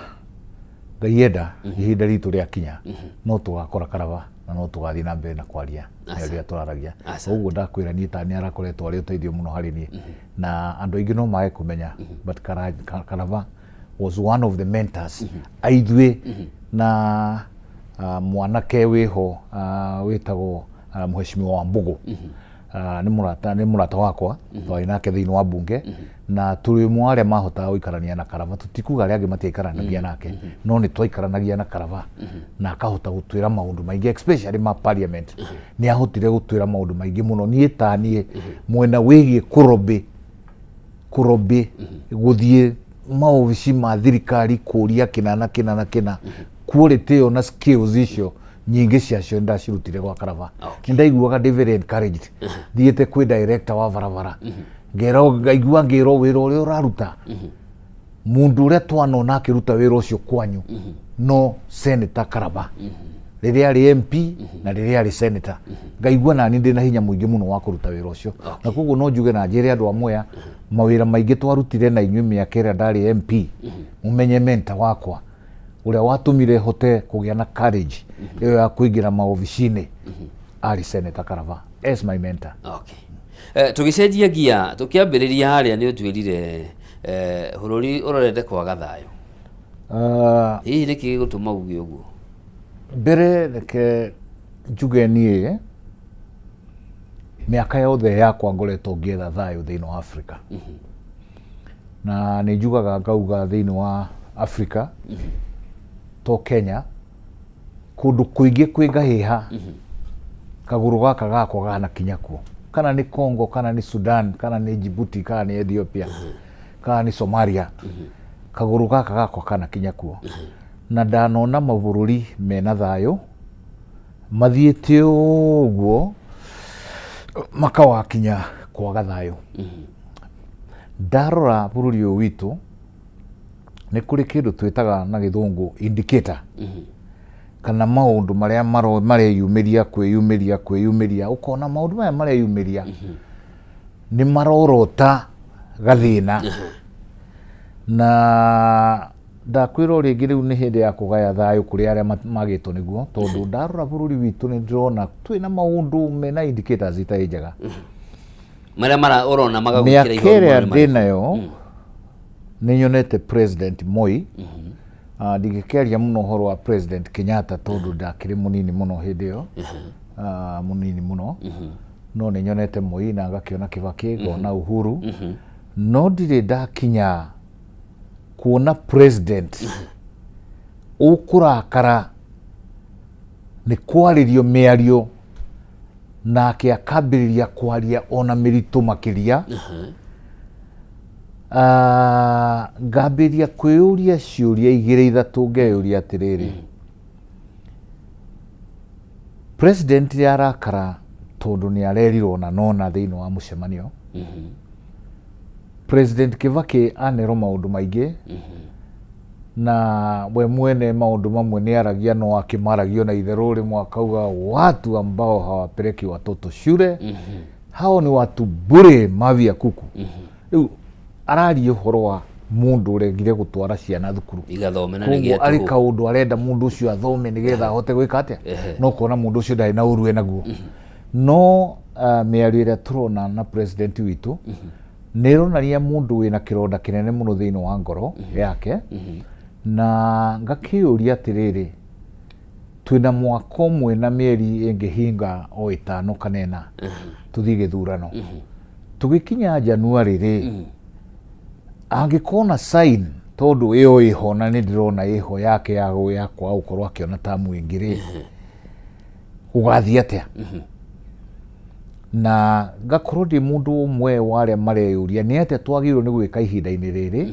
Ngai enda ihinda ritũ rĩakinya no tũgakora Karaba na no tũgathiĩ na mbere na kwaria na ũrĩa tũraragia. Ũguo ndakwĩra niĩ ta nĩ arakoretwo arĩ ũteithio mũno harĩ niĩ, na andũ aingĩ no mage kũmenya, but Karaba was one of the mentors aithuĩ na mwanake wĩho wĩtagwo Mheshimiwa Wambugu. Nĩ mũrata, nĩ mũrata wakwa twarĩ nake thĩinĩ wa mbunge, na tũrĩ ũmwe wa arĩa mahotaga gũikarania na Karaba. Tũtikuga arĩa angĩ matiaikaranagia nake, no nĩ twaikaranagia na Karaba na akahota gũtwĩra maũndũ maingĩ, especially ma parliament. Nĩ ahotire gũtwĩra maũndũ maingĩ mũno. Niĩ ta niĩ, mwena wĩgiĩ kũrobĩ kũrobĩ gũthiĩ maobici ma thirikari kũria kĩna na kĩna na kĩna, quality ĩyo na skills icio nyingĩ ciacio ndacirutire gwa Karaba. Nĩ ndaiguaga ndĩ very encouraged thiĩte kwĩ director wa barabara, ngerwo, ngaigua ngĩrwo wĩra ũrĩa ũraruta, mũndũ ũrĩa twanona akĩruta wĩra ũcio kwanyu no Senator Karaba rĩrĩa arĩ MP na rĩrĩa arĩ senator. Ngaigua nani ndĩ na hinya mũingĩ mũno wa kũruta wĩra ũcio, na koguo no njuge na njĩre andũ a Mwea, mawĩra maingĩ twarutire na inyuĩ mĩaka ĩrĩa ndarĩ MP, mũmenye mentor wakwa ũrĩa watũmire hote kũgĩa na courage ĩyo ya kũingĩra maobici-inĩ arĩ Senator Karaba as my mentor. Okay. Tũgĩcenjia ngia, tũkĩambĩrĩria harĩa nĩ ũtwĩrire bũrũri ũrorete kwaga thayũ. Hihi nĩkĩ gĩgũtũma uge ũguo? Mbere reke njuge niĩ mĩaka yothe yakwa ngoretwo ngĩetha thayũ thĩinĩ wa Afrika, na nĩ njugaga ngauga thĩinĩ wa Afrika, to Kenya, kũndũ kũingĩ kwĩ ngahĩha kagũrũ gaka gakwa ganakinya kuo, kana nĩ Congo, kana nĩ Sudan, kana nĩ Djibouti, kana nĩ Ethiopia, kana nĩ Somalia, kagũrũ gaka gakwa kanakinya kuo, na ndanona mabũrũri mena thayũ mathiĩte ũguo makawakinya kwaga thayũ. Ndarora bũrũri ũyũ witũ, nĩ kũrĩ kĩndũ twĩtaga na gĩthũngũ indicator, kana maũndũ marĩa mareyumĩria kwĩyumĩria kwĩyumĩria, ũkona maũndũ maya mareyumĩria nĩ marorota gathĩna. Na ndakwĩra o rĩngĩ, rĩu nĩ hĩndĩ ya kũgaya thayũ kũrĩ arĩa magĩtwo nĩguo, tondũ ndarora bũrũri witũ nĩ ndĩrona twĩna maũndũ mena indicators itarĩ njega. Marĩa mara ũrona magagũkĩra mĩaka ihoru ĩrĩa mũno nĩ ndĩ marĩkũ? Nayo nĩ nyonete President Moi. Ndingĩkĩaria mũno ũhoro wa President Kenyatta tondũ ndakĩrĩ mũnini mũno hĩndĩ ĩyo, mũnini mũno, no nĩ nyonete Moi na ngakĩona Kibaki, ngona Uhuru, no ndirĩ ndakinya kuona president ũkũrakara nĩ kwarĩrio mĩario nake akambĩrĩria kwaria ona mĩritũ makĩria. Ngambĩrĩria kwĩyũria ciũria igĩrĩ ithatũ, ngeyũria atĩrĩrĩ, president arakara tondũ nĩ arerirwo na nona thĩinĩ wa mũcemanio. President Kibaki anerwo maũndũ maingĩ, na we mwene maũndũ mamwe nĩ aragia, no akĩmaragio na itherũ rĩmwe akauga watu ambao hawapeleki watoto shule hao ni watu bure mavi ya kuku. Rĩu araria ũhoro wa mũndũ ũregire gũtwara ciana thukuru igathome na koguo nĩ arĩ gĩa tũhũ. Kaũndũ arenda mũndũ ũcio athome nĩgetha ahote gwĩka atĩa, no kona mũndũ ũcio ndarĩ na ũru enaguo. No mĩario ĩrĩa tũrona na president witũ nĩ ĩronania mũndũ wĩna kĩronda kĩnene mũno thĩinĩ wa ngoro yake, na ngakĩyũria atĩrĩrĩ, twĩna mwaka ũmwe na mĩeri ĩngĩhinga o 5 kana 4 tũthiĩ gĩthurano. Tũgĩkinya January rĩ, angĩkorwo na sign, tondũ ĩyo ĩho na nĩ ndĩrona ĩho yake ya kwaga gũkorwo akĩona tamu ĩngĩ rĩ, gũgathiĩ atĩa? Na ngakorwo ndĩ mũndũ ũmwe wa arĩa mareyũria nĩ atĩa twagĩrĩirwo nĩ gwĩka ihinda-inĩ rĩrĩ,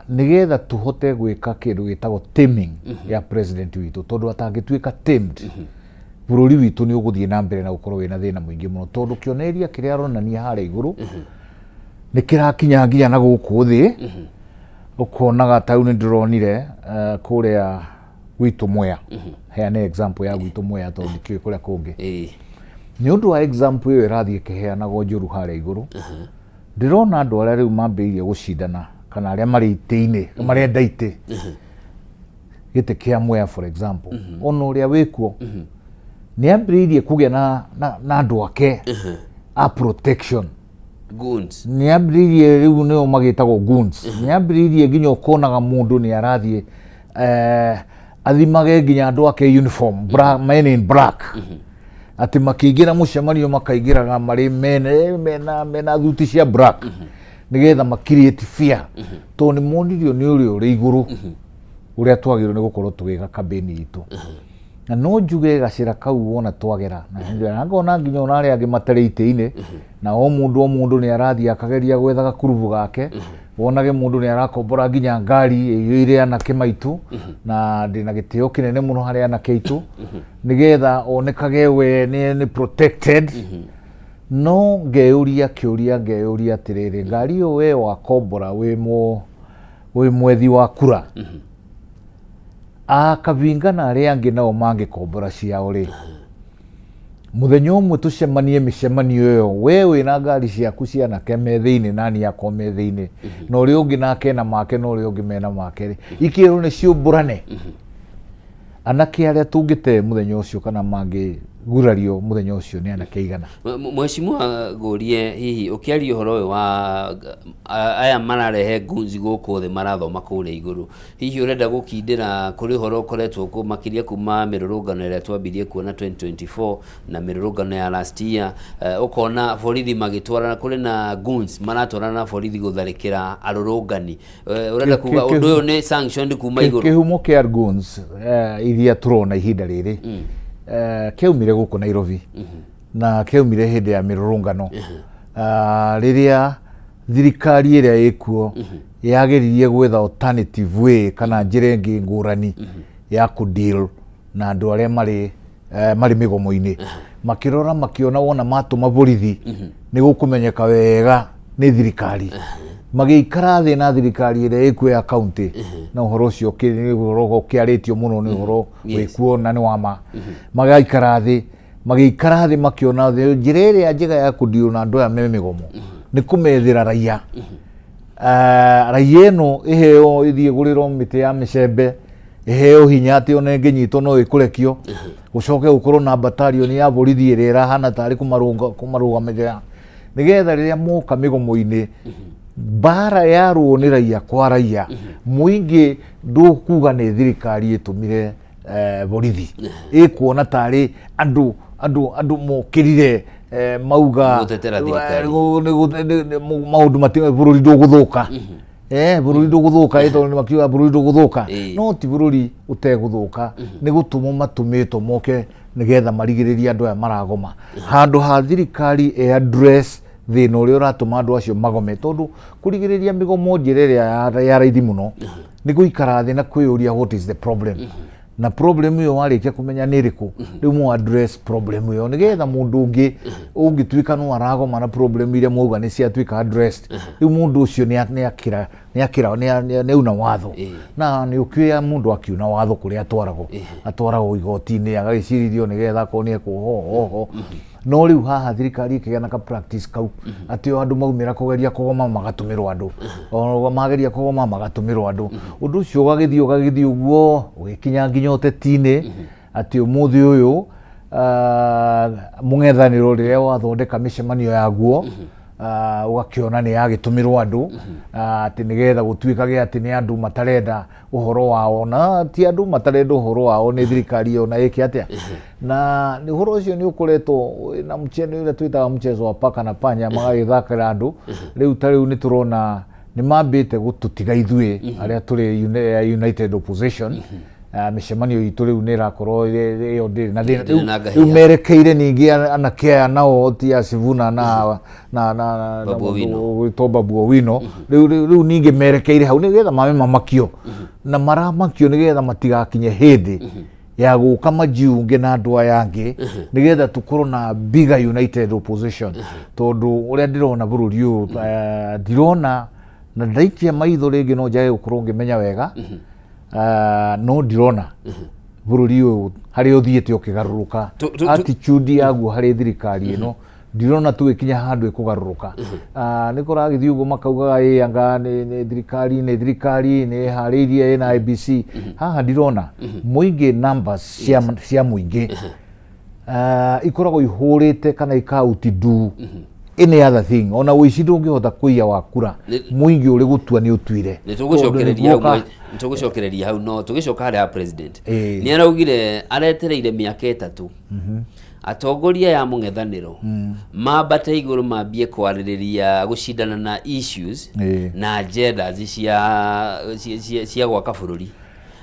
nĩgetha tũhote gwĩka kĩndũ gĩtagwo taming ya president witũ, tondũ atangĩtuĩka tamed, bũrũri witũ nĩ ũgũthiĩ na mbere na gũkorwo wĩna thĩna mũingĩ mũno, tondũ kĩonereria kĩrĩa aronania harĩa igũrũ nĩ kĩrakinya nginya na gũkũ thĩ. Ũkonaga ta rĩu nĩ ndĩronire kũrĩa gwitũ Mwea, heane example ya gwitũ Mwea tondũ ndikĩũĩ kũrĩa kũngĩ, nĩ ũndũ wa example ĩyo ĩrathiĩ ĩkĩheanagwo njũru harĩa igũrũ. Ndĩrona andũ arĩa rĩu mambĩrĩirie gũcindana kana arĩa marĩ itĩ-inĩ, marenda itĩ, gĩtĩ kĩa Mwea for example, ona ũrĩa wĩkuo nĩ ambĩrĩirie kũgĩa na andũ ake a protection. Goons. Nĩ ambĩrĩirie, rĩu nĩo magĩtagwo goons. Nĩ ambĩrĩirie nginya ũkonaga mũndũ nĩ arathiĩ athimage nginya andũ ake uniform, black, men in black. Atĩ makĩingĩra mũcemanio makaingĩraga marĩ mene mena mena thuti cia black nĩgetha ma create fear, tondũ nĩ monirio nĩ ũrĩa ũrĩ igũrũ ũrĩa twagĩrĩirwo nĩ gũkorwo tũgĩka kambĩni itũ. Na no njuge gacĩra kau wona twagera na ngona nginya ona arĩa angĩ matarĩ itĩ-inĩ, na o mũndũ o mũndũ nĩ arathiĩ akageria gwetha gakurubu gake, wonage mũndũ nĩ arakombora nginya ngari ĩiyũire anake maitũ, na ndĩna gĩtĩo kĩnene mũno harĩ anake aitũ, nĩgetha onekage we nĩ protected. No ngeyũria kĩũria, ngeyũria atĩrĩrĩ, ngari ĩyo we wakombora wĩ mwethi wa kura, a Kabinga na arĩa angĩ nao mangĩkombora ciao rĩ, mũthenya ũmwe tũcemanie mĩcemanio ĩyo, we wĩna ngari ciaku cia anake me thĩinĩ, nani akwa me thĩinĩ, na ũrĩa ũngĩ nake na make, na ũrĩa ũngĩ mena make rĩ, ikĩrwo nĩ ciũmbũrane. Anake arĩa tũngĩte mũthenya ũcio kana mangĩgurario mũthenya ũcio nĩ anake igana? Mheshimiwa, ngũrie, hihi ũkĩaria ũhoro ũyũ wa aya mararehe ngunzi gũkũ thĩ marathoma kũrĩa igũrũ, hihi ũrenda gũkindĩra kũrĩ ũhoro ũkoretwo kũ makĩria kuma mĩrũrũngano ĩrĩa twambirie kuona 2024 na mĩrũrũngano ya last year, ũkona borithi magĩtwarana, kũrĩ na goons maratwarana na borithi gũtharĩkĩra arũrũngani? Ũrenda kuga ũndũ ũyũ nĩ sanctioned kuma igũrũ? Kĩhumo kĩa goons iria tũrona ihinda rĩrĩ kĩaumire gũkũ Nairobi, na kĩaumire hĩndĩ ya mĩrũrũngano, rĩrĩa thirikari ĩrĩa ĩkuo yageririe gwetha alternative way kana njĩra ĩngĩ ngũrani ya kũ deal na andũ arĩa marĩ mĩgomo-inĩ. Makĩrora makĩona wona matũma borithi nĩ gũkũmenyeka wega nĩ thirikari. Magĩikara thĩ na thirikari ĩrĩa ĩkuo ya kaunti, na ũhoro ũcio nĩ ũhoro ũkĩarĩtio mũno, nĩ ũhoro wĩkuo na nĩ wa ma. Magĩikara thĩ makĩona njĩra ĩrĩa njega ya kũdeal na andũ aya me mĩgomo nĩ kũmethera raia. Raia ĩno ĩheo, ĩthiĩ ĩgũrĩrwo mĩtĩ ya mĩcembe, ĩheo hinya atĩ ona ĩngĩnyitwo no ĩkũrekio, gũcoke gũkorwo na batalioni ya borithi ĩrĩa ĩrahana tarĩ kũmarũgamĩrĩra, nĩgetha rĩrĩa moka mĩgomo-inĩ, mbara yarũo nĩ raia kwa raia, mũingĩ ndũkuga nĩ thirikari ĩtũmire borithi, ĩkuona tarĩ andũ mokĩrire, mauga Gũtetera thirikari. Maũndũ mati bũrũri ndũgũthũka, bũrũri ndũgũthũka, tondũ nĩ makiuga bũrũri ndũgũthũka. No ti bũrũri ũtegũthũka, nĩ gũtũmwo matũmĩtwo moke nĩgetha marigĩrĩrie andũ aya maragoma, handũ ha thirikari ĩ address thĩna ũrĩa ũratũma andũ acio magome. Tondũ kũrigĩrĩria mĩgomo, njĩra ĩrĩa ya raithi mũno nĩ gũikara thĩ na kwĩyũria, what is the problem? Na problem ĩyo warĩkia kũmenya nĩ ĩrĩkũ, rĩu mũ address problem ĩyo, nĩgetha mũndũ ũngĩ ũngĩtuĩka no aragoma na problem iria mwauga nĩ ciatuĩka addressed, rĩu mũndũ ũcio nĩ akĩra nĩ akĩra nĩ auna watho. Na nĩ ũkĩoya mũndũ akiuna watho kũrĩa atwaragwo igoti-inĩ agagĩcirithio nĩgetha akorwo nĩ ekuohwo oho. No rĩu haha thirikari ĩkĩgĩa na ka practice kau atĩ o andũ maumĩra kũgeria kũgoma magatũmĩrwo andũ, o mageria kũgoma magatũmĩrwo andũ. Ũndũ ũcio ũgagĩthiĩ ũguo ũgĩkinya nginya ũteti-inĩ, atĩ ũmũthĩ ũyũ mũng'ethanĩro rĩrĩa wathondeka mĩcemanio yaguo, ũgakĩona nĩ yagĩtũmĩrwo andũ, atĩ nĩgetha gũtuĩkage atĩ nĩ andũ matarenda ũhoro wao, na ti andũ matarenda ũhoro wao, nĩ thirikari ĩyo na ĩke atĩa. Na nĩ ũhoro ũcio nĩ ũkoretwo na mchezo ũrĩa twĩtaga mchezo wa paka na panya, magagĩthakĩra andũ. Rĩu ta rĩu nĩ tũrona nĩ mambĩte gũtũtiga ithuĩ arĩa tũrĩ united opposition. Mĩcemanio itũ rĩu nĩ ĩrakorwo ĩyo ndĩrĩ na thĩna. Ndĩrĩ na Rĩu ngahĩha. Merekeire ningĩ anake aya nao ti a Sifuna na Babu Owino. Gwĩtwo Babu Owino. Rĩu ningĩ merekeire hau nĩgetha mame mamakio, na maramakio nĩgetha matigakinye hĩndĩ ya gũka majiunge na andũ aya angĩ, nĩgetha tũkorwo na bigger united opposition. Tondũ ũrĩa ndĩrona bũrũri ũyũ, ndirona na ndaikia maitho rĩngĩ no njage gũkorwo ngĩmenya wega, no ndirona bũrũri ũyũ harĩa ũthiĩte ũkĩgarũrũka. Attitude yaguo harĩ thirikari ĩno, ndirona tũgĩkinya handũ ĩkũgarũrũka. Nĩ kũragĩthiĩ ũguo makaugaga ĩ anga nĩ thirikari nĩ ĩharĩirie ĩna IEBC. Haha ndirona mũingĩ, numbers cia mũingĩ ikoragwo ihũrĩte kana ikautndu Any other thing, ona ũici ndũngĩhota kũiya wakura mũingĩ ũrĩ gũtua nĩ ũtuire. Nĩ Tondũ tũgũcokereria hau nĩguo ka- nĩ tũgũcokereria hau, no tũgĩcoka harĩa ha president, Ĩĩ. nĩ araugire aretereire mĩaka 3 atongoria ya mũng'ethanĩro mambate igũrũ mambie kwarĩrĩria gũcindana na issues na agendas cia gwaka bũrũri.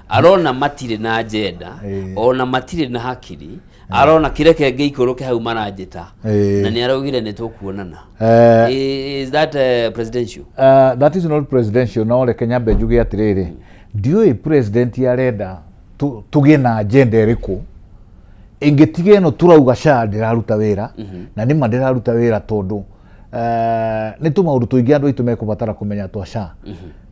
Arona matirĩ na agenda, ona matirĩ na hakiri, arona kĩreke ngĩikũrũke hau maranjĩta. Na nĩ araugire nĩ tũkuonana. Is that presidential? That is not presidential. No reke nyambe njuge atĩrĩrĩ, ndiũĩ president arenda tũgĩe na agenda ĩrĩkũ ĩngĩtiga ĩno tũrauga SHA ndĩraruta wĩra. Na nĩma ndĩraruta wĩra, tondũ nĩ tũmaũndũ tũingĩ andũ aitũ mekũbatara kũmenya twa SHA.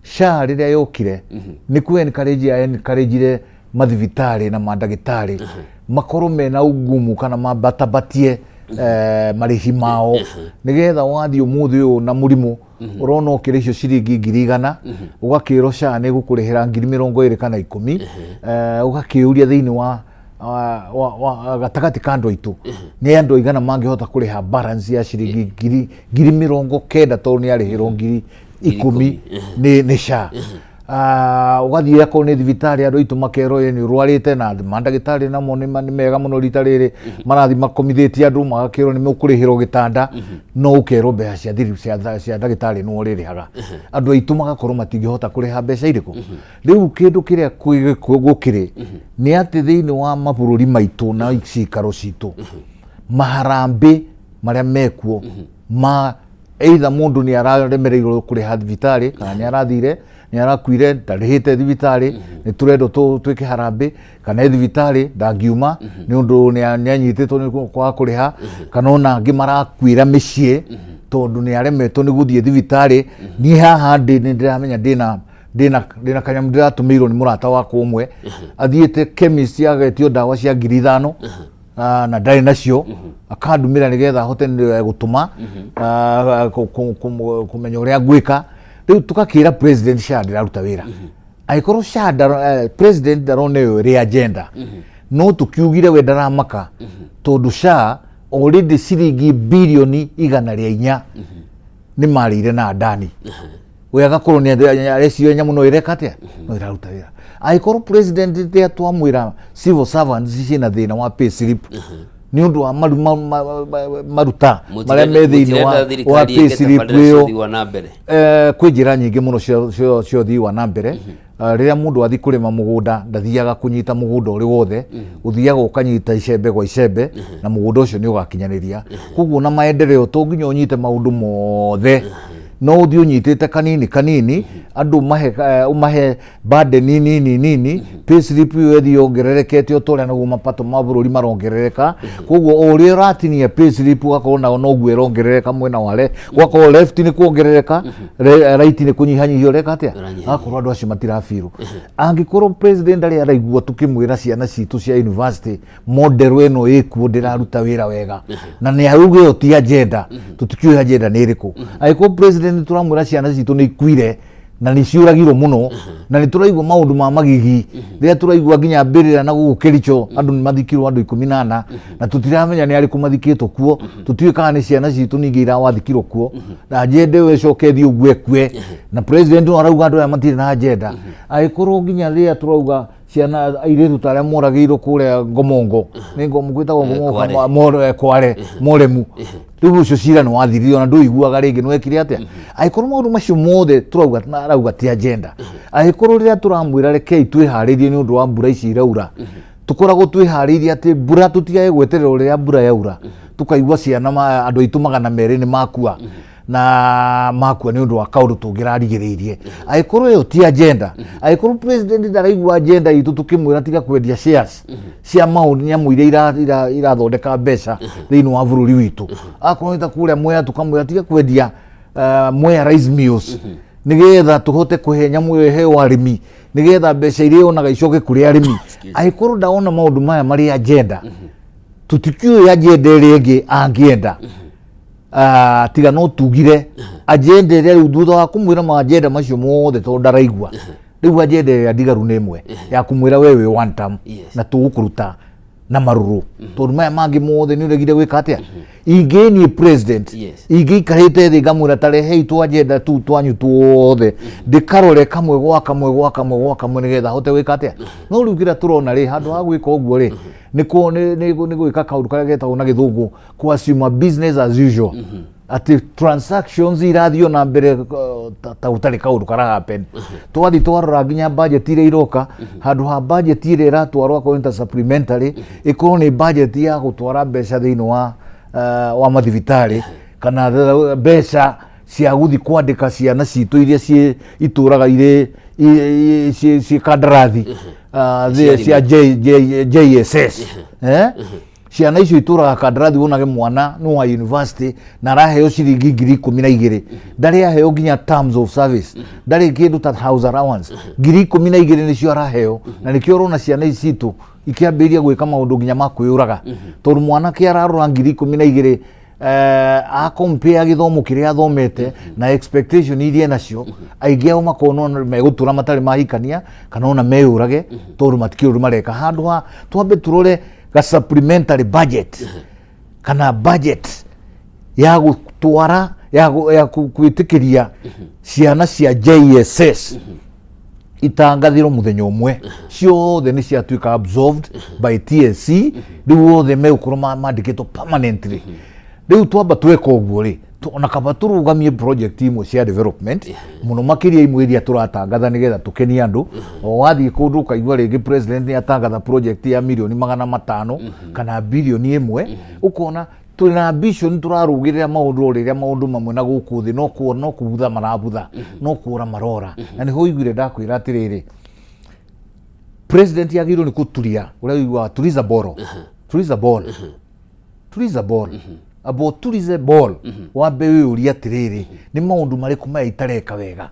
SHA rĩrĩa yokire nĩ kũ encourage ya encourage mathibitarĩ na mandagĩtarĩ makorwo mena ugumu kana mambatambatie marĩhi mao, nĩgetha wathiĩ ũmũthĩ ũyũ na mũrimũ ũrona ũkĩrĩhio ciringi 100,000, ũgakĩrwo SHA nĩ gũkũrĩhĩra 20,000 kana 10, ũgakĩũria thĩinĩ wa gatagatĩ ka andũ aitũ nĩ andũ aigana mangĩhota kũrĩha balance ya ciringi 90,000, tondũ nĩ arĩhĩrwo 10,000 nĩ SHA. Ũgathiĩ akorwo nĩ thibitarĩ, andũ aitũ makerwo ĩ nĩ ũrwarĩte, na mandagĩtarĩ namo nĩ mega mũno rita rĩrĩ marathiĩ makomithĩtie andũ, magakĩrwo nĩ mũkũrĩhĩrwo gĩtanda, no ũkerwo mbeca cia thiri cia ndagĩtarĩ nĩwe ũrĩrĩhaga. Andũ aitũ magakorwo matingĩhota kũrĩha mbeca irĩkũ. Rĩu kĩndũ kĩrĩa gũkĩrĩ nĩ atĩ thĩinĩ wa mabũrũri maitũ na cikaro citũ, maharambĩ marĩa mekuo ma either mũndũ nĩ araremereirwo kũrĩha thibitarĩ kana nĩ arathire, nĩ arakuire ndarĩhĩte thibitarĩ, nĩ tũrendwo twĩke harambĩ, kana e thibitarĩ ndangiuma nĩ ũndũ nĩ anyitĩtwo nĩ kwaga kũrĩha, kana ona angĩ marakuĩra mĩciĩ tondũ nĩ aremetwo nĩ gũthiĩ thibitarĩ. Niĩ haha ndĩ nĩ ndĩramenya ndĩna kanyamũ ndĩratũmĩirwo nĩ mũrata wakwa ũmwe athiĩte chemist agetio ndawa cia 5,000, na ndarĩ nacio, akandumĩra nĩgetha ahote gũtũma kũmenya ũrĩa ngwĩka. Rĩu tũgakĩra president SHA ndĩraruta wĩra. Angĩkorwo SHA president ndarona ĩyo ĩrĩ agenda, no tũkiugire we ndaramaka, tondũ SHA already ciringi birioni 104 nĩ marĩire na Adani, we agakorwo nĩ areciria nyamũ no ĩreka atĩa, no ĩraruta wĩra. Angĩkorwo president rĩrĩa twamwĩra civil servants ciĩna thĩna wa pay slip nĩ ũndũ wa maruta marĩa me thĩinĩ wa pay slip ĩyo, wa na mbere. Kwĩ njĩra nyingĩ mũno cia ũthii wa na mbere. Rĩrĩa mũndũ athiĩ kũrĩma mũgũnda, ndathiaga kũnyita mũgũnda ũrĩ wothe, ũthiaga ũkanyita icembe gwa icembe na mũgũnda ũcio nĩ ũgakinyanĩria. Koguo na maendeleo to nginya ũnyite maũndũ mothe, no ũthiĩ ũnyitĩte kanini kanini, andũ ũmahe burden nini nini, pay slip ĩyo ĩthiĩ yongererekete o ta ũrĩa naguo mapato ma bũrũri marongerereka. Koguo o ũrĩa ũratinia pay slip, ũgakorwo nayo noguo ĩrongerereka mwena wa gwakorwo left nĩ kuongerereka, right nĩ kũnyihanyihia, ũreka atĩa, agakorwo andũ acio matirabirũ. Angĩkorwo president arĩa araigua tũkĩmwĩra ciana citũ cia university model ĩno ĩkuo ndĩraruta wĩra wega, na nĩ auge ĩyo ti agenda, tũtikĩũĩ agenda nĩ ĩrĩkũ. Angĩkorwo president tũramwĩra ciana citũ nĩ ikuire na nĩ ciũragirwo mũno, na nĩ tũraigua maũndũ ma magigi rĩrĩa tũraigua nginya mbĩrĩra na gũkũ Kericho andũ nĩ mathikirwo andũ 14, na tũtiramenya nĩ arĩkũ mathikĩtwo kuo, tũtiũĩ kana nĩ ciana citũ ningĩ irawathikirwo kuo, na agenda ĩyo ĩcoke ĩthiĩ ũguo ĩkue, na president no arauga andũ aya matirĩ na agenda. Angĩkorwo nginya rĩrĩa tũrauga ciana airĩtu ta arĩa moragĩirwo kũrĩa Ngomongo, nĩ gwĩtagwo Ngomongo? Kware. Kware Moremu, rĩu ũcio cira nĩ wathirire, ona ndũiguaga rĩngĩ nĩ wekire atĩa. Angĩkorwo maũndũ macio mothe tũrauga na arauga ti agenda, angĩkorwo rĩrĩa tũramwĩra rekei twĩharĩrie nĩ ũndũ wa mbura ici iraura, tũkoragwo twĩharĩirie atĩ mbura tũtigae gweterera rĩrĩa mbura yaura tũkaigua ciana andũ aitũ 200 nĩ makua na makua nĩ ũndũ wa kaũndũ tũngĩrarigĩrĩirie. Angĩkorwo ĩyo ti agenda, angĩkorwo president ndaraigua agenda itũ tũkĩmwĩra tiga kwendia shares cia maũndũ nyamũ iria irathondeka mbeca thĩinĩ wa bũrũri witũ, akorwo nĩ ta kũrĩa Mwea tũkamwĩra tiga kwendia Mwea Rice Mills nĩgetha tũhote kũhe nyamũ ĩyo ĩheo arĩmi, nĩgetha mbeca iria yonaga icoke kũrĩ arĩmi. Angĩkorwo ndawona maũndũ maya marĩ agenda, tũtikĩũĩ agenda ĩrĩa ĩngĩ angĩenda. Tiga no tugire agenda ĩrĩa rĩu thutha wa kũmwĩra ma agenda macio mothe, tondũ ndaraigua, rĩu agenda ĩrĩa ndigaru nĩ ĩmwe ya kũmwĩra we wĩ one term na tũgũkũruta. Na marũrũ, tondũ maya mangĩ mothe nĩ ũregire gwĩka atĩa? Ingĩ niĩ president ingĩikarĩte thĩ ngamwĩra, ta rehei twa agenda tu twanyu tuothe, ndĩkarore kamwe gwa kamwe gwa kamwe gwa kamwe, nĩgetha hote gwĩka atĩa. No rĩu kĩrĩa tũrona rĩ, handũ ha gwĩka ũguo rĩ, nĩ gwĩka kaũndũ karĩa getagwo na Gĩthũngũ kũ assume business as usual, atĩ transactions irathiĩ na mbere ta gũtarĩ kaũndũ kara happen. Twathiĩ twarora nginya budget iria iroka, handũ ha budget ĩrĩa ĩratwarwo akorwo nĩ ta supplementary, ĩkorwo nĩ budget ya gũtwara mbeca thĩinĩ wa mathibitarĩ, kana mbeca cia gũthiĩ kwandĩka ciana citũ iria ciĩ itũraga irĩ ciĩ kandarathi cia JSS, eh? Ciana icio itũraga kandarathi, wonage mwana nĩ wa university na araheo ciringi 12,000, ndarĩ aheo nginya terms of service, ndarĩ kĩndũ ta house allowance, 12,000 nĩcio araheo. Na nĩkĩo ũrona ciana ici citũ ikĩambĩrĩria gwĩka maũndũ nginya ma kwĩyũraga, tondũ mwanake ararora 12,000, acompare gĩthomo kĩrĩa athomete na expectation iria enacio. Aingĩ ao makona ona megũtũra matarĩ mahikania, kana ona meyũrage, tondũ matikĩũĩ ũndũ mareka. Handũ ha twambe tũrore ga supplementary budget kana budget ya gũtwara ya gwĩtĩkĩria ciana cia JSS itangathirwo muthenya ũmwe ciothe nĩ ciatuĩka absorbed by TSC, rĩu othe megũkorwo mandĩkĩtwo permanently. Rĩu twamba tweka ũguo rĩ, ona kaba tũrũgamie project imwe cia development mũno makĩria, imwe iria tũratangatha nĩgetha tũkenie andũ. O wathiĩ kũndũ ũkaigua rĩngĩ president nĩ atangatha project ya mirioni 500 kana 1 birioni, ũkona twĩna ambition, tũrarũgĩrĩra maũndũ o rĩrĩa maũndũ mamwe na gũkũ thĩ no kuo no kũbutha marabutha, no kũra marora. Na nĩho ũiguire ndakwĩra atĩrĩrĩ, president agĩrĩirwo nĩ kũturia ũrĩa ũiguaga, tuliza boro, tuliza ball, tuliza ball, amba ũturize ball, wambe wĩyũrie atĩrĩrĩ, nĩ maũndũ marĩkũ maya itareka wega?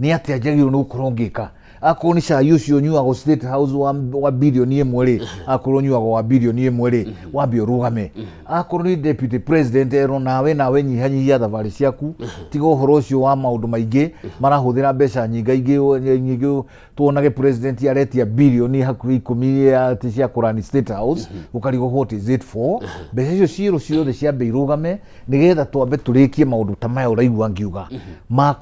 Nĩ atĩa njagĩrĩirwo nĩ gũkorwo ngĩka? Akorwo nĩ cai ũcio ũnyuagwo State House wa 1 birioni rĩ, akorwo ũnyuagwo wa 1 birioni rĩ, wambe ũrũgame. Akorwo nĩ deputy president, erwo nawe nyihanyihia thabarĩ ciaku, tiga ũhoro ũcio wa maũndũ maingĩ marahũthĩra mbeca nyingaingĩ nyingĩ. Tuonage president aretia 10 birioni hakuhĩ atĩ cia kũrani State House, ũkarigwo what is it for. Mbeca icio ciĩrũ ciothe ciambe irũgame, nĩgetha twambe tũrĩkie maũndũ ta maya ũraigua ngiuga ma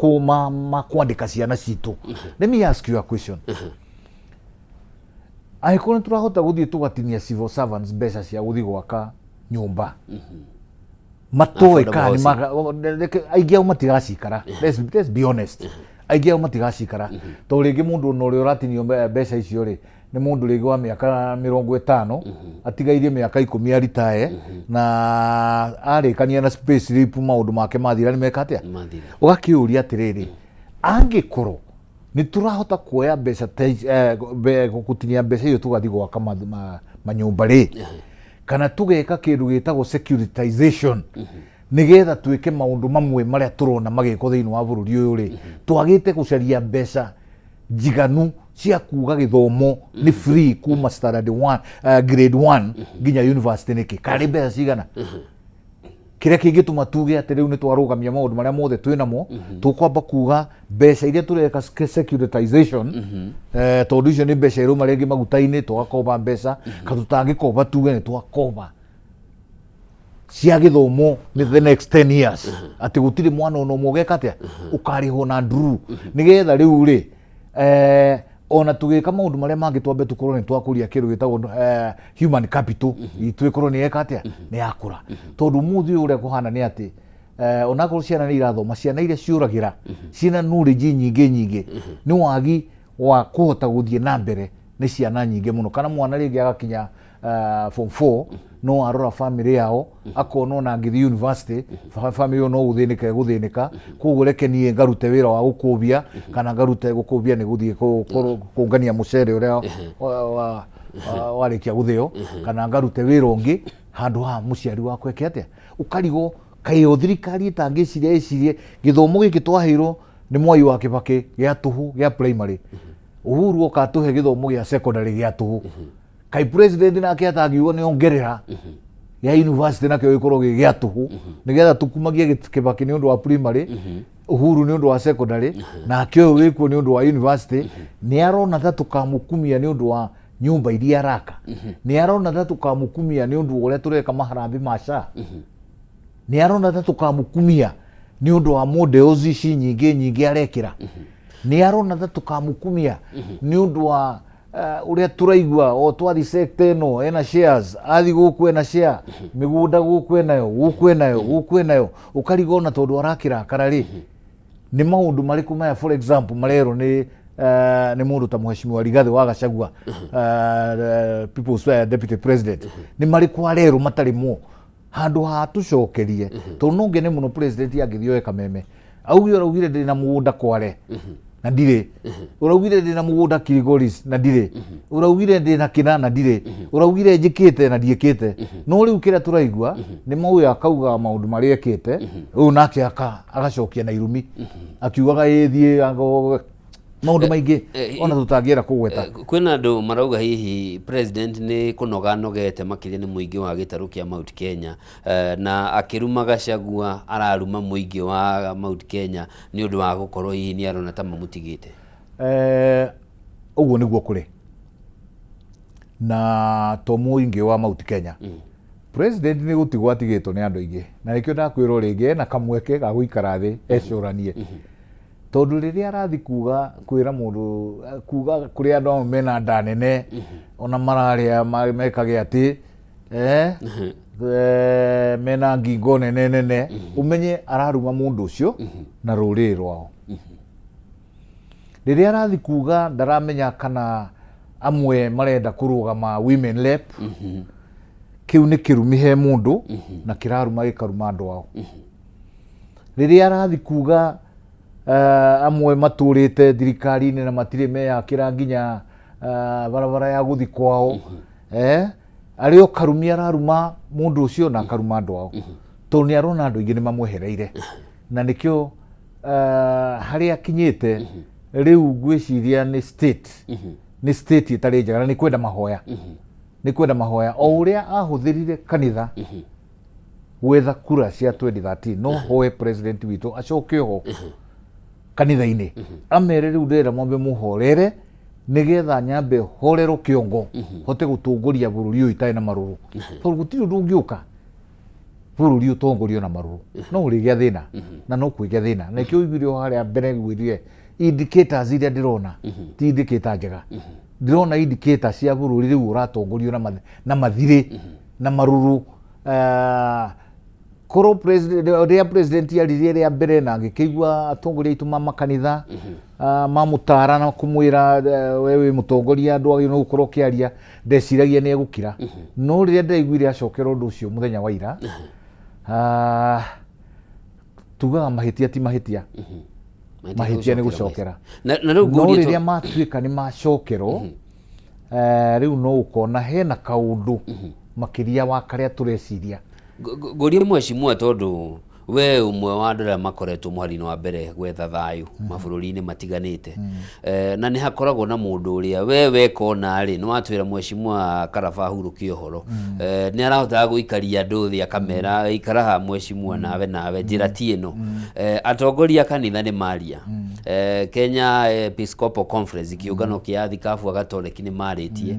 kwandĩka ciana citũ. Let me ask you a question. Angĩkorwo nĩ tũrahota gũthiĩ tũgatinia civil servants mbeca cia gũthiĩ gwaka nyũmba matoĩ Affordable kana nĩ housing. Aingĩ ao matigacikara. Let's be honest, aingĩ ao matigacikara, tondũ rĩngĩ mũndũ ona ũrĩa ũratinio mbeca icio rĩ, nĩ mũndũ rĩngĩ wa mĩaka 50, atigairie mĩaka 10 aritae, na arĩkania na space slip, maũndũ make mathira, nĩ meka atĩa? Mathira. Ũgakĩũria atĩrĩrĩ, angĩkorwo nĩ tũrahota kuoya mbeca ta gũtinia mbeca icio tũgathiĩ gwaka manyũmba rĩ, kana tũgeka kĩndũ gĩtagwo securitization, nĩgetha twĩke maũndũ mamwe marĩa tũrona magĩkwo thĩinĩ wa bũrũri ũyũ rĩ, twagĩte gũcaria mbeca njiganu cia kuga gĩthomo nĩ free kuma standard one, grade 1 nginya university nĩkĩ? Karĩ mbeca cigana kĩrĩa kĩngĩtũma tuge atĩ rĩu nĩ twarũgamia maũndũ marĩa mothe twĩ namo, tũkwamba kuga mbeca iria tũreka securitization, tondũ icio nĩ mbeca irauma rĩngĩ maguta-inĩ, tũgakomba mbeca, ka tũtangĩkomba, tuge nĩ twakomba cia gĩthomo nĩ the next 10 years, atĩ gũtirĩ mwana ona ũmwe ũgeka atĩa, ũkarĩhwo na ndururu, nĩgetha rĩu rĩ, ona tũgĩka maũndũ marĩa mangĩ, twambe tũkorwo nĩ twakũria kĩndũ gĩtagwo human capital itũ, ĩkorwo nĩ yeka atĩa, nĩ yakũra. Tondũ ũmũthĩ ũyũ ũrĩa kũhana nĩ atĩ, onakorwo ciana nĩ irathoma, ciana iria ciũragĩra ciĩna knowledge nyingĩ nyingĩ nĩ wagi wa kũhota gũthiĩ na mbere nĩ ciana nyingĩ mũno. Kana mwana rĩngĩ agakinya form 4, no arora family yao akona ona angĩthiĩ university, family ĩyo no gũthĩnĩka ĩgũthĩnĩka, koguo reke niĩ ngarute wĩra wa gũkũbia, kana ngarute gũkũbia nĩ gũthiĩ kũngania mũcere ũrĩa warĩkia gũthĩo, kana ngarute wĩra ũngĩ handũ ha mũciari wakwa eke atĩa. Ũkarigwo kaĩ o thirikari ĩtangĩciria ĩcirie gĩthomo gĩkĩ twaheirwo nĩ Mwai wa Kĩbakĩ gĩa tũhũ gĩa primary, Uhuru oka atũhe gĩthomo gĩa secondary gĩa tũhũ, kai president nake atangiuga nĩ ongerera gĩa university nakĩo gĩkorwo gĩ gĩa tũhũ, nĩgetha tũkumagie Kĩbakĩ nĩ ũndũ wa primary, Uhuru nĩ ũndũ wa secondary, nake ũyũ wĩkuo nĩ ũndũ wa university. Nĩ arona ta tũkamũkumia nĩ ũndũ wa Nyũmba iria araka? Nĩ arona ta tũkamũkumia nĩ ũndũ wa ũrĩa tũreka maharambĩ ma SHA? Nĩ arona ta tũkamũkumia nĩ ũndũ wa models ici nyingĩ nyingĩ arekĩra? Nĩ arona ta tũkamũkumia nĩ ũndũ wa ũrĩa tũraigua o twathi sector ĩno ena shares, athi gũkũ ena share, mĩgũnda gũkũ enayo, gũkũ enayo, gũkũ enayo, ũkarigwo ona tondũ arakĩrakara rĩ, nĩ maũndũ marĩkũ maya? For example, marerwo nĩ mũndũ ta Mheshimiwa Rigathĩ wa Gachagua, people's deputy president, nĩ marĩkũ arerwo matarĩ mo? Handũ ha tũcokerie, tondũ no ngene mũno president angĩthiĩ oe kameme auge, ũraugire ndĩ na mũgũnda Kware na ndirĩ, ũraugire ndĩ na mũgũnda Kilgoris na ndirĩ, ũraugire ndĩ na kĩna na ndirĩ, ũraugire njĩkĩte na ndiĩkĩte. No rĩu kĩrĩa tũraigua nĩ mauya akauga maũndũ marĩa ekĩte, rĩu nake agacokia na irumi akiugaga ĩthiĩ maũndũ maingĩ ona tũtangĩenda kũgweta. Kwĩna andũ marauga hihi president nĩ kũnoga anogete makĩria nĩ mũingĩ wa gĩtarũ kĩa Mount Kenya, na akĩruma Gachagua araruma mũingĩ wa Mount Kenya nĩ ũndũ wa gũkorwo hihi nĩ arona ta mamũtigĩte. Ũguo nĩguo kũrĩ na to mũingĩ wa Mount Kenya. President nĩ gũtigwo atigĩtwo nĩ andũ aingĩ, na nĩkĩo ndakwĩrwo rĩngĩ ena kamweke ga gũikara thĩ ecũranie, tondũ rĩrĩa arathi kuga kwĩra mũndũ kuga kũrĩ andũ amwe mena nda nene ona mararĩa mekage atĩ mena ngingo nene nene, ũmenye araruma mũndũ ũcio na rũrĩrĩ rwao. Rĩrĩa arathi kuga ndaramenya kana amwe marenda kũrũgama women rep, kĩu nĩ kĩrumi he mũndũ na kĩraruma gĩkaruma andũ ao. Rĩrĩa arathi kuga amwe matũrĩte thirikari-inĩ na matirĩ meyakĩra nginya barabara ya gũthi kwao, arĩ o karumi araruma mũndũ ũcio na akaruma andũ ao, tondũ nĩ arona andũ aingĩ nĩ mamwehereire, na nĩkĩo harĩa akinyĩte rĩu ngwĩciria nĩ state, nĩ state ĩtarĩ njega, na nĩ kwenda mahoya, nĩ kwenda mahoya o ũrĩa ahũthĩrire kanitha gwetha kura cia 2013. No hoe president witũ acoke oho kanitha-inĩ amere rĩu ndĩrenda mwambe mũhorere nĩgetha nyambe horerwo kĩongo hote gũtongoria bũrũri ũyũ itarĩ na marũrũ, tondũ gũtirĩ ũndũ ũngĩũka bũrũri ũtongorio na marũrũ, no ũrĩgĩa thĩna na no kwĩgĩa thĩna. Na nĩkĩo ũiguire o harĩa mbere ngwĩrire indicators iria ndĩrona ti indicator njega. Ndĩrona indicator cia bũrũri rĩu ũratongorio na mathirĩ na marũrũ. Korwo president, rĩrĩa president aririe rĩa mbere na ngĩkĩigua atongoria aitũ ma makanitha mamũtara na kũmwĩra, we wĩ mũtongoria, ndwagĩrĩirwo nĩ gũkorwo ũkĩaria, ndeciragia nĩ egũkira. No rĩrĩa ndĩraiguire acokera ũndũ ũcio mũthenya wa ira, tugaga mahĩtia ti mahĩtia, mahĩtia nĩ gũcokera. Na rĩu no ngũrie rĩrĩa matuĩka nĩ macokerwo, rĩu no ũkona hena kaũndũ makĩria wa karĩa tũreciria. Ngũrie mheshimiwa, tondũ we ũmwe wa andũ arĩa makoretwo mũhari-inĩ wa mbere gwetha thayũ mabũrũri-inĩ matiganĩte, na nĩ hakoragwo na mũndũ ũrĩa we wekona rĩ, nĩ watwĩra mheshimiwa Karaba ahurũke ũhoro, nĩ arahotaga gũikaria andũ thĩ akamera, ikara haha mheshimiwa, nawe njĩra ti ĩno. Atongoria a kanitha nĩ maria, Kenya Episcopal Conference, kĩũngano kĩa athikabu a Gatoreki nĩ marĩtie,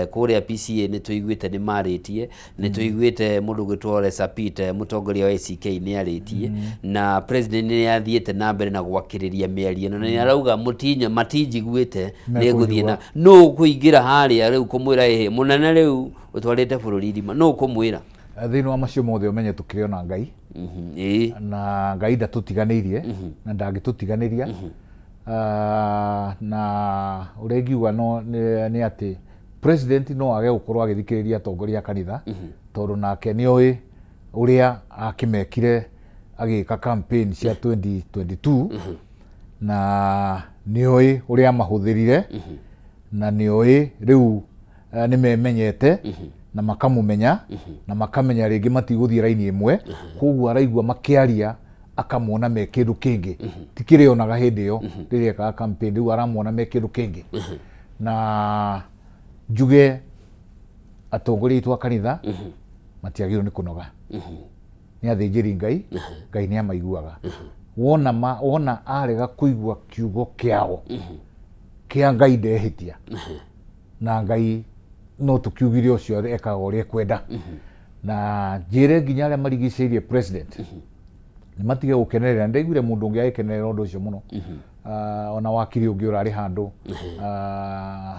kũrĩa PCA nĩ tũiguĩte nĩ marĩtie, nĩ tũiguĩte mũndũ ũgwĩtwo Ole Sapit, mũtongoria wa ACK nĩ arĩtie, na president nĩ athiĩte na mbere na gwakĩrĩria mĩario ĩno na nĩ arauga mũtinya matinjiguĩte nĩ ngũthiĩ na nũ ũkũingĩra harĩa rĩu kũmwĩra, ĩhĩ mũnene, rĩu ũtwarĩte bũrũri irima, nũ ũkũmwĩra? Thĩinĩ wa macio mothe ũmenye tũkĩrĩ ona Ngai, na Ngai ndatũtiganĩirie na ndangĩtũtiganĩria. Na ũrĩa ingiuga no nĩ atĩ president no age gũkorwo agĩthikĩrĩria atongoria a kanitha, tondũ nake nĩ oĩ ũrĩa akĩmekire agĩka campaign cia 2022, na nĩ oĩ ũrĩa amahũthĩrire, na nĩ oĩ rĩu nĩ memenyete na makamũmenya na makamenya rĩngĩ matigũthiĩ raini ĩmwe. Koguo araigua makĩaria akamona me kĩndũ kĩngĩ, ti kĩrĩa onaga hĩndĩ ĩyo rĩrĩa ekaga campaign. Rĩu aramona me kĩndũ kĩngĩ, na njuge atongoria aitũ a kanitha matiagĩrĩirwo nĩ kũnoga, nĩ athĩnjĩri Ngai, Ngai nĩ amaiguaga. Wona wona arega kũigua kiugo kĩao kĩa Ngai ndehĩtia. Na Ngai no tũkiugire ũcio ekaga ũrĩa ekwenda. Na njĩre nginya arĩa marigicĩirie president nĩ matige gũkenerera. Ndaiguire mũndũ ũngĩ agĩkenerera ũndũ ũcio mũno. Ona wakiri ũngĩ ũrarĩ handũ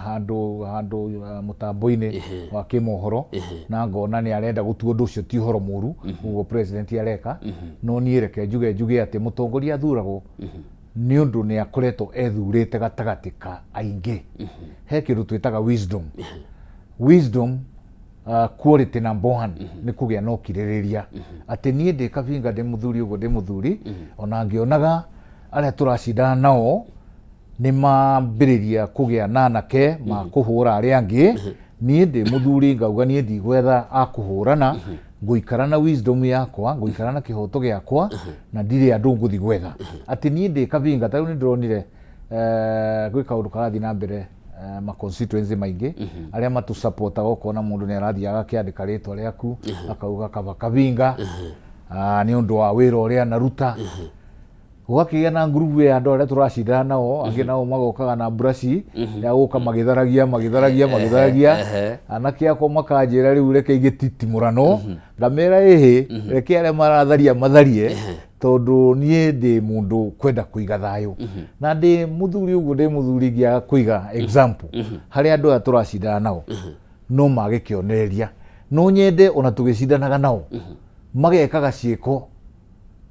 handũ handũ mũtambo-inĩ wa kĩmohoro, na ngona nĩ arenda gũtua ũndũ ũcio ti ũhoro mũru ũguo president areka. No niĩ reke njuge atĩ mũtongoria athuragwo nĩ ũndũ nĩ akoretwo ethurĩte gatagatĩ ka aingĩ. He kĩndũ twĩtaga wisdom. Wisdom, quality number one nĩ kũgĩa na ũkirĩrĩria, atĩ niĩ ndĩ Kabinga, ndĩ mũthuri ũguo, ndĩ mũthuri, ona ngĩonaga arĩa tũracindana nao nĩ mambĩrĩria kũgĩa na anake ma kũhũra arĩa angĩ, niĩ ndĩ mũthuri ngauga niĩ ndigwetha a kũhũrana, ngũikara na wisdom yakwa, ngũikara na kĩhoto gĩakwa, na ndirĩ andũ ngũthi gwetha. Atĩ niĩ ndĩ Kabinga, ta rĩu nĩ ndĩronire gwĩ kaũndũ karathiĩ na mbere ma constituency maingĩ arĩa matũsupportaga, ũkona mũndũ nĩ arathiaga akĩandĩka rĩtwa rĩaku akauga kaba Kabinga nĩ ũndũ wa wĩra ũrĩa anaruta. Gũgakĩgĩa na ngurubu ya andũ arĩa tũracindana nao, angĩ nao magokaga na mburaci ya gũka magĩtharagia magĩtharagia magĩtharagia. Anake akwa makanjĩra rĩu reke igĩtitimũrano, ngamera ĩhĩ, reke arĩa maratharia matharie, tondũ niĩ ndĩ mũndũ kwenda kũiga thayũ, na ndĩ mũthuri ũguo, ndĩ mũthuri ngĩaga kũiga example harĩa andũ aya tũracindana nao no mage kĩonereria. No nyende ona tũgĩcindanaga nao magekaga ciĩko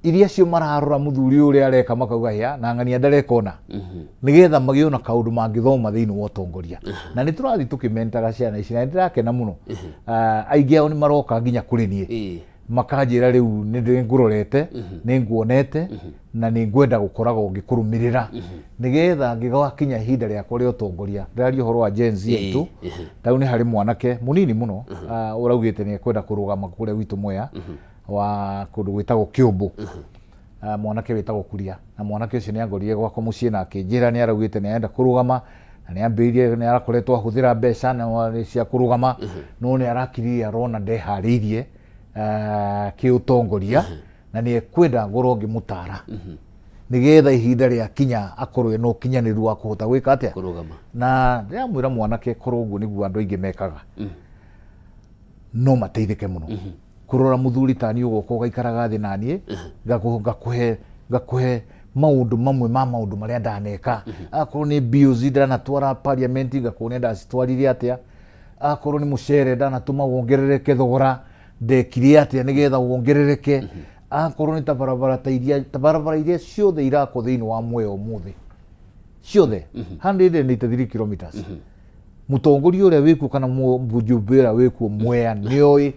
iria cio mararora mũthuri ũyũ ũrĩa areka, makauga ya na ng'ania ndareka ona, nĩgetha magĩe ona kaũndũ mangĩthoma thĩinĩ wa ũtongoria. Na nĩ tũrathiĩ tũkĩmentaga ciana ici, na nĩ ndĩrakena mũno. Aingĩ ao nĩ maroka nginya kũrĩ niĩ makanjĩra rĩu nĩ ngũrorete, nĩ nguonete, na nĩ ngwenda gũkoragwo ngĩkũrũmĩrĩra nĩgetha ngĩgakinya ihinda rĩakwa rĩa ũtongoria. Ndĩraria ũhoro wa Gen Z aitũ. Ta rĩu nĩ harĩ mwanake mũnini mũno ũraugĩte nĩ ekwenda kũrũgama kũrĩa gwitũ Mwea wa kũndũ gwĩtagwo Kĩũmbũ, mwanake wĩtagwo Kuria. Na mwanake ũcio nĩ angorire gwakwa mũciĩ na akĩnjĩra nĩ araugĩte nĩ arenda kũrũgama, na nĩ ambĩrĩirie, nĩ arakoretwo ahũthĩra mbeca na cia kũrũgama, no nĩ arakiririe arona ndeharĩirie kĩũtongoria, na nĩ ekwenda ngorwo ngĩmũtara nĩgetha ihinda rĩakinya akorwo ena ũkinyanĩru wa kũhota gwĩka atĩa? Kũrũgama. Na ndĩramwĩra mwanake, korwo ũguo nĩguo andũ aingĩ mekaga, no mateithĩke mũno. Kũrora mũthuri ta niĩ ũgoka ũgaikaraga thĩ naniĩ, ngakũhe maũndũ mamwe ma maũndũ marĩa ndaneka. Akorwo nĩ bills ndanatwara parliament, ngakuonia ndacitwarire atĩa. Akorwo nĩ mũcere ndanatũma wongerereke thogora, ndekire atĩa nĩgetha wongerereke. Akorwo nĩ ta barabara, ta iria ta barabara iria ciothe irakwo thĩinĩ wa Mwea ũmũthĩ ciothe, 183 kilometers, mũtongoria ũrĩa wĩkuo kana mũjumbe ũrĩa wĩkuo Mwea nĩoĩ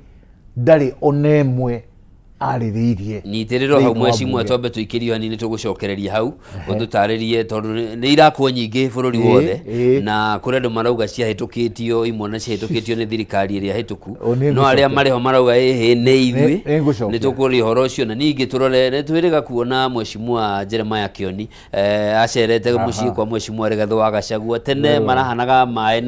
ndarĩ ona ĩmwe arĩrĩirie. Nyitĩrĩrwo hau thĩinĩ wa mwecimwa mbunge. Twambe tũikĩrio hanini, tũgũcokereria hau ũtũtarĩrie, tondũ nĩ irakwo nyingĩ bũrũri wothe, na kũrĩ andũ marauga ciahĩtũkĩtio imwe na ciahĩtũkĩtio nĩ thirikari ĩrĩa hĩtũku, O, nĩ no arĩa ngũcokia. marĩ ho marauga ĩhĩ nĩ ithuĩ. Nĩ ngũcokia. Nĩ tũkũria ũhoro ũcio, na ningĩ tũrore nĩ twĩrĩga kuona mwecimwa Jeremiah Kĩoni acerete mũciĩ kwa mwecimwa Rigathĩ wa Gachagua tene. Very well. Marahanaga maĩ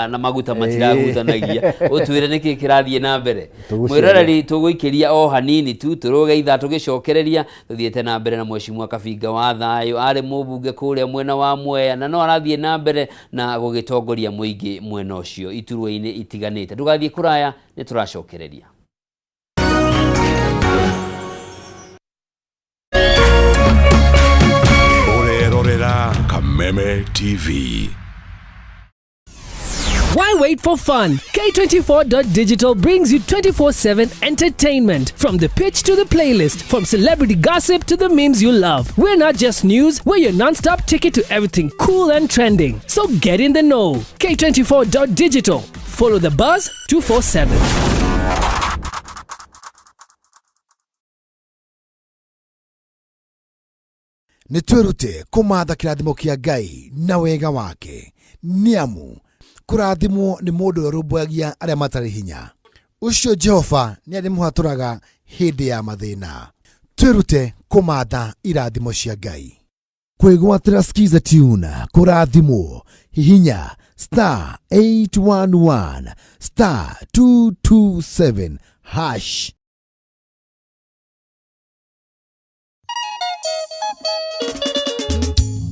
na maguta matirahutanagia. Ũtwĩre nĩkĩ kĩrathiĩ na mbere. Tũgũceria. Mwĩroreri, tũgũikĩria o hanini tu tũrũge ithaa, tũgĩcokereria tũthiĩte na mbere na mwecimwa Kabinga wa Thayũ, arĩ mũmbunge kũrĩa mwena wa Mwea, na no arathiĩ na mbere na gũgĩtongoria mũingĩ mwena ũcio iturwa-inĩ itiganĩte. Ndũgathiĩ kũraya, nĩ tũracokereria. Ũrerorera Kameme TV. Why wait for fun? K24.digital brings you 24/7 entertainment. From the pitch to the playlist, from celebrity gossip to the memes you love. We're not just news, we're your non stop ticket to everything cool and trending. So get in the know. K24.digital. Follow the buzz 247. Nĩ twĩrute kũmatha kĩrathimo kĩa Ngai na wega wake, nĩ amu kũrathimwo nĩ mũndũ ũrĩa ũrũmbũyagia arĩa matarĩ hinya. Ũcio Jehova nĩ arĩmũhatũraga hĩndĩ ya mathĩna. Twĩrute kũmatha irathimo cia Ngai. Kwĩgwatĩra Skiza Tune kũrathimwo, hihinya star 811 star 227 hash.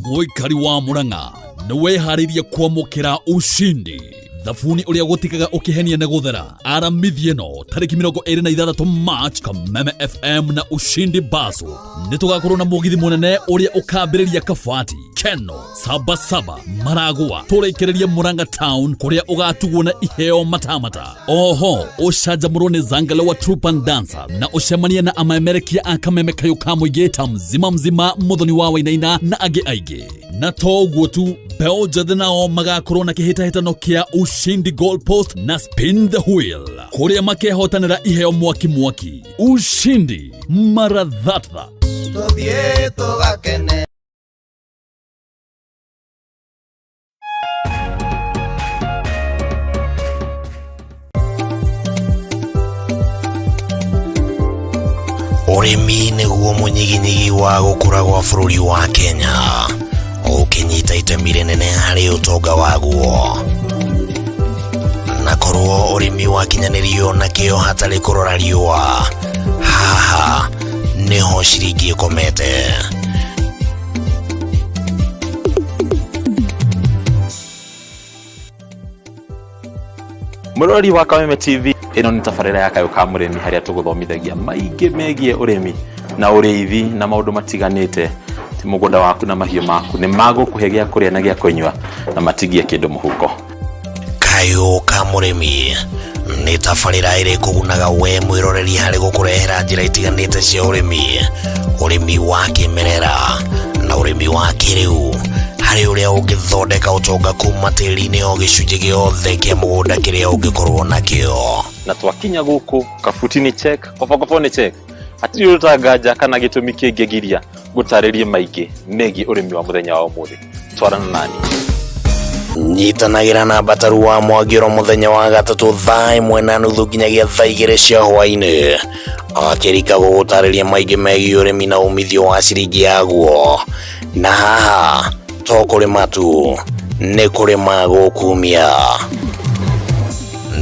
Mũikari wa Murang'a nĩ wĩharĩirie kwamũkĩra ushindi. Thabuni ũrĩa gũtikaga ũkĩhenia nĩ gũthera. Aramithi ĩno tarĩki 26 March, Kameme FM na Ushindi Baso nĩ tũgakorwo na mũgithi mũnene ũrĩa ũkambĩrĩria Kabati, Keno, Sabasaba, Maragua, tũrĩkĩrĩrie Murang'a Town kũrĩa ũgatugwo na iheo matamata. Oho ũcanjamũrwo nĩ Zangale wa Troop and Dancer na ũcemanie na amaemerekia a Kameme kayũ ka mũingĩ ta Mzima Mzima, Mũthoni wa Wainaina na angĩ aingĩ. Na to ũguo tu, mbeũ njĩthĩ nao magakorwo na kĩhĩtahĩtano kĩa Ushindi Goal Post na Spin the Wheel kũrĩa makehotanĩra iheo mwaki mwaki. Ushindi mara thatha. Tũthiĩ tũgakene. Ũrĩmi nĩguo mũnyiginyigi wa gũkũra gwa bũrũri wa Kenya, ũkĩnyita itemi rĩnene harĩ ũtonga waguo. Na korwo ũrĩmi wakinyanĩrio na kĩo hatarĩ kũrora riũa, haha nĩho ciringi ĩkomete. Mũrori wa Kameme TV, ĩno nĩ tabarĩra ya Kayũ ka Mũrĩmi harĩa tũgũthomithagia maingĩ megiĩ ũrĩmi na ũrĩithi na maũndũ matiganĩte. Ti mũgũnda waku na mahiũ maku nĩ magũkũhe gĩa kũrĩa na gĩa kũnyua na matigie kĩndũ mũhuko. Kayũ ka Mũrĩmi nĩ tabarĩra ĩrĩ kũgunaga we mwĩroreri harĩ gũkũrehera njĩra itiganĩte cia ũrĩmi, ũrĩmi wa kĩmerera na ũrĩmi wa kĩrĩu, harĩ ũrĩa ũngĩthondeka ũtonga kuma tĩri-inĩ o gĩcunjĩ gĩothe kĩa mũgũnda kĩrĩa ũngĩkorwo nakĩo. Na twakinya gũkũ kabuti nĩ check, kobokobo nĩ check, hatirĩ ũndũ tanganja kana gĩtũmi kĩngĩgiria ngũtarĩrie maingĩ megiĩ ũrĩmi wa mũthenya wa ũmũthĩ. Twarana nani. Nyitanagĩra na Mbataru wa Mwangĩro mũthenya wa gatatũ thaa 1:30 nginyagia thaa 2 cia hwaĩ-inĩ, akĩrika gũgũtarĩria maingĩ megiĩ ũrĩmi na umithio wa ciringi yaguo. Na haha to kũrĩma tu, nĩ kũrĩma gũkumia.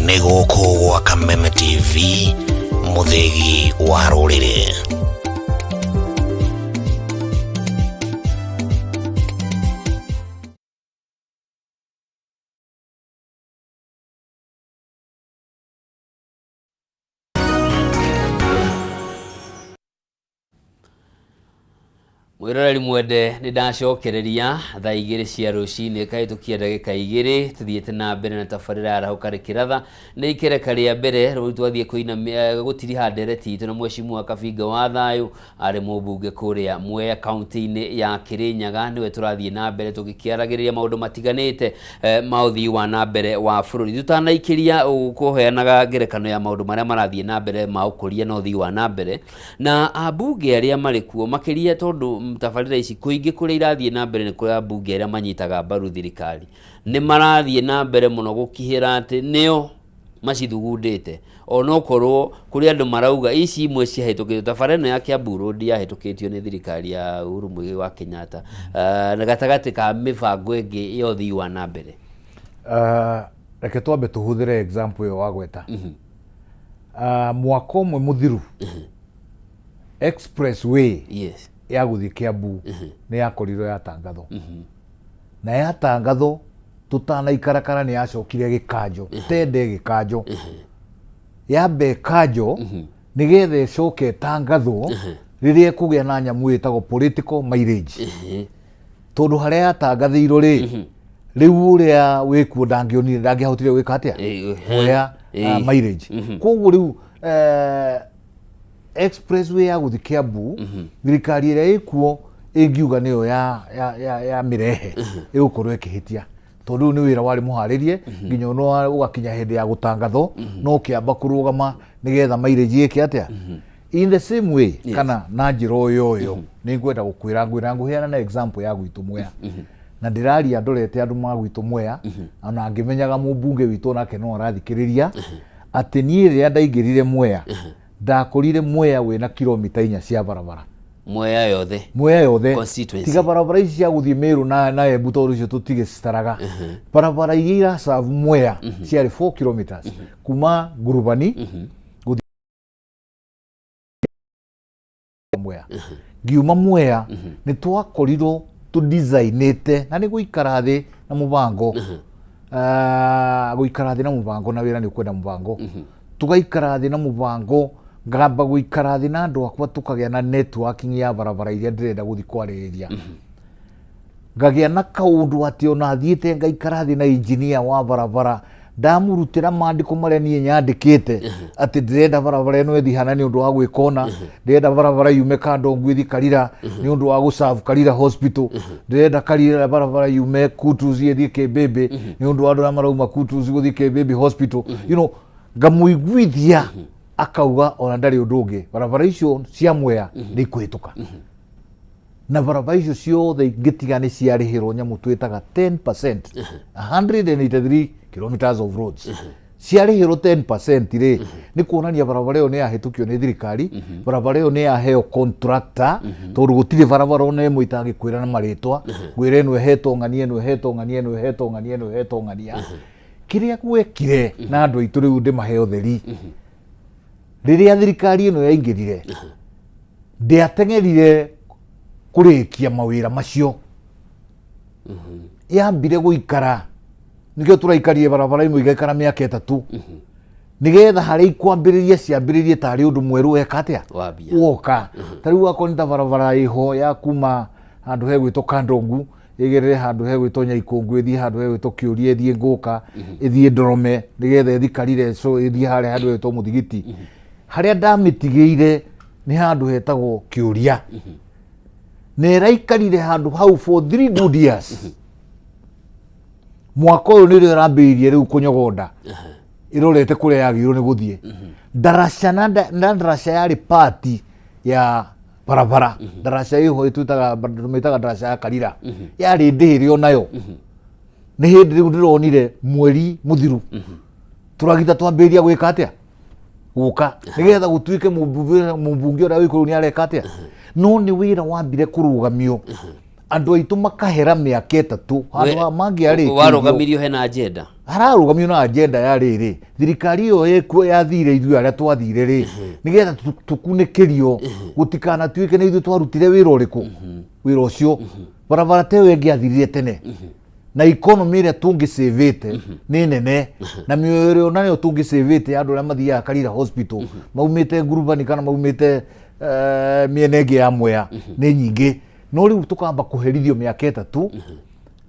Nĩ gũkũ gwa Kameme TV, mũthĩgi wa rũrĩrĩ. Mwĩroreri mwende, nĩ ndacokereria thaa 2 cia rũcinĩ kahĩtũkia ndagĩka 2, tũthiĩte na mbere na tabarĩra ya Arahũka Rĩkĩratha. Nĩ ikereka rĩa mbere rĩu twathiĩ gũtiriha ndereti itũ na Mheshimiwa Kabinga wa Thayũ, arĩ mũmbunge kũrĩa Mwea kaunti-inĩ ya Kĩrĩnyaga. Nĩwe tũrathiĩ na mbere tũgĩkĩaragĩrĩria maũndũ matiganĩte ma ũthii wa na mbere wa bũrũri. Tũtanaikĩria kũheanaga ngerekano ya maũndũ marĩa marathiĩ na mbere ma ũkũria na ũthii wa na mbere na ambunge arĩa marĩ kuo makĩria, tondũ tabarĩra ici kũingĩ kũrĩa irathiĩ na mbere nĩ kũrĩa ambunge arĩa manyitaga mbaru thirikari nĩ marathiĩ na mbere mũno gũkihĩra atĩ nĩo macithugundĩte, onokorwo kũrĩ andũ marauga ici imwe ciahĩtũkĩtio. Tabarĩra ĩno ya Kiambu Road yahĩtũkĩtio nĩ thirikari ya Uhuru Muigai wa Kenyatta, na gatagatĩ ka mĩbango ĩngĩ ya ũthii wa na mbere. Reke twambe tũhũthĩre example ĩyo wagweta. Mwaka ũmwe mũthiru, expressway ya gũthiĩ Kiambu nĩ yakorirwo yatangathwo, na yatangathwo tũtanaikarakara nĩ yacokire gĩkanjo, tende gĩkanjo yambe ĩkanjo nĩgetha ĩcoke ĩtangathwo rĩrĩa ĩkũgĩa na nyamũ ĩtagwo political mileage, tondũ harĩa yatangathĩirwo rĩ, rĩu ũrĩa wĩkuo ndangĩonire, ndangĩahotire gwĩka atĩa, kuoya mileage. Koguo rĩu expressway ya gũthiĩ Kiambu, thirikari ĩrĩa ĩkuo ĩngiuga nĩyo ya mĩrehe, ĩgũkorwo ĩkĩhĩtia, tondũ ũyũ nĩ wĩra warĩ mũharĩrie nginya ona ũgakinya hĩndĩ ya gũtangathwo, no ũkĩamba kũrũgama nĩgetha mileage ĩke atĩa. In the same way, kana na njĩra o yoyo, nĩ ngwenda gũkwĩra, ngwĩra ngũheana na example ya gwitũ Mwea, na ndĩraria ndorete andũ ma gwitũ Mwea, ona ngĩmenyaga mũmbunge witũ onake no arathikĩrĩria, atĩ niĩ rĩrĩa ndaingĩrire Mwea, ndakorire Mwea wĩna kilomita 4 cia barabara. Mwea yothe? Mwea yothe. Constituency. Tiga barabara ici cia gũthiĩ Meru na Embu, tondũ icio tũtigĩcitaraga. Barabara iria iracabu Mwea ciarĩ 4 kilometers kuma Ngurubani gũthiĩ Mwea. Ngiuma Mwea nĩ twakorirwo tũdesign-ĩte na nĩ gũikara thĩ na mũbango. Ah, gũikara thĩ na mũbango na wĩra nĩ ũkwenda mũbango. Tũgaikara thĩ na mũbango, ngamba gũikara thĩ na andũ akwa tũkagĩa na networking ya barabara iria ndĩrenda gũthiĩ kwarĩrĩria. Ngagĩa na kaũndũ atĩ ona thiĩte ngaikara thĩ na engineer wa barabara, ndamũrutĩra mandĩko marĩa niĩ nyandĩkĩte atĩ ndĩrenda barabara ĩno ĩthiĩ hana nĩ ũndũ wa gwĩka ũna, ndĩrenda barabara yume Kandongu ĩthiĩ Karira nĩ ũndũ wa gũserve Karira hospital, ndĩrenda Karira barabara yume Kutus ĩthiĩ Kĩmbĩmbĩ nĩ ũndũ wa andũ arĩa marauma Kutus gũthiĩ Kĩmbĩmbĩ hospital, ngamũiguithia akauga ona ndarĩ ũndũ ũngĩ, barabara icio cia Mwea nĩ ikũhĩtũka. Na barabara icio ciothe ingĩtiga nĩ ciarĩhĩrwo nyamũ twĩtaga 10%, 183 kilometers of roads ciarĩhĩrwo 10% rĩ, nĩ kuonania barabara ĩyo nĩ yahĩtũkio nĩ thirikari, barabara ĩyo nĩ yaheo contractor, tondũ gũtirĩ barabara ona ĩmwe itangĩkwĩra na marĩtwa, ngwĩre ĩno ĩhetwo ng'ania, ĩno ĩhetwo ng'ania, ĩno ĩhetwo ng'ania, ĩno ĩhetwo ng'ania. Kĩrĩa gwekire na andũ aitũ rĩu ndĩmahe ũtheri, rĩrĩa thirikari ĩno yaingĩrire ndĩateng'erire kũrĩkia mawĩra macio, yambire gũikara, nĩkĩo tũraikarire barabara imwe igaikara mĩaka 3, nĩgetha harĩa ikwambĩrĩria ciambĩrĩrie tarĩ ũndũ mwerũ weka atĩa. Wambia. Woka. Ta rĩu akorwo nĩ ta barabara ĩho ya kuma handũ hegwĩtwo Kandongu ĩgerere handũ hegwĩtwo Nyaikũngũ, ĩthiĩ handũ hegwĩtwo Kĩũria, ĩthiĩ Ngũka, ĩthiĩ Ndorome, nĩgetha ĩthiĩ Karire, so ĩthiĩ harĩa handũ hegwĩtwo Mũthigiti. Harĩa ndamĩtigĩire nĩ handũ hetagwo Kĩũria, na ĩraikarire handũ hau for 3 good years. Mwaka ũyũ nĩrĩo ĩrambĩrĩirie rĩu kũnyogonda ĩrorete kũrĩa yagĩrĩirwo nĩ gũthiĩ. Ndaraca na ndaraca yarĩ pati ya barabara, ndaraca ĩho ĩtwĩtaga, tũmĩtaga ndaraca ya Karira, yarĩ ndĩhĩre onayo. Nĩ hĩndĩ rĩu ndĩronire mweri mũthiru tũragita twambĩrĩria gwĩka atĩa, gũka nĩgetha gũtuĩke mũmbunge ũrĩa wĩ kũu nĩ areka atĩa. No nĩ wĩra wambire kũrũgamio, andũ aitũ makahera mĩaka 3 handũ ha mangĩarĩkirio. Warũgamirio hena agenda. Hararũgamio na agenda ya rĩrĩ, thirikari ĩyo ĩkuo yathire, ithuĩ arĩa twathire rĩ, nĩgetha tũkunĩkĩrio gũtikanatuĩke nĩ ithuĩ twarutire wĩra ũrĩkũ. Wĩra ũcio barabara ta ĩyo ĩngĩathirire tene na economy ĩrĩa tũngĩcĩvĩte nĩ nene, na mĩoyo ĩrĩa onayo tũngĩcĩvĩte ya andũ arĩa mathiaga Karira hospital maumĩte Ngurubani kana maumĩte mĩena ĩngĩ ya Mwea nĩ nyingĩ. No rĩu tũkamba kũherithio mĩaka 3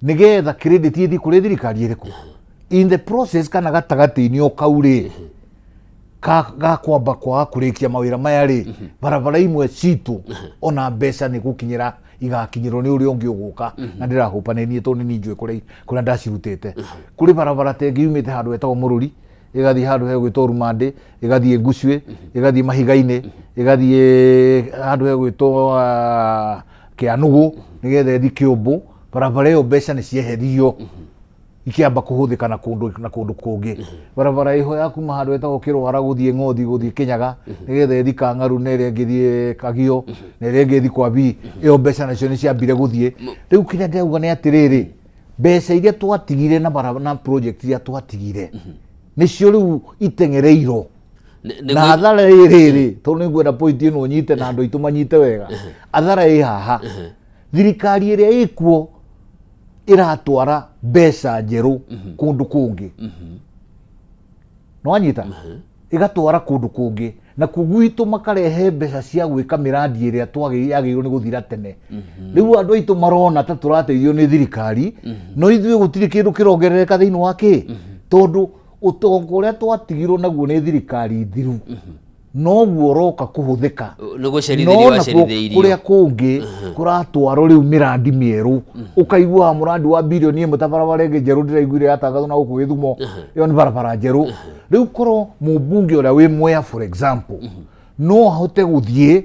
nĩgetha credit ĩthiĩ kũrĩ thirikari ĩrĩkũ. In the process kana gatagatĩ-inĩ o kau rĩ, ga kwamba kwaga kũrĩkia mawĩra maya rĩ, barabara imwe citũ ona mbeca nĩ gũkinyĩra igakinyĩrwo nĩ ũrĩa ũngĩ ũgũka. Na ndĩrahũpa nĩ niĩ tondũ nĩ niĩ njũĩ kũrĩa ndacirutĩte. Kũrĩ barabara ta ĩngĩ yumĩte handũ hetagwo Mũrũri, ĩgathiĩ handũ hegwĩtwo Rumandĩ, ĩgathiĩ Ngucue, ĩgathiĩ Mahiga-inĩ, ĩgathiĩ handũ hegwĩtwo Kĩanũgũ, nĩgetha ĩthiĩ Kĩũmbũ. Barabara ĩyo mbeca nĩ cieheririo ikĩamba kũhũthĩka na kũndũ na kũndũ kũngĩ. Barabara ĩho ya kuma handũ hetagwo Kĩrwara gũthiĩ Ng'othi gũthiĩ Kĩnyaga, nĩgetha ĩthiĩ Kang'aru, na ĩrĩa ĩngĩ ĩthiĩ Kagio, na ĩrĩa ĩngĩ ĩthiĩ kwa B, ĩyo mbeca nacio nĩ ciambire gũthiĩ. Rĩu kĩrĩa ndĩrauga nĩ atĩrĩrĩ, mbeca iria twatigire na bara na project iria twatigire nĩcio rĩu iteng'ereirwo na athara ĩrĩrĩ, tondũ nĩ ngwenda point ĩno ũnyite na andũ aitũ manyite wega. Athara ĩ haha, thirikari ĩrĩa ĩkuo ĩratwara mbeca njerũ kũndũ kũngĩ, nĩwanyita, ĩgatwara kũndũ kũngĩ, na kũu gwitũ makarehe mbeca cia gwĩka mĩrandi ĩrĩa yagĩrĩirwo nĩ gũthira tene. Rĩu andũ aitũ marona ta tũrateithio nĩ thirikari, no ithuĩ gũtirĩ kĩndũ kĩrongerereka thĩinĩ wa kĩ, tondũ ũtonga ũrĩa twatigirwo naguo nĩ thirikari thiru noguo ũroka kũhũthĩka. Nĩ gũcerithĩrio. No nakuo. Wacerithĩirio. Kũrĩa kũngĩ kũratwarwo rĩu mĩrandi mĩerũ, ũkaigua mũrandi wa bilioni 1, ta barabara ĩngĩ njerũ ndĩraiguire yatangathwo na gũkũ Gĩthumo, ĩyo nĩ barabara njerũ. Rĩu korwo mũmbunge ũrĩa wĩ Mwea, for example, no ahote gũthiĩ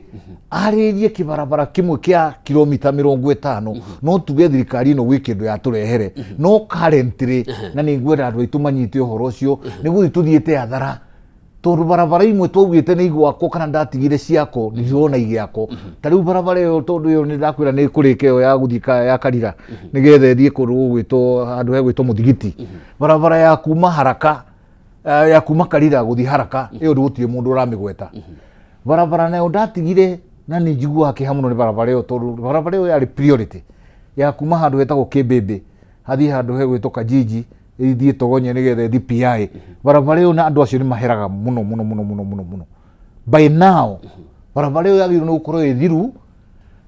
arĩrie kĩbarabara kĩmwe kĩa kilomita 50, no tuge thirikari ĩno gwĩ kĩndũ yatũrehere. No currently, na nĩ ngwenda andũ aitũ manyite ũhoro ũcio, nĩ gũthiĩ tũthiĩte athara, tondũ barabara imwe twaugĩte nĩ igwakwo kana ndatigire ciako ndirona igĩakwo. Ta rĩu barabara ĩyo, tondũ ĩyo nĩ ndakwĩra nĩ kũrĩka, ĩyo ya gũthiĩ ya Karira nĩgetha ĩthiĩ kũndũ gũgwĩtwo handũ hegwĩtwo Mũthigiti, barabara ya kuma Haraka, ya kuma Karira gũthiĩ Haraka, ĩyo gũtirĩ mũndũ ũramĩgweta. Barabara nayo ndatigire na nĩ njiguaga kĩeha mũno nĩ barabara ĩyo, tondũ barabara ĩyo yarĩ priority, ya kuma handũ hetagwo Kĩmbĩmbĩ hathiĩ handũ hegwĩtwo Kajiji. Ĩthiĩ Togonye nĩgetha ĩthiĩ PI. Barabara ĩyo na andũ acio nĩ maheraga mũno mũno mũno mũno mũno mũno. By now barabara ĩyo yagĩrĩirwo nĩ gũkorwo ĩ thiru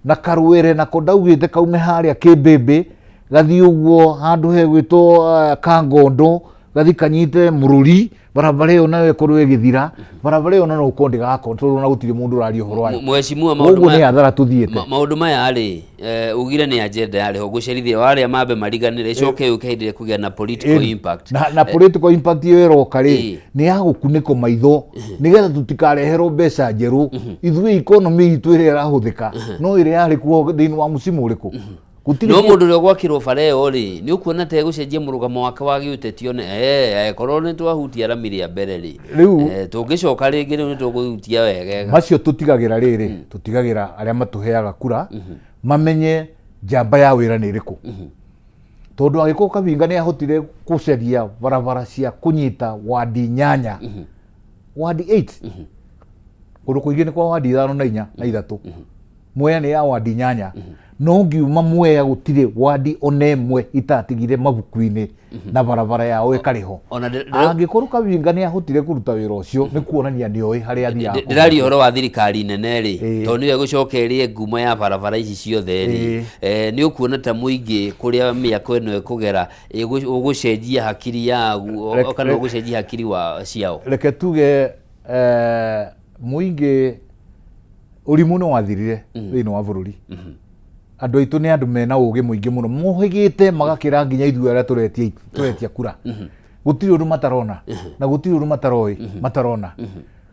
na karwere nako ndaugĩte kaume harĩa Kĩmbĩmbĩ gathiĩ ũguo handũ hegwĩtwo Kangondo gathi kanyite Mũrũri. Barabara ĩyo nayo ĩkorwo ĩgĩthira. Barabara ĩyo na no ũkorwo ndĩgakwo tondũ ona gũtirĩ mũndũ ũraria ũhoro wayo. Mheshimiwa, maũndũ Ũguo nĩ hathara tũthiĩte. Maũndũ maya rĩ, ugire nĩ agenda yarĩ ho gũcerithia warĩa mambe mariganĩre ĩcoke yũke hĩndĩ ĩrĩa kũgĩa na political impact. Na political impact ĩyo ĩroka rĩ, nĩ ya gũkunĩkwo maitho nĩgetha tũtikareherwo mbeca njerũ. Ithuĩ economy itũ ĩrĩa ĩrahũthĩka no ĩrĩa yarĩ kuo thĩinĩ wa mũcimu ũrĩkũ. Gũtirĩ No mũndũ ũrĩa ũgwakĩrwo bara ĩyo rĩ, nĩ ũkuona ta egũcenjia mũrũgamo wake wa gĩũteti one angĩkorwo nĩ twahutia rami rĩa mbere rĩ, Rĩu tũngĩcoka rĩngĩ rĩu nĩ tũkũhutia wegega. Macio tũtigagĩra rĩrĩ, tũtigagĩra arĩa matũheaga kura mamenye njamba ya wĩra nĩ ĩrĩkũ. Tondũ angĩkorwo Kabinga nĩ ahotire gũcaria barabara cia kũnyita wadi 8, wadi 8, kũndũ kũingĩ nĩ kwa wadi 5 na 4 na 3, Mwea nĩ ya wadi 8, no ngiuma Mwea gũtirĩ wadi ona ĩmwe itatigire mabuku-inĩ na barabara yao ĩkarĩ ho. Ona Angĩkorwo Kabinga nĩ ahotire kũruta wĩra ũcio nĩ kuonania nĩ oĩ harĩa athiaga. Ndĩraria ũhoro wa thirikari nene rĩ, tondũ nĩyo ĩgũcoka ĩrĩe ngumo ya barabara ici ciothe rĩ, nĩ ũkuona ta mũingĩ kũrĩa mĩako ĩno ĩkũgera ũgũcenjia hakiri yaguo kana ũgũcenjia hakiri wa ciao? Reke tuge mũingĩ ũrimũ nĩ wathirire thĩinĩ wa bũrũri. Andũ aitũ nĩ andũ mena ũgĩ mũingĩ mũno, mohĩgĩte magakĩra nginya ithuĩ arĩa tũretia kura. Gũtirĩ ũndũ matarona na gũtirĩ ũndũ mataroĩ matarona.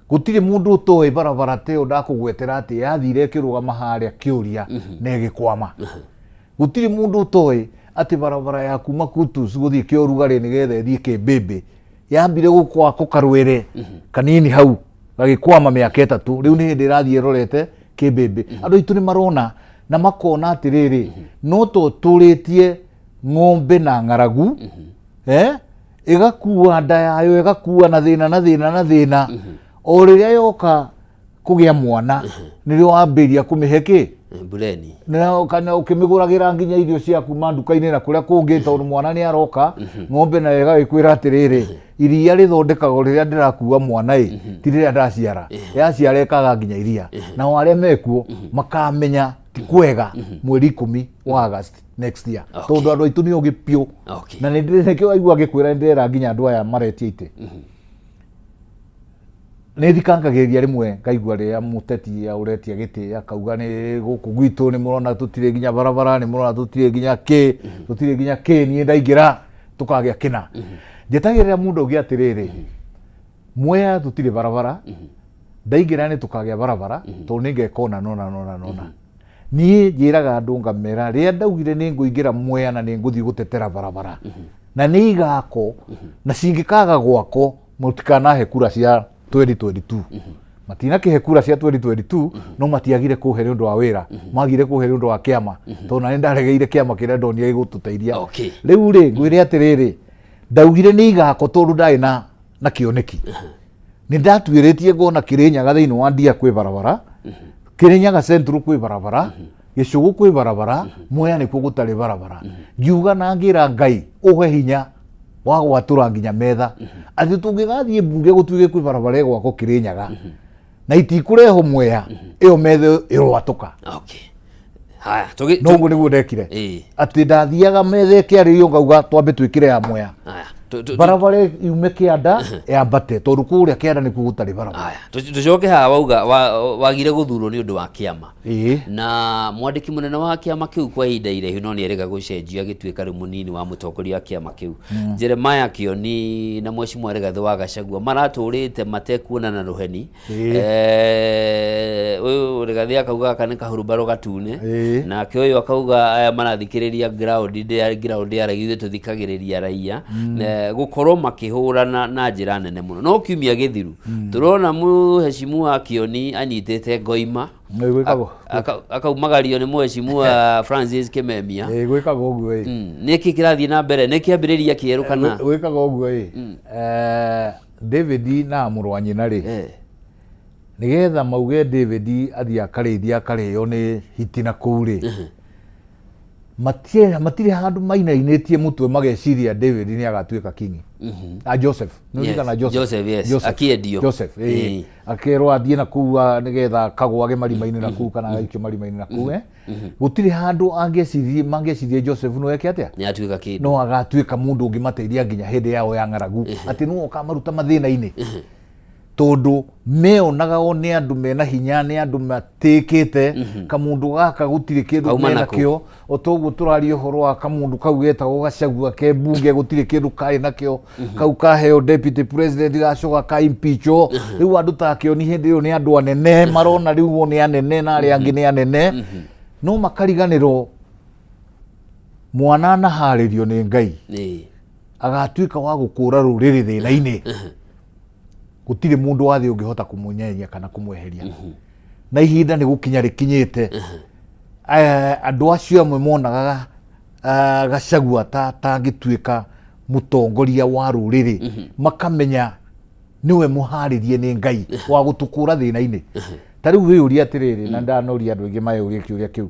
Gũtirĩ mũndũ ũtoĩ barabara ta ĩyo ndakũgwetera atĩ yathire ĩkĩrũgama harĩa kĩũria na ĩgĩkwama. Gũtirĩ mũndũ ũtoĩ atĩ barabara ya kuma Kutus gũthiĩ Kĩorugarĩ nĩgetha ĩthiĩ Kĩmbĩmbĩ yambire gũkwakwo karwere kanini hau gagĩkwama mĩaka 3, rĩu nĩ hĩndĩ ĩrathiĩ ĩrorete Kĩmbĩmbĩ. Andũ aitũ nĩ marona na makona atĩrĩrĩ, no to tũrĩtie ng'ombe na ng'aragu, ĩgakua nda yayo, ĩgakua na thĩna na thĩna na thĩna, o rĩrĩa yoka kũgĩa mwana nĩrĩo wambĩrĩria kũmĩhe kĩ? Mbureni. Na kana ũkĩmĩgũragĩra nginya irio cia kuma nduka-inĩ na kũrĩa kũngĩ, tondũ mwana nĩ aroka. Ng'ombe nayo ĩgagĩkwĩra atĩrĩrĩ, iria rĩthondekagwo rĩrĩa ndĩrakua mwana ĩ, ti rĩrĩa ndaciara. Yaciara ĩkaga nginya iria. Nao arĩa mekuo makamenya ti kwega mweri 10 wa August next year, tondũ andũ aitũ nĩ ogĩ biũ. Na nĩkĩo waigua ngĩkwĩra nĩ ndĩrera nginya andũ aya maretia itĩ. Nĩ thikangagĩrĩria rĩmwe ngaigua rĩrĩa mũteti ũretia gĩtĩ akauga nĩ gũkũ gwitũ nĩ mũrona tũtirĩ nginya barabara, nĩ mũrona tũtirĩ nginya kĩ, tũtirĩ nginya kĩ, niĩ ndaingĩra tũkagĩa kĩna. Njetagĩrĩra mũndũ auge atĩrĩrĩ, Mwea tũtirĩ barabara, ndaingĩra nĩ tũkagĩa barabara tondũ nĩ ngeka ũna na ũna na ũna na ũna. Niĩ njĩraga andũ ngamera rĩrĩa ndaugire nĩ ngũingĩra Mwea na nĩ ngũthiĩ gũtetera barabara na nĩ igakwo, na cingĩkaga gwakwo mũtikanahe kura cia 2022. Matinakĩhe kura cia 2022, no matiagire kũhe nĩ ũndũ wa wĩra, magire kũhe nĩ ũndũ wa kĩama, tondũ nani ndaregeire kĩama kĩrĩa ndonire gĩgũtũteithia. Rĩu rĩ, ngwĩre atĩrĩrĩ, ndaugire nĩ igakwo tondũ ndarĩ na kĩoneki. Nĩ ndatuĩrĩtie ngona Kĩrĩnyaga thĩinĩ wa Ndia kwĩ barabara, Kĩrĩnyaga Central kwĩ barabara, Gĩcũgũ kwĩ barabara, Mwea nĩkuo gũtarĩ barabara. Ngiuga na ngĩra Ngai ũhe hinya wa gwatũra nginya metha atĩ tũngĩgathiĩ mbunge gũtuĩke kwĩ barabara ĩgwakwo Kĩrĩnyaga na itikũrehwo Mwea, ĩyo metha ĩrwatũka. Haya, tũgĩ No ũguo nĩguo ndekire, atĩ ndathiaga metha ĩkĩarĩrio ngauga twambe twĩkĩre ya Mwea, barabara yume kĩanda yambate, tondũ kũrĩa kĩanda nĩkuo gũtarĩ barabara. Tũcoke haha wauga wagire gũthurwo nĩ ũndũ wa kĩama na mwandĩki mũnene wa kĩama kĩu kwa ihinda iraihu, no nĩ erĩga gũcenjia agĩtuĩka rĩu mũnini wa mũtongoria wa kĩama kĩu, Jeremiah Kioni na Mheshimiwa Rigathĩ wa Gachagua maratũrĩte matekuonana rũheni. Ũyũ Rigathĩ akauga gaka nĩ kahurumbarũ gatune, nake ũyũ akauga aya marathikĩrĩria ground ndĩ ground ya raia, ithuĩ tũthikagĩrĩria raia. Gũkorwo makĩhũrana na njĩra nene mũno, no kiumia gĩthiru tũrona mũhecimu wa Kioni anyitĩte ngoima. Nĩ gwĩkagwo. Akaumagario nĩ mũhecimu wa Francis Kimemia. Ĩ, gwĩkagwo ũguo ĩ. Nĩkĩ kĩrathiĩ na mbere? Nĩ kĩambĩrĩria kĩerũ kana? Gwĩkagwo ũguo ĩ. David na mũrũ wa nyina rĩ, nĩgetha mauge David athiĩ akarĩithia akarĩo nĩ hiti na kũu rĩ, Matirĩ handũ mainainĩtie mũtwe mageciria David nĩ agatuĩka king. Ah, Joseph. Nĩ ũririkana Yes, Joseph? Joseph, yes. Akĩendio. Joseph, ĩĩ. Akerwo athiĩ na kũu nĩgetha akagwage marima-inĩ na kũu kana agaikio marima-inĩ na kũu eh. Gũtirĩ handũ angĩecirie mangĩecirie Joseph no eke atĩa? Nĩ atuĩka kĩndũ. No agatuĩka mũndũ ũngĩmateithia nginya hĩndĩ yao ya ng'aragu, atĩ nĩwe ũkamaruta mathĩna-inĩ. Tondũ meonaga o nĩ andũ mena hinya, nĩ andũ matĩkĩte, kamũndũ gaka gũtirĩ kĩndũ Kauma mena nako. kĩo. O toguo tũraria ũhoro wa kamũndũ kau getagwo Gachagua ke mbunge, gũtirĩ kĩndũ karĩ nakĩo. Kau kaheo deputy president gacoka ka impeachwo. Rĩu andũ ta Kĩoni hĩndĩ ĩyo nĩ andũ anene, marona rĩu o nĩ anene na arĩa angĩ nĩ anene, no makariganĩrwo mwana anaharĩrio nĩ Ngai agatuĩka wa gũkũra rũrĩrĩ thĩna-inĩ. Gũtirĩ mũndũ wa thĩ ũngĩhota kũmũnyenya kana kũmweheria. Na ihinda nĩ gũkinya rĩkinyĩte. Andũ acio amwe monaga Gachagua ta tangĩtuĩka mũtongoria wa rũrĩrĩ, makamenya nĩwe mũharĩrie nĩ Ngai wa gũtũkũra thĩna-inĩ. Ta rĩu wĩyũrie atĩrĩrĩ, na ndanoria andũ aingĩ mayũrie kĩũria kĩu,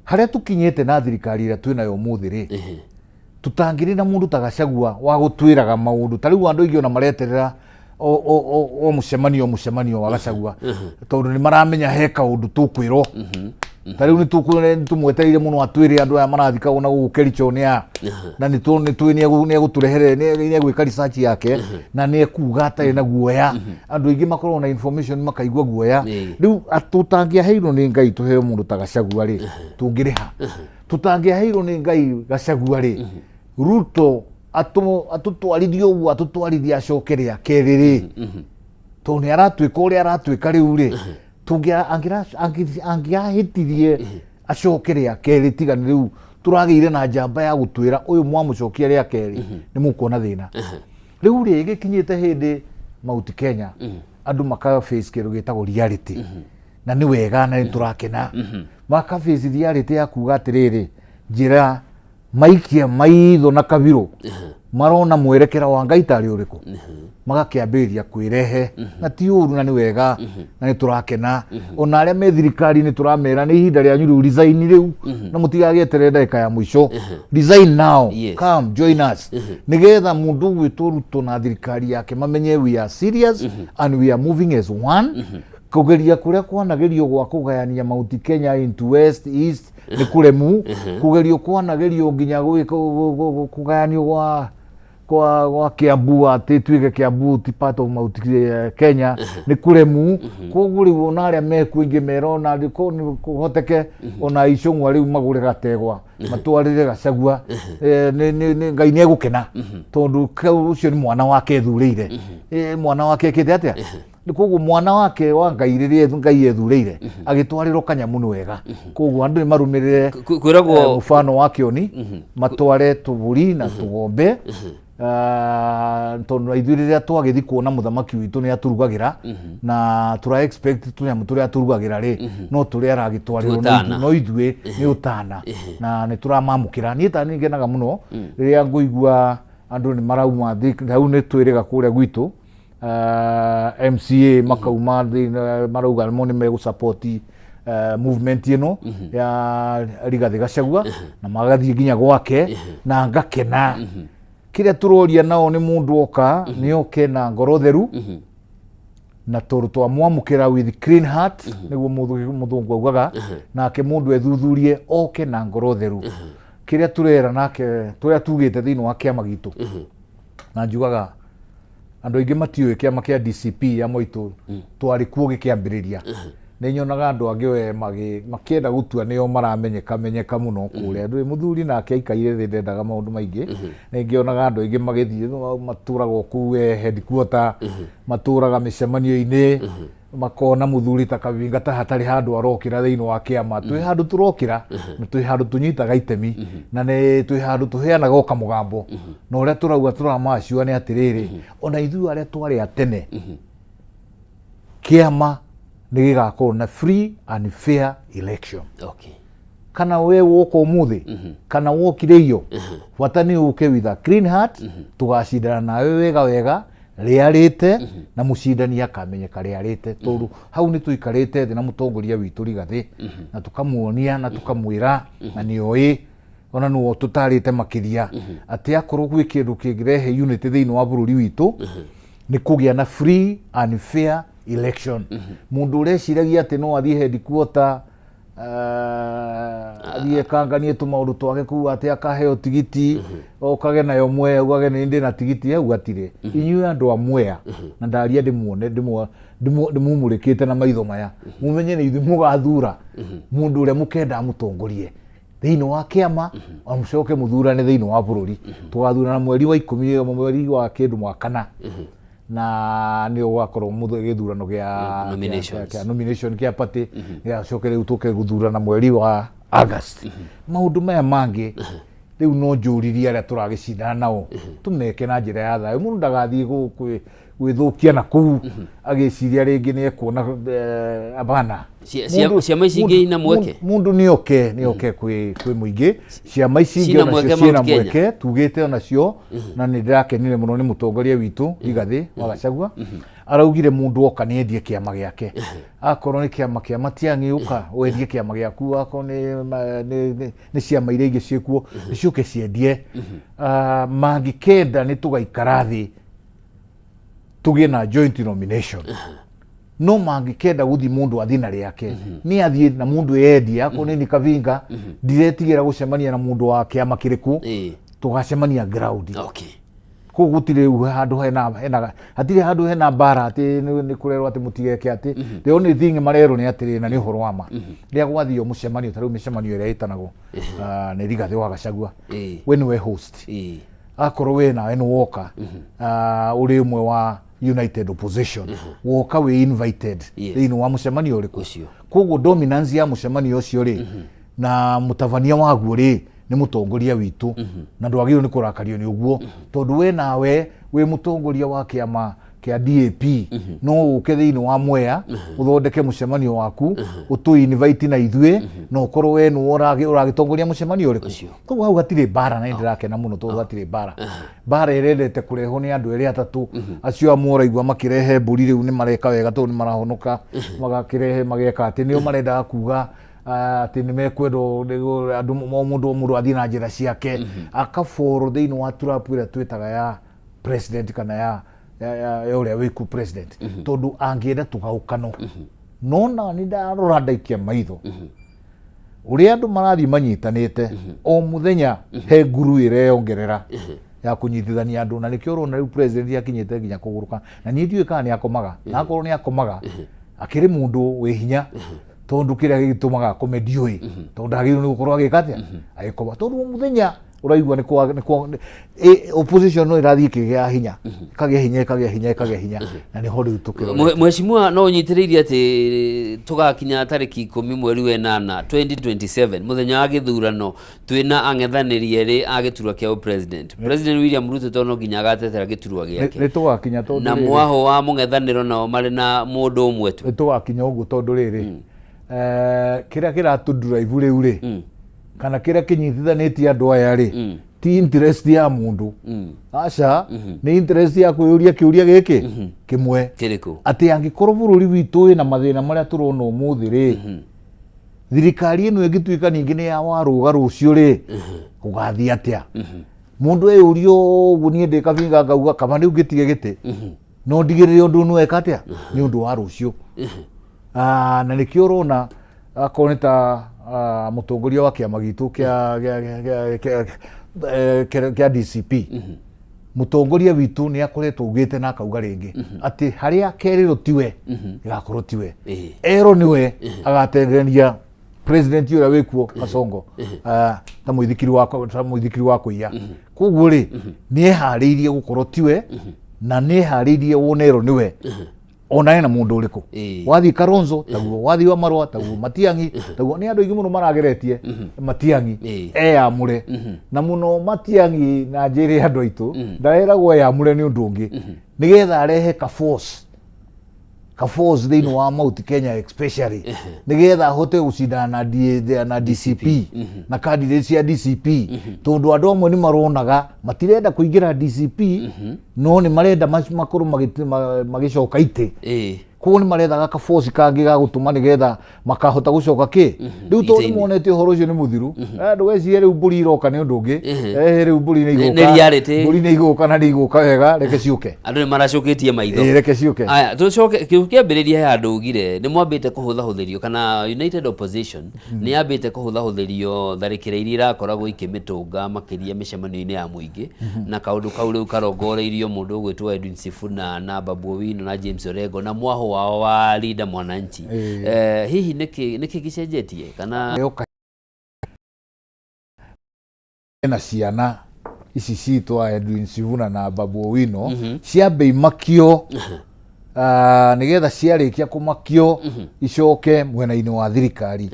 harĩa tũkinyĩte na thirikari ĩrĩa twĩnayo ũmũthĩ rĩ, tutangĩrĩ na mũndũ ta Gachagua wa gũtwĩraga maũndũ. Ta rĩu andũ aingĩ ona mareterera o mũcemanio, o mũcemanio wa Gachagua, tondũ nĩ maramenya he kaũndũ tũkwĩrwo. Ta rĩu nĩ tũmwetereire mũno atwĩre andũ aya marathikagwo na gũkũ Kericho nĩ a, na nĩ tũĩ nĩ egũtũrehere, nĩ egwĩka research yake na nĩ ekuga atarĩ na guoya. Andũ aingĩ makoragwo na information makaigua guoya. Rĩu tũtangĩaheirwo nĩ Ngai tũheo mũndũ ta Gachagua rĩ, tũngĩrĩha? Tũtangĩaheirwo nĩ Ngai Gachagua rĩ, Ruto atũtwarithie ũguo atũtwarithie acoke rĩa kerĩ rĩ, tondũ nĩ aratwĩka ũrĩa aratwĩka rĩu rĩ, angĩahĩtirie acoke rĩa kerĩ, tiga nĩ rĩu tũragĩire na njamba ya gũtwĩra ũyũ mwamũcokia rĩa kerĩ nĩ mũkuona thĩna. Rĩu rĩ, ĩgĩkinyĩte hĩndĩ Mount Kenya andũ maka face kĩndũ gĩtagwo reality, na nĩ wega na nĩ tũrakena. Maka face reality ya kuga atĩrĩrĩ, njĩra maikia maitho na kabirũ marona mwerekera wa Ngai tarĩ ũrĩkũ, magakĩambĩrĩria kwĩrehe, na ti ũru na nĩ wega na nĩ tũrakena. Ona arĩa me thirikari-inĩ tũramera nĩ ihinda rĩanyu rĩu, resign rĩu na mũtigagĩeterere ndagĩka ya mũico. Resign now. Come join us, nĩgetha mũndũ ũgwĩtwo Ruto na thirikari yake mamenye we are serious and we are moving as one. Kũgeria kũrĩa kwanagerio gwa kũgayania Mount Kenya into west, east nĩ kũremu. Kũgerio kwanagerio nginya kũgayanio kwa Kiambu, atĩ tuĩke Kiambu ti part of Mount Kenya, nĩ kũremu. Koguo rĩu ona arĩa mekuo ingĩ merona kũhoteke ona Icũng'wa rĩu magũre gategwa matwarĩre Gachagua. Ngai nĩ egũkena, tondũ ũcio nĩ mwana wake ethurĩire. Mwana wake ekĩte atĩa? Nĩ koguo mwana wake wa Ngai rĩrĩa Ngai ethurĩire agĩtwarĩrwo kanyamũ nĩ wega. Koguo andũ nĩ marũmĩrĩre Kwĩragwo mũbano wa Kĩoni, matware tũbũri na tũgombe. Ah, tondũ na ithuĩ rĩrĩa twagĩthiĩ kuona mũthamaki witũ nĩ atũrugagĩra, na tũra expect tũnyamũ tũrĩa atũrugagĩra rĩ, no tũrĩa aragĩtwarĩrwo no Tũtana. no ithuĩ nĩ ũtana na nĩ tũramamũkĩra. Niĩ ta niĩ ngenaga mũno rĩrĩa ngũigua andũ nĩ marauma hau nĩ twĩrĩga kũrĩa gwitũ MCA makauma thĩinĩ, marauga mo nĩ megũ-support movement ĩno ya Rigathĩ Gachagua na magathiĩ nginya gwake, na ngakena. Kĩrĩa tũroria nao nĩ mũndũ oka nĩ oke na ngoro theru, na tondũ twamwamũkĩra with clean heart, nĩguo mũthũngũ augaga, nake mũndũ ethuthurie oke na ngoro theru. Kĩrĩa tũrera nake tũrĩa tugĩte thĩinĩ wa kĩama gitũ, na njugaga andũ aingĩ matiũĩ kĩama kĩa DCP ya Moitũ twarĩ kuo gĩkĩambĩrĩria. Nĩ nyonaga andũ angĩ we makĩenda gũtua nĩo maramenyeka menyeka mũno kũrĩa. Ndũĩ mũthuri nake aikaire thĩ, ndendaga maũndũ maingĩ. Nĩ ngĩonaga andũ aingĩ magĩthiĩ matũraga o kũu we headquarter, matũraga mĩcemanio-inĩ, makona mũthuri ta Kavinga ta hatarĩ handũ arokĩra thĩinĩ wa kĩama. Twĩ handũ tũrokĩra na twĩ handũ tũnyitaga itemi na nĩ twĩ handũ tũheanaga o kamũgambo, na ũrĩa tũrauga tũramacua nĩ atĩrĩrĩ, ona ithuĩ arĩa twarĩ a tene, kĩama nĩ gĩgakorwo na free and fair election. Kana we woka ũmũthĩ kana wokire iyo, bata nĩ ũke with a clean heart, tũgacindana nawe wega wega. Rĩarĩte na mũcindani akamenyeka rĩarĩte, tondũ hau nĩ tũikarĩte thĩ na mũtongoria witũ Rigathĩ na tũkamuonia na tũkamwĩra, na nĩ oĩ ona nĩwe tũtarĩte makĩria, atĩ akorwo gwĩ kĩndũ kĩngĩrehe unity thĩinĩ wa bũrũri witũ nĩ kũgĩa na free and fair election. Mũndũ ũreciragia atĩ no athiĩ headquarter, athiĩ kanganie tũmaũndũ twake kũu atĩ akaheo tigiti, okage nayo Mwea, ugage nĩ ndĩ na tigiti, hau hatirĩ. Inyuĩ andũ a Mwea, na ndaria ndĩmuone ndĩmumũrĩkĩte na maitho maya, mumenye nĩ ithuĩ mũgathura mũndũ ũrĩa mũkenda amũtongorie thĩinĩ wa kĩama, o mũcoke mũthurane thĩinĩ wa bũrũri. Tũgathurana mweri wa 10, mweri wa kĩndũ wa kana, na nĩ ũgakorwo gĩthurano gĩa Nominations. Kĩa nomination kĩa party, gĩgacoke rĩu tũke gũthurana mweri wa August. Maũndũ maya mangĩ rĩu no njũririe arĩa tũragĩcindana nao tũmeke na njĩra ya thayũ. Mũndũ ndagathiĩ gwĩthũkia na kũu agĩciria rĩngĩ nĩ ekuona, abana. Ciama ici ingĩ ina mweke? Mũndũ nĩ oke kwĩ mũingĩ. Ciama ici ingĩ Cina onacio mweke ciĩna Mount Kenya? Mweke tugĩte onacio, na nĩ ndĩrakenire mũno nĩ mũtongoria witũ Rigathĩ wa Gachagua araugire mũndũ oka nĩ endie kĩama gĩake. Akorwo nĩ kĩama kĩa Matiang'i, ũka wendie kĩama gĩaku. Akorwo nĩ ciama iria ingĩ ciĩkuo, nĩ ciũke ciendie. Ah, mangĩkenda nĩ tũgaikara thĩ tũgĩe na joint nomination, no mangĩkenda gũthiĩ mũndũ athiĩ na rĩake, nĩ athiĩ na mũndũ endie. Akorwo nĩ Kavinga, ndiretigĩra gũcemania na mũndũ wa kĩama kĩrĩkũ, tũgacemania ground. Kũu gũtirĩ rĩu handũ hena hatirĩ handũ hena mbara atĩ nĩ kũrerwo atĩ mũtigeke atĩ. The only thing marerwo nĩ atĩrĩ, na nĩ ũhoro wa ma, rĩrĩa gwathio mũcemanio, ta rĩu mĩcemanio ĩrĩa ĩtanagwo nĩ Rigathĩ wa Gachagua, we nĩwe host. Akorwo we nawe nĩ woka, ũrĩ ũmwe wa United Opposition, woka wĩ invited thĩinĩ wa mũcemanio ũrĩkũ. Koguo dominance ya mũcemanio ũcio rĩ, na mũtabania waguo rĩ, nĩ mũtongoria witũ, na ndwagĩrĩirwo nĩ kũrakario nĩ ũguo, tondũ we nawe wĩ mũtongoria wa kĩama kĩa DAP, no ũke thĩinĩ wa Mwea ũthondeke mũcemanio waku, ũtũ invite na ithuĩ, na ũkorwo we nĩwe ũragĩtongoria mũcemanio ũrĩkũ. Koguo hau hatirĩ mbara, na nĩ ndĩrakena mũno tondũ hatirĩ mbara. Mbara ĩrendete kũrehwo nĩ andũ erĩ atatũ acio amwe ũraigua makĩrehe mbũri. Rĩu nĩ mareka wega tondũ nĩ marahonoka, magakĩrehe mageka atĩ nĩo marendaga kuga atĩ nĩ mekwendwo andũ o mũndũ athiĩ na njĩra ciake, akaboro thĩinĩ wa trap ĩrĩa twĩtaga ya president kana ya ũrĩa wĩku president, tondũ angĩenda tũgaũkano. No na nĩ ndarora ndaikia maitho ũrĩa andũ marathiĩ manyitanĩte o mũthenya, he nguru ĩreyongerera ya kũnyitithania andũ, na nĩkĩo ũrona rĩu president akinyĩte nginya kũgũrũka. Na niĩ ndiũĩ kana nĩ akomaga, na akorwo nĩ akomaga, akĩrĩ mũndũ wĩ hinya, tondũ kĩrĩa gĩgĩtũmaga akome ndiũĩ, tondũ ndagĩrĩirwo nĩ gũkorwo agĩka atĩa agĩkoma, tondũ o mũthenya ũraigua nĩ opposition no ĩrathiĩ ĩkĩgĩa hinya, ĩkagĩa hinya, ĩkagĩa hinya, ĩkagĩa hinya, na nĩho rĩu tũkĩrorete. Mheshimiwa, no ũnyitĩrĩire atĩ tũgakinya tarĩki 10 mweri wa ĩnana 2027, mũthenya wa gĩthurano, twĩna ang'ethanĩri erĩ a gĩturwa kĩa president, President William Ruto, tondũ no nginya agatetera gĩturwa gĩake? Nĩ tũgakinya tondũ Na rĩrĩ- mwaho wa mũng'ethanĩro nao marĩ na mũndũ ũmwe tu. Nĩ tũgakinya ũguo, tondũ rĩrĩ, kĩrĩa kĩratũ drive rĩu rĩ, kana kĩrĩa kĩnyitithanĩtie andũ aya rĩ, ti interest ya mũndũ, aca, nĩ interest ya kwĩyũria kĩũria gĩkĩ kĩmwe. Kĩrĩkũ? Atĩ angĩkorwo bũrũri witũ wĩna mathĩna marĩa tũrona ũmũthĩ rĩ, thirikari ĩno ĩngĩtuĩka ningĩ nĩ ya warũga rũciũ rĩ, gũgathiĩ atĩa? Mũndũ eyũria ũguo. Niĩ ndĩ Kabinga ngauga kaba rĩu ngĩtige gĩtĩ, no ndigĩrĩre ũndũ ũyũ weka atĩa nĩ ũndũ wa rũciũ. Na nĩkĩo ũrona akorwo nĩ ta mũtongoria wa kĩama gitũ kĩa DCP, mũtongoria witũ nĩ akoretwo augĩte na akauga rĩngĩ atĩ harĩa kerĩrwo tiwe ĩgakorwo tiwe, erwo nĩwe agatengeria president ũrĩa wĩkuo Kasongo, ta mũithikiri wa kũiya. Koguo rĩ, nĩ eharĩirie gũkorwo tiwe, na nĩ eharĩirie wonerwo nĩwe ona ena mũndũ ũrĩkũ. Wathiĩ Kalonzo taguo, wathiĩ wa Marũa taguo, Matiang'i taguo. Nĩ andũ aingĩ mũno marageretie Matiang'i eyamũre, na mũno Matiang'i, na njĩre andũ aitũ ndareragwo eyamũre nĩ ũndũ ũngĩ, nĩgetha arehe ka force. Ka force thĩinĩ wa Mount Kenya especially nĩgetha ahote gũcindana na, D, na DCP na candidate cia DCP, tondũ andũ amwe nĩ maronaga matirenda kũingĩra DCP, no nĩ marenda makorwo magĩcoka itĩ. Koguo nĩ marethaga ka force kangĩ ga gũtũma nĩgetha makahota gũcoka kĩ rĩu, tondũ nĩ Itĩ-inĩ. Monete ũhoro ũcio nĩ mũthiru. Ndũgecirie rĩu mbũri iroka nĩ ũndũ ũngĩ. Rĩu mbũri nĩ Nĩ igũka. Reality. Mbũri nĩ igũka na nĩ igũka wega, reke ciũke. Andũ nĩ maracũkĩtie maitho. Reke ciũke. Aya, tũcoke kĩu kĩambĩrĩria he handũ ugire nĩ mwambĩte kũhũthahũthĩrio kana United Opposition nĩ yambĩte kũhũthahũthĩrio tharĩkĩra iria irakoragwo ikĩmĩtũnga makĩria mĩcemanio-inĩ ya mũingĩ, na kaũndũ kau rĩu karongoreirio mũndũ ũgwĩtwo Edwin Sifuna na Babu Owino na James Orengo na mwahũ wao wa Linda Mwananchi. Hihi nĩkĩ gĩcenjetie kana Yoka na ciana ici citũ a Edwin Sifuna na Babu Owino ciambe imakio, nĩgetha ciarĩkia kũmakio icoke mwena-inĩ wa thirikari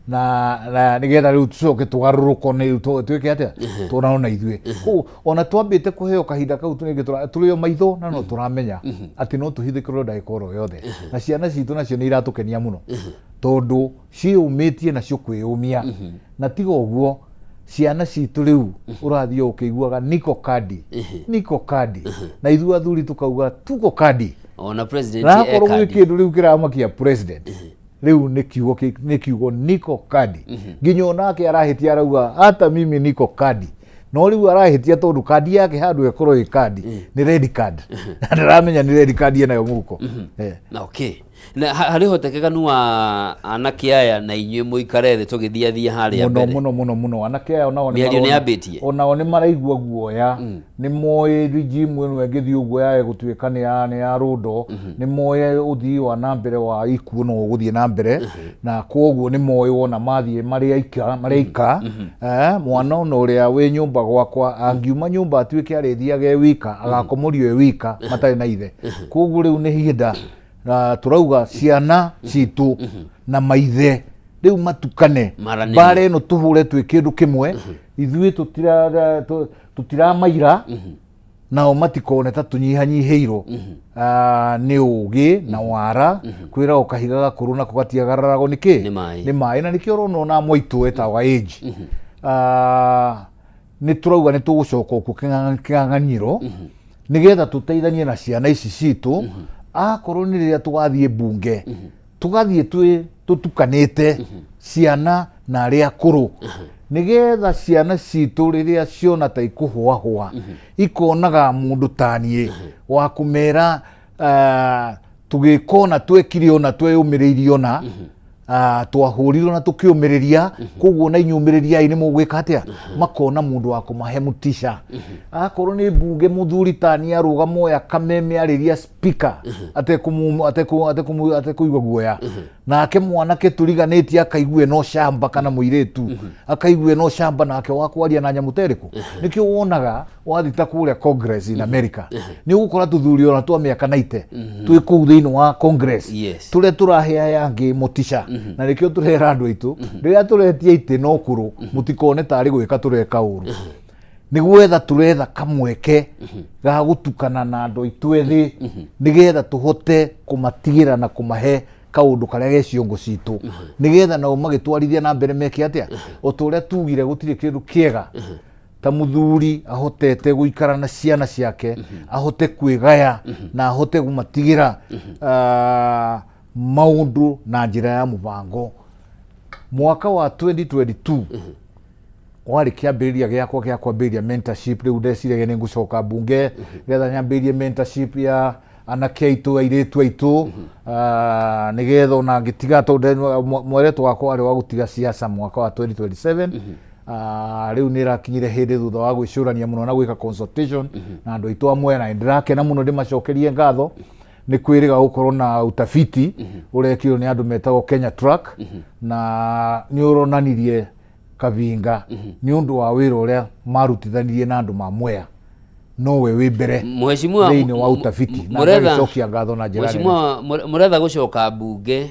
na nĩgetha rĩu tũcoke tũgarũrũko nĩ twĩke atĩa tuonano na ithuĩ. Koguo ona twambĩte kũheo kahinda kau tũrĩ tũrĩ o maitho na no tũramenya atĩ no tũhithũkĩrwo ndagĩka oro yothe, na ciana citũ nacio nĩ iratũkenia mũno tondũ ciĩyũmĩtie nacio kwĩyũmia. Na tiga ũguo, ciana citũ rĩu ũrathiĩ o ũkĩiguaga niko kadi, niko kadi, na ithuĩ athuri tukauga tuko kadi. Ona president Na akorwo gwĩ e kadi. Kĩndũ rĩu kĩramakia president rĩu nĩ kiugo nĩ kiugo niko kadi. Nginya onake arahĩtia, arauga hata mimi niko kadi, no rĩu arahĩtia tondũ kandi yake handũ ĩkorwo ĩ kandi nĩ red card, na ndaramenya nĩ red card enayo mũhuko. Na okay, na harĩ ũhotekekanu wa anake aya na inyuĩ mũikare thĩ tũgĩthiathia harĩa Mũno. mbere? Mũno mũno mũno. Anake aya onao nĩ Mĩario nĩ yambĩtie? Onao nĩ maraigua guoya. Nĩ moĩ regime ĩno ĩngĩthiĩ ũguo yae gũtuĩka nĩ ya rũndo. Nĩ moĩ ũthii wa na mbere wa ikuũ no ũgũthiĩ na mbere, na koguo nĩ moĩ wona mathiĩ marĩ aika, mwana ona ũrĩa wĩ nyũmba gwakwa angiuma nyũmba atuĩke arĩthiaga e wika, agakomorio e wika matarĩ na ithe. Koguo rĩu nĩ ihinda na tũrauga ciana citũ na maithe rĩu matukane. Maranĩrie. Mbara ĩno tũhũre twĩ kĩndũ kĩmwe. Ithuĩ tũtiramaira nao matikone ta tũnyihanyihĩirwo nĩ ũgĩ na wara kwĩragwo kahiga gakũrũ nako gatiagararagwo nĩ kĩ? Nĩ maĩ. Nĩ maĩ. Na nĩkĩo ũrona ona mwaitũ etagwa age. Nĩ tũrauga nĩ tũgũcoka okuo kĩng'ang'anyĩro nĩgetha tũteithanie na ciana ici citũ. Akorwo nĩ rĩrĩa tũgathiĩ mbunge, tũgathiĩ twĩ tũtukanĩte ciana na arĩa akũrũ, nĩgetha ciana citũ rĩrĩa ciona ta ikũhũahũa ikonaga mũndũ taniĩ wa kũmera, tũgĩka ona twekire ona tweyũmĩrĩirie ona twahũrirwo na tũkĩũmĩrĩria, koguo na inyuĩ ũmĩrĩriai nĩ mũgwĩka atĩa. Makona mũndũ wa kũmahe mũtica. Akorwo nĩ mbunge, mũthuri tani arũgama oya kameme arĩria speaker atekũigua guoya, nake mwanake tũriganĩtie akaigue no shamba, kana mũirĩtu akaigue no shamba nake wa kwaria na nyamũ ta ĩrĩkũ. Nĩkĩo wonaga wathiĩ ta kũrĩa Congress in America, nĩ ũgũkora tũthuri ona twa mĩaka 90 twĩ kũu thĩinĩ wa Congress, tũrĩa tũrahe aya angĩ mũtica. Na nĩkĩo tũrera andũ aitũ rĩrĩa tũretia itĩ no kũrũ mũtikone tarĩ gwĩka tũreka ũru, nĩ gwetha tũretha kamweke ga gũtukana na andũ aitũ ethĩ nĩgetha tũhote kũmatigĩra na kũmahe kaũndũ karĩa ge ciongo citũ, nĩgetha nao magĩtwarithia na mbere meke atĩa. O ta ũrĩa tugire, gũtirĩ kĩndũ kĩega ta mũthuri ahotete gũikara na ciana ciake, ahote kwĩgaya na ahote kũmatigĩra maũndũ na njĩra ya mũbango. Mwaka wa 2022 warĩ kĩambĩrĩria gĩakwa gĩa kwambĩrĩria mentorship. Rĩu ndeciragia nĩ ngũcoka mbunge getha nyambĩrĩrie mentorship ya anake aitũ, airĩtu aitũ, nĩgetha ona ngĩtiga, tondũ mwereto wakwa warĩ wa gũtiga siasa mwaka wa 2027. Rĩu nĩ ĩrakinyire hĩndĩ thutha wa gwĩcũrania mũno na gwĩka consultation na andũ aitũ amwe, na nĩndĩrakena mũno ndĩmacokerie ngatho nĩ kwĩrĩga gũkorwo na utafiti ũrekirwo nĩ andũ metagwo Kenya Track, na nĩ ũronanirie Kabinga nĩ ũndũ wa wĩra ũrĩa marutithanirie na andũ ma Mwea nowe wĩ mbere Mheshimiwa thĩinĩ wa utafiti, na Mũretha- ngagĩcokia ngatho na njĩra nene. Mheshimiwa Mũretha gũcoka mbunge.